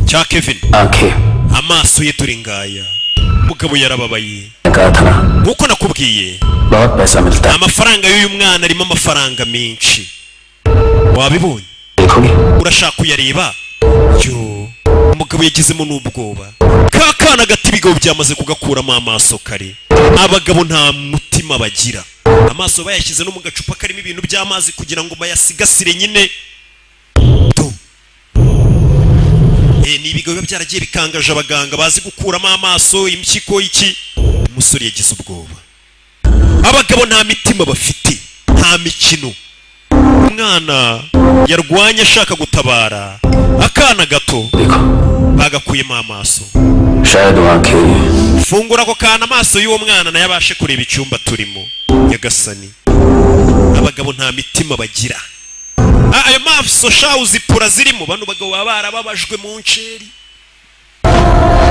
cya Kevin. आंखें Amaso ye dore ngaya, umugabo yarababaye. कहा था ना? Nk'uko nakubwiye, बहुत पैसा मिलता है। Amafaranga y'uyu mwana arimo amafaranga menshi, wabibonye? देखोगे? Urashaka kuyareba? Yo, umugabo yagizemo n'ubwoba. Ka kana gato ibigabo byamaze kugakuramo amaso kare. Abagabo nta mutima bagira, amaso bayashyize no mu gacupa karimo ibintu by'amazi kugira ngo bayasigasire nyine tu. Ni ibigo biba byaragiye bikangaje abaganga bazi gukuramo amaso, impyiko, iki. Umusore yagize ubwoba. Abagabo nta mitima bafite, nta mikino. Umwana yarwanye ashaka gutabara akana gato, bagakuyemo amaso. शायद वो आंखें Fungura ako kana, amaso y'uwo mwana nayo abashe kureba icyumba turimo. Nyagasani, abagabo nta mitima bagira. Ah, ayo maso sha, uzipura zirimo. Bano bagabo baba barababajwe mu nceri.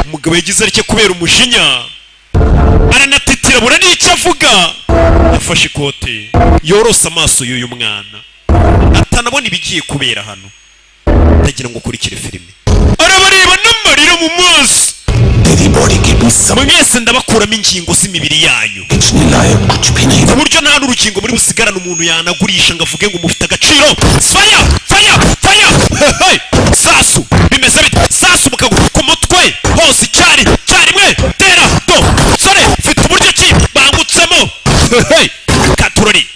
Umugabo yagize atya kubera umujinya, aranatitira, bura n'icyo avuga. Afashe ikote yorose amaso y'uyu mwana atanabona ibigiye kubera hano. Ndagira ngo ukurikire filime. Arabareba n'amarira mu maso. Mwese ndabakuramo ingingo z'imibiri yanyu ku buryo nta n'urugingo muri busigarane umuntu yanagurisha ngo avuge ngo mufite agaciro. Faya, faya, faya! Hey! Sasu, bimeze bite? Sasu mu kaguru, ku mutwe hose, icyari cyarimwe. Tera do sore, mfite uburyo ki bangutsemo. Hey! Katurori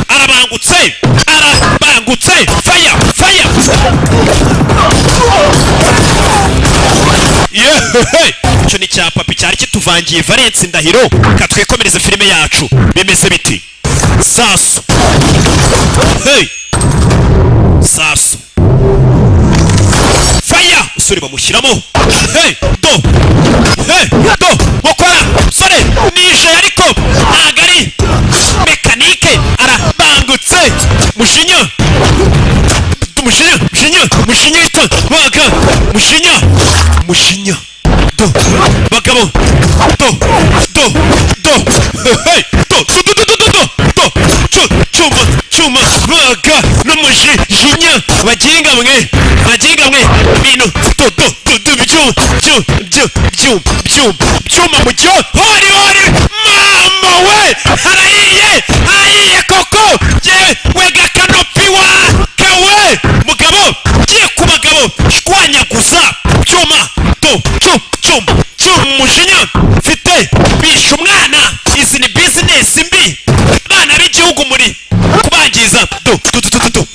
arabangutse, arabangutse. Faya, faya! Yehehe! Icyo ni cya papi cyari kituvangiye. Valence Ndahiro, katwikomereze filime yacu. Bimeze biti? Sasu, hey! Sasu, faya! Usore bamushyiramo. Hey! Do, hey! Do mukora sore nije, ariko ntago ari mekanike. Arabangutse, mushinya, mushinya, mushinya, mushinya ita baga, mushinya, mushinya. Do bagabo, do, do, do, hey! Do, do, do, do, do, do, do, cu cyuma, cyuma, baga n'umujinya. Baginga mwe, baginga mwe, bintu do, do, do, do, byuma, byuma, byuma, byuma, byuma mu cyo hori, hori! Mama we, harahiye, harahiye koko! Yewe we, gakanopi wa kawe mugabo, giye ku bagabo shwanyaguza byuma. Do cyu, cyuma, cyuma, umujinya mfite bishe umwana. Izi ni bizinesi mbi, bana b'igihugu muri kubangiza. Do, do, do, do, do,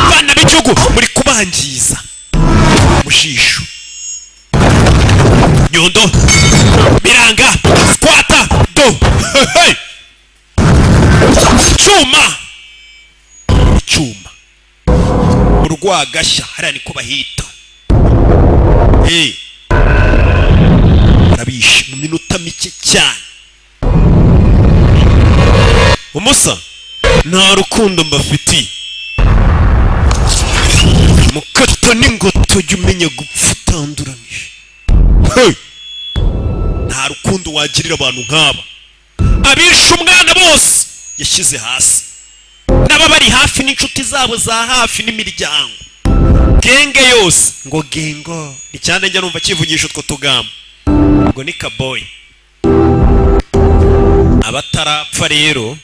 bana b'igihugu muri kubangiza. Mu jisho, nyundo, biranga, squata. Do, hey! Cyuma, icyuma, urwagashya hariya niko bahita. Hey! Arabishe mu minota mike cyane. Umusa nta rukundo mbafitiye, mukata n'ingoto, jya umenya gupfa utanduranije. Hey! Nta rukundo wagirira abantu nk'aba abishe umwana bose yashyize hasi, n'ababari hafi n'inshuti zabo za hafi n'imiryango, genge yose. Ngo gengo icyane, njya numva kivugisha utwo tugambo ngo ni kaboyi. Abatarapfa rero,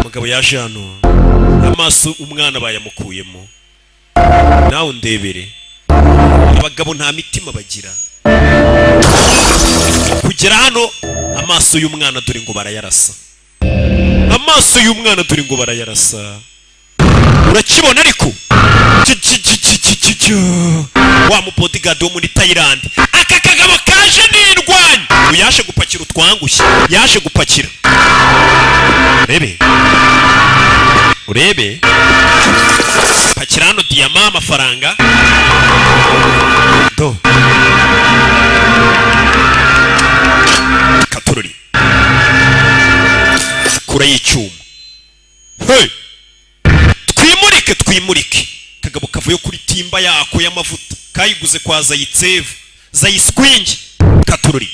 umugabo yaje hano, amaso umwana bayamukuyemo. Nawe undebere, abagabo nta mitima bagira. Kugera hano, amaso y'umwana dore ngo barayarasa, amaso y'umwana dore ngo barayarasa. Urakibona ariko? Ki- ki- ki- ki- ki- ki- ki. Wa mu bodyguard wo muri Thailand, aka kagabo kaje nirwanya. Uyu yaje gupakira utwangushye, yaje gupakira. Urebe, urebe, pakira hano diyama, amafaranga do katururi kure y'icyuma. Hey! Twimurike, twimurike. Kagabo kavuye kuri timba yako y'amavuta kayiguze kwa Zayitsevu Zayiswingi. Katururi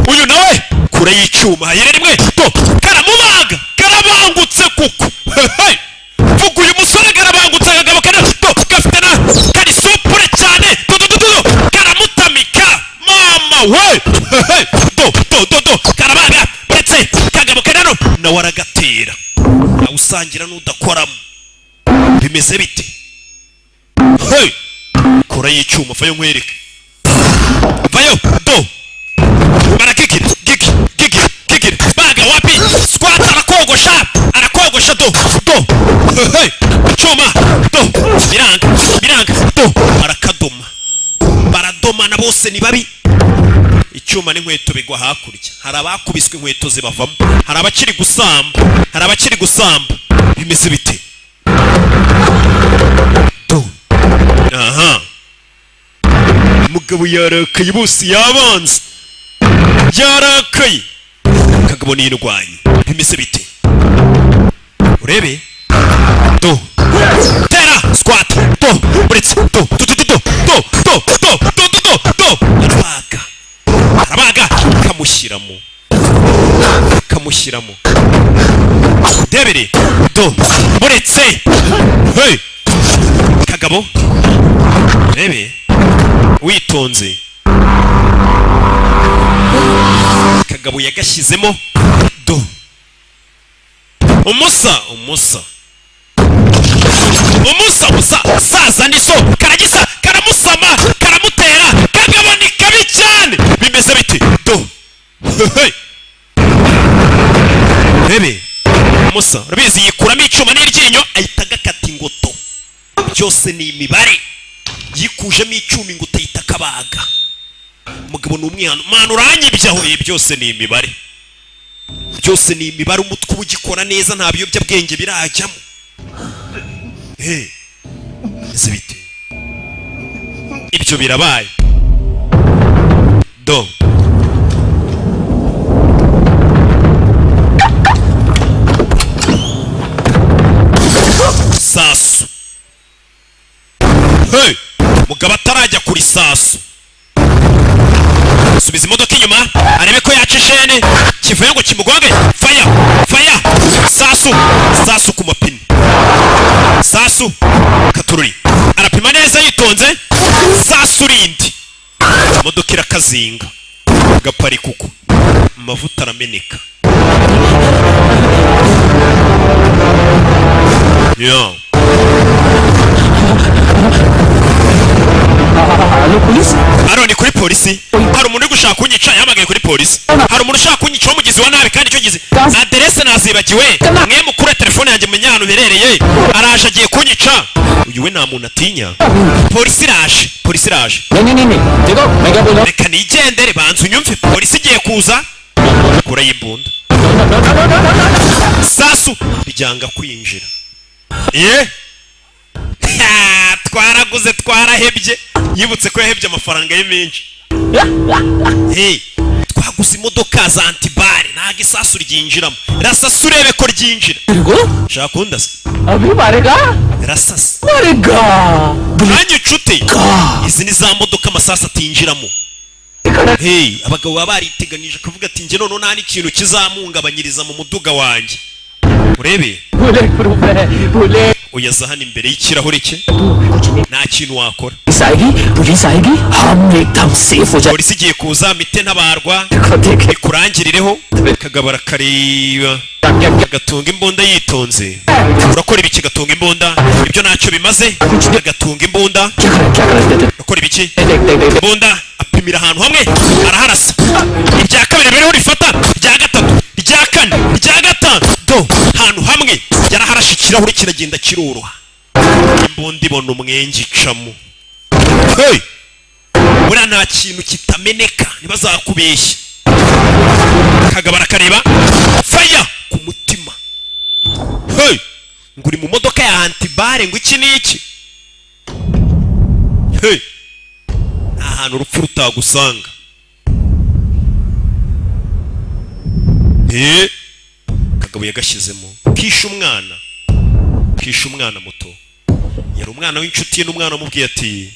uyu nawe kure y'icyuma, hayire rimwe to karamubaga, karabangutse kuko. Hey! Vuga, uyu musore karabangutse. Akagabo kari to gafite na kari souple cyane. To to to to, karamutamika mama we. Hey! Do do do do, karabaga. Uretse kagabo kari hano nawe aragatera, awusangira n'udakoramo. Bimeze bite? Hey! Kora y'icyuma, vayo nkwereke, vayo do. Barakikira gigi gigi gigi, baga wapi? Squat, arakogosha, arakogosha. Do do, hey! Cyuma do, biranga, biranga do, barakadoma, baradomana bose ni babi. Icyuma n'inkweto bigwa hakurya. Hari abakubiswe inkweto zibavamo, hari abakiri gusamba, hari abakiri gusamba. Bimeze bite? Do, aha umugabo yarakaye, bose yabanze yarakaye. Kagabo niyirwanye. Bimeze bite? Urebe do, tera squat do, uretse do do do do do do do do do do do do, arabaga, arabaga, kamushyiramo, kamushyiramo. Debere do, uretse. Hey, kagabo, rebe witonze. Kagabo yagashyizemo do. Umusa, umusa, umusa, umusa saza niso karagisa, karamusama, karamutera. Kagabo ni kabi cyane. Bimeze biti? Do. Hey! Rebe umusa, urabizi, yikuramo icyuma n'iryinyo, ahita agakata ingoto. Byose ni imibare. Yikujemo icyuma, ingoto, ahita akabaga. Umugabo ni umwana mwana, uranyibyaho. Ibi byose ni imibare, byose ni imibare. Umutwe uba ugikora neza, nta biyobyabwenge birajyamo. Hey, ese bite? Ibyo birabaye do. Sasu. Hey, mugabo atarajya kuri sasu, subiza imodoka inyuma arebe ko yaca ishene kivuye ngo kimugonge. Faya, faya, sasu, sasu ku mapine, sasu katururi. Arapima neza yitonze. Sasu rindi, imodoka irakazinga, gaparika uko, amavuta arameneka. Yeah. Hello, police. Hano ni kuri polisi. Hari umuntu uri gushaka kunyica, yahamagaye kuri polisi. Hari umuntu ushaka kunyica w'umugizi wa nabi, kandi icyo gize aderese nazibagiwe. Mwe mukure telefone yanjye, mumenye ahantu biherereye. Araje, agiye kunyica. Uyu we nta muntu atinya. Polisi iraje, polisi iraje. नहीं नहीं नहीं नहीं, देखो मैं क्या बोल रहा हूँ। Reka nigendere, banza unyumve. Polisi igiye kuza. Kure y'imbunda, sasu ryanga kwinjira. Ye, ha, twaraguze, twarahebye. Yibutse ko yahebye amafaranga ye menshi. Hey, twaguze imodoka za anti-balles, ntabwo isasu ryinjiramo. Rasasa urebe ko ryinjira. Shaka kundasa. अभी मारेगा। Rasasa. मारेगा। Nanjye inshuti, izi ni za modoka amasasu atinjiramo. Hey, abagabo baba bariteganyije, akavuga ati njye noneho nta n'ikintu kizamuhungabanyiriza mu muduga wanjye. Urebe. Bullet proof है, bullet. Uyaza hano imbere y'ikirahure cye, nta kintu wakora. Police आएगी, पुलिस आएगी, हम एकदम सेफ हो जाए। Polisi igiye kuza, mite ntabarwa, ikurangirireho. Kagabo arakareba, agatunga imbunda yitonze. Urakora ibiki? Gatunga imbunda, ibyo ntacyo bimaze. Agatunga imbunda. Urakora ibiki? Imbunda, apima. Aripimira ahantu hamwe, araharasa. Irya kabiri biriho rifata, irya gatatu, irya kane, irya gatanu, do ahantu hamwe yaraharashe, ikirahure kiragenda kiroroha. Imbunda ibona umwenge icamo. Hey! Buriya nta kintu kitameneka, ntibazakubeshye. Kagabo arakareba, faya ku mutima. Hey! Ngo uri mu modoka ya anti-balles, ngo iki n'iki. Hey! Nta hantu urupfu rutagusanga. Kagabo yagashyizemo, kishe umwana, kishe umwana muto. Yari umwana w'inshuti ye, n'umwana wamubwiye ati: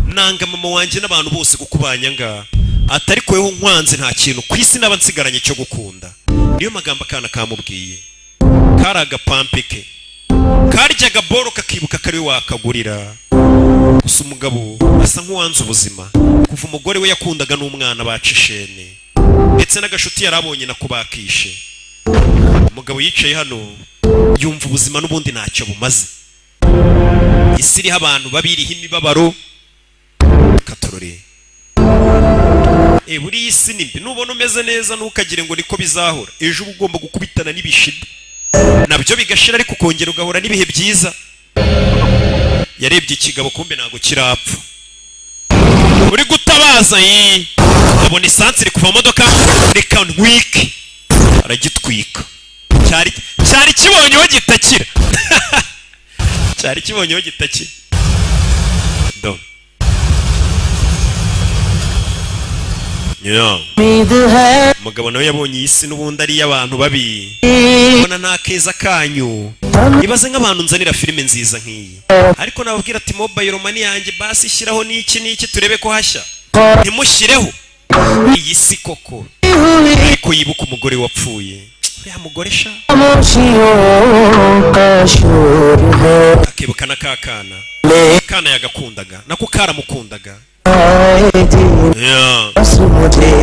"Nanga mama wanjye n'abantu bose kuko banyanga." Atari weho nkwanze, nta kintu ku isi naba nsigaranye cyo gukunda. Niyo magambo akana kamubwiye. Kari agapampe ke karyaga boro, kakibuka kari we wakagurira. Gusa umugabo asa nk'uwanze ubuzima kuva umugore we yakundaga n'umwana baca ishene, ndetse n'agashuti yari abonye nako bakishe. Umugabo yicaye hano yumva ubuzima n'ubundi ntacyo bumaze. Isi iriho abantu babiriho imibabaro katorore. Buriya isi ni mbi. Nubona umeze neza, ntukagire ngo niko bizahora. Ejo uba ugomba gukubitana n'ibishida, nabyo bigashira, ariko ukongera ugahura n'ibihe byiza. Yarebye ikigabo, kumbe ntabwo kirapfa. Uri gutabaza yi, abona esansi iri kuva mu modoka, reka ntwike. Aragitwika. Cyari kibonyeho gitakira, cyari kibonyeho gitakira. Do yeah. Umugabo nawe yabonye iyi si n'ubundi ari iy'abantu babi. Ubona nta keza kanyu. Ibaze nk'abantu nzanira filime nziza nk'iyi, ariko nababwira ati: "Mobile money yanjye basi shyiraho n'iki n'iki turebe ko hashya," ntimushyireho. Iyi si koko. Ariko yibuka umugore wapfuye, uriya mugore sha, akibuka na ka kana. Kana yagakundaga, nako karamukundaga. Yeah.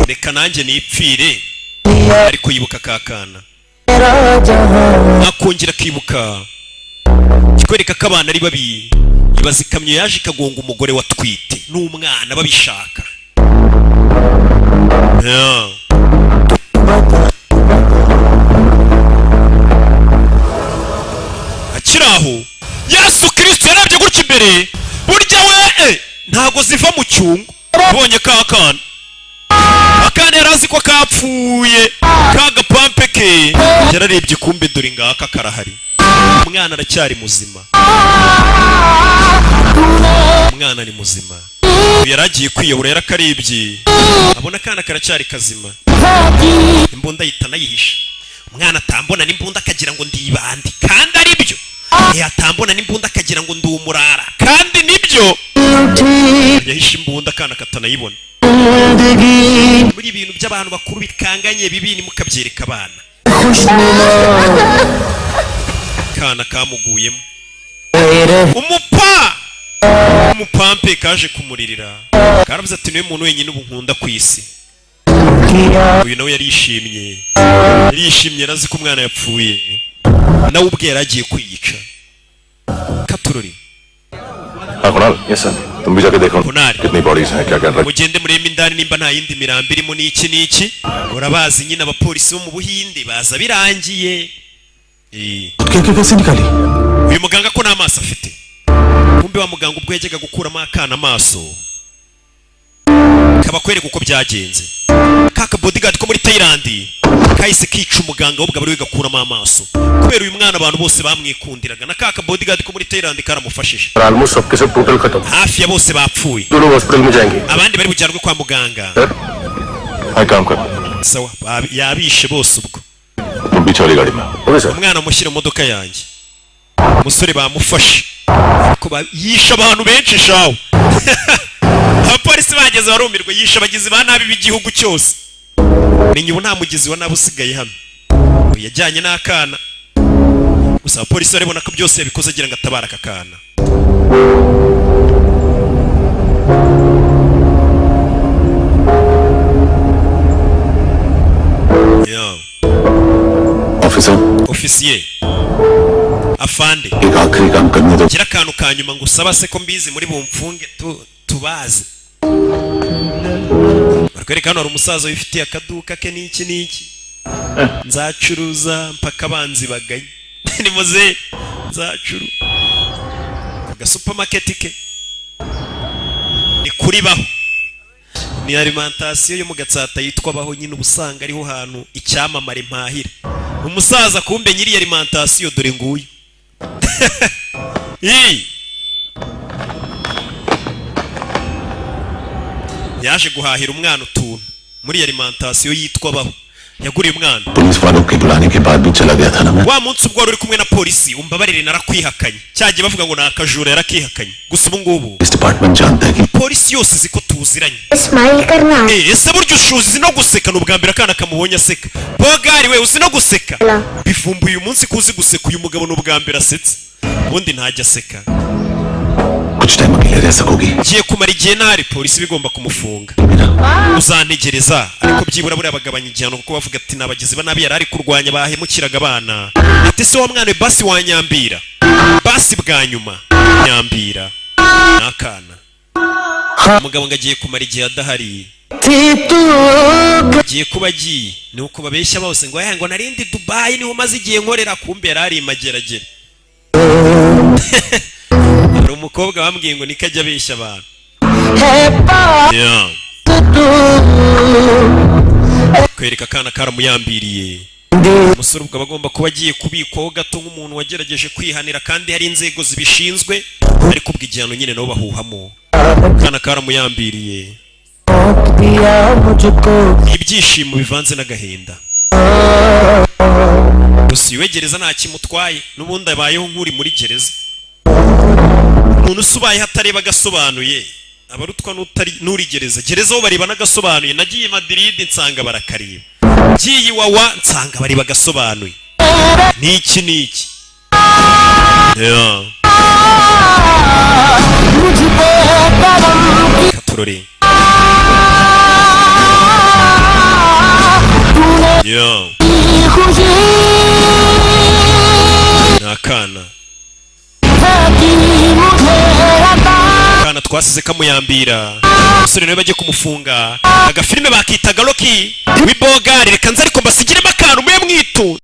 Reka nanjye nipfire. Ariko yibuka ka kana, akongera akibuka. Kikwereka ko abana ari babi. Ibaza ikamyo yaje ikagonga umugore watwite n'umwana babishaka. Yeah. Akiri aho, Yesu Kirisito yarabye gutya imbere. Burya we ntago ziva mu cyungo. Ubonye ka kana, akana yari azi ko kapfuye, ka gapampe ke. Yararebye, kumbe dore ngaka karahari. Umwana aracyari muzima, umwana ni muzima. Uyu yari agiye kwiyahura, yarakarebye abona akana karacyari kazima. Imbunda ahita anayihisha. Umwana atambona n'imbunda akagira ngo ndibande, kandi ari byo. Atambona n'imbunda akagira ngo ndi umurara, kandi nibyo. Yahishe imbunda akana katanayibona. Muri ibintu by'abantu bakuru bikanganye bibi, nimukabyereka abana. Kana kamuguyemo. Umupampe kaje kumuririra, karavuze ati: "Niwe muntu wenyine ubu nkunda ku isi." Uyu nawe yarishimye, yarishimye. Yarazi ko umwana yapfuye, nawe ubwe yari agiye kwiyica. Katurori. हाँ Kunal. Yes sir. तुम भी जाके देखो Kunal. कितनी bodies हैं, क्या क्या। Mugende murebe indani nimba nta yindi mirambo irimo n'iki n'iki. Urabazi nyine abapolisi bo mu Buhinde baza birangiye. क्या क्या कैसे निकाली? Uyu muganga ko nta maso afite? Kumbe wa muganga ubwo yajyaga gukuramo akana amaso, kabakwereka uko byagenze. Kaka bodyguard ko muri Thailand kahise kica umuganga we ubwo ari we gakuramo amaso, kubera uyu mwana abantu bose bamwikundiraga, na kaka bodyguard ko muri Thailand karamufashije. Almost सबके सब total खत्म। Hafi ya bose bapfuye. दो लोग hospital में जाएंगे। Abandi bari bujyanwe kwa muganga. हाँ, काम कर। Sawa, yabishe bose ubwo. तुम पीछे वाली गाड़ी में। Okay sir. Umwana mushyire mu modoka yanjye. Umusore bamufashe, ariko yishe abantu benshi shawe. Abapolisi bageze barumirwa. Yishe abagizi ba nabi b'igihugu cyose. Menya ubu nta mugizi wa nabi usigaye hano. Uyu yajyanye n'akana gusa. Abapolisi barabona ko byose yabikoze agira ngo atabare aka kana. Yeah. Officer. Ofisiye, afande. एक आखिरी काम करने दो। Gira akantu ka nyuma ngo usaba se, ko mbizi muri bumfunge tubazi. Barakwereka hano hari umusaza wifitiye akaduka ke n'iki n'iki. Nzacuruza mpaka abanzi baganye. Ni muze nzacuru ku gasupamaketi ke, ni kuri Baho, ni alimentation yo mu Gatsata yitwa Baho nyine. Uba usanga ariho hantu icyamamare mpahira. Umusaza kumbe nyiri alimentation dore nguyu. Ii! Yaje guhahira umwana utuntu muri alimentation yitwa Baho, yaguriye umwana. Police वालों के बुलाने के बाद भी चला गया था ना मैं। Wa munsi ubwo wari uri kumwe na polisi, umbabarire narakwihakanye. Cyagiye bavuga ngo ni akajura, yarakihakanye. Gusa ubu ngubu police department जानता है कि polisi yose izi ko tuziranye. Smile करना। Eh, ese burya ushuzi no guseka? Ni ubwa mbere akana kamubonye aseka. Bogari we, uzi no guseka? Bivumbuye uyu munsi ko uzi guseka. Uyu mugabo ni ubwa mbere asetse, ubundi ntajya aseka. कुछ टाइम अकेले रह सकोगी? Ngiye kumara igihe ntari, polisi bigomba kumufunga. Uzantegereza ariko byibura buriya bagabanya igihano, kuko bavuga ati ni abagizi ba nabi yari ari kurwanya bahemukiraga abana. Ati se wa mwana we, basi wanyambira, basi bwa nyuma nyambira. Ni akana. Umugabo ngo agiye kumara igihe adahari, agiye kuba agiye. Ni uko babeshya bose ngo "Eh, ngo narindi Dubayi niho umaze igihe nkorera." Kumbe yari ari i Mageragere. Hari umukobwa bambwiye ngo niko ajya abeshya abantu. Yeah. Kwereka akana karamuyambiriye. Umusore ubwo aba agomba kuba agiye kubikwaho gato nk'umuntu wagerageje kwihanira, kandi hari inzego zibishinzwe, ariko ubwo igihano nyine nabo bahuhamo. Akana karamuyambiriye, ibyishimo bivanze n'agahinda. Gusa uyu we gereza nta kimutwaye, n'ubundi abayeho nk'uri muri gereza. Umuntu usa ubayeho atareba agasobanuye abarutwa n'uri gereza. Gereza ho bareba n'agasobanuye. Nagiye i Madrid nsanga barakareba, ngiye Iwawa nsanga bareba agasobanuye. Niki niki? Yeah. Katurore. Yeah. Ni akana, akana twasize kamuyambira. Umusore nawe bagiye kumufunga. Agafilime bakitaga Rocky w'ibogari. Reka nze ariko mbasigiremo akantu mube mwitu.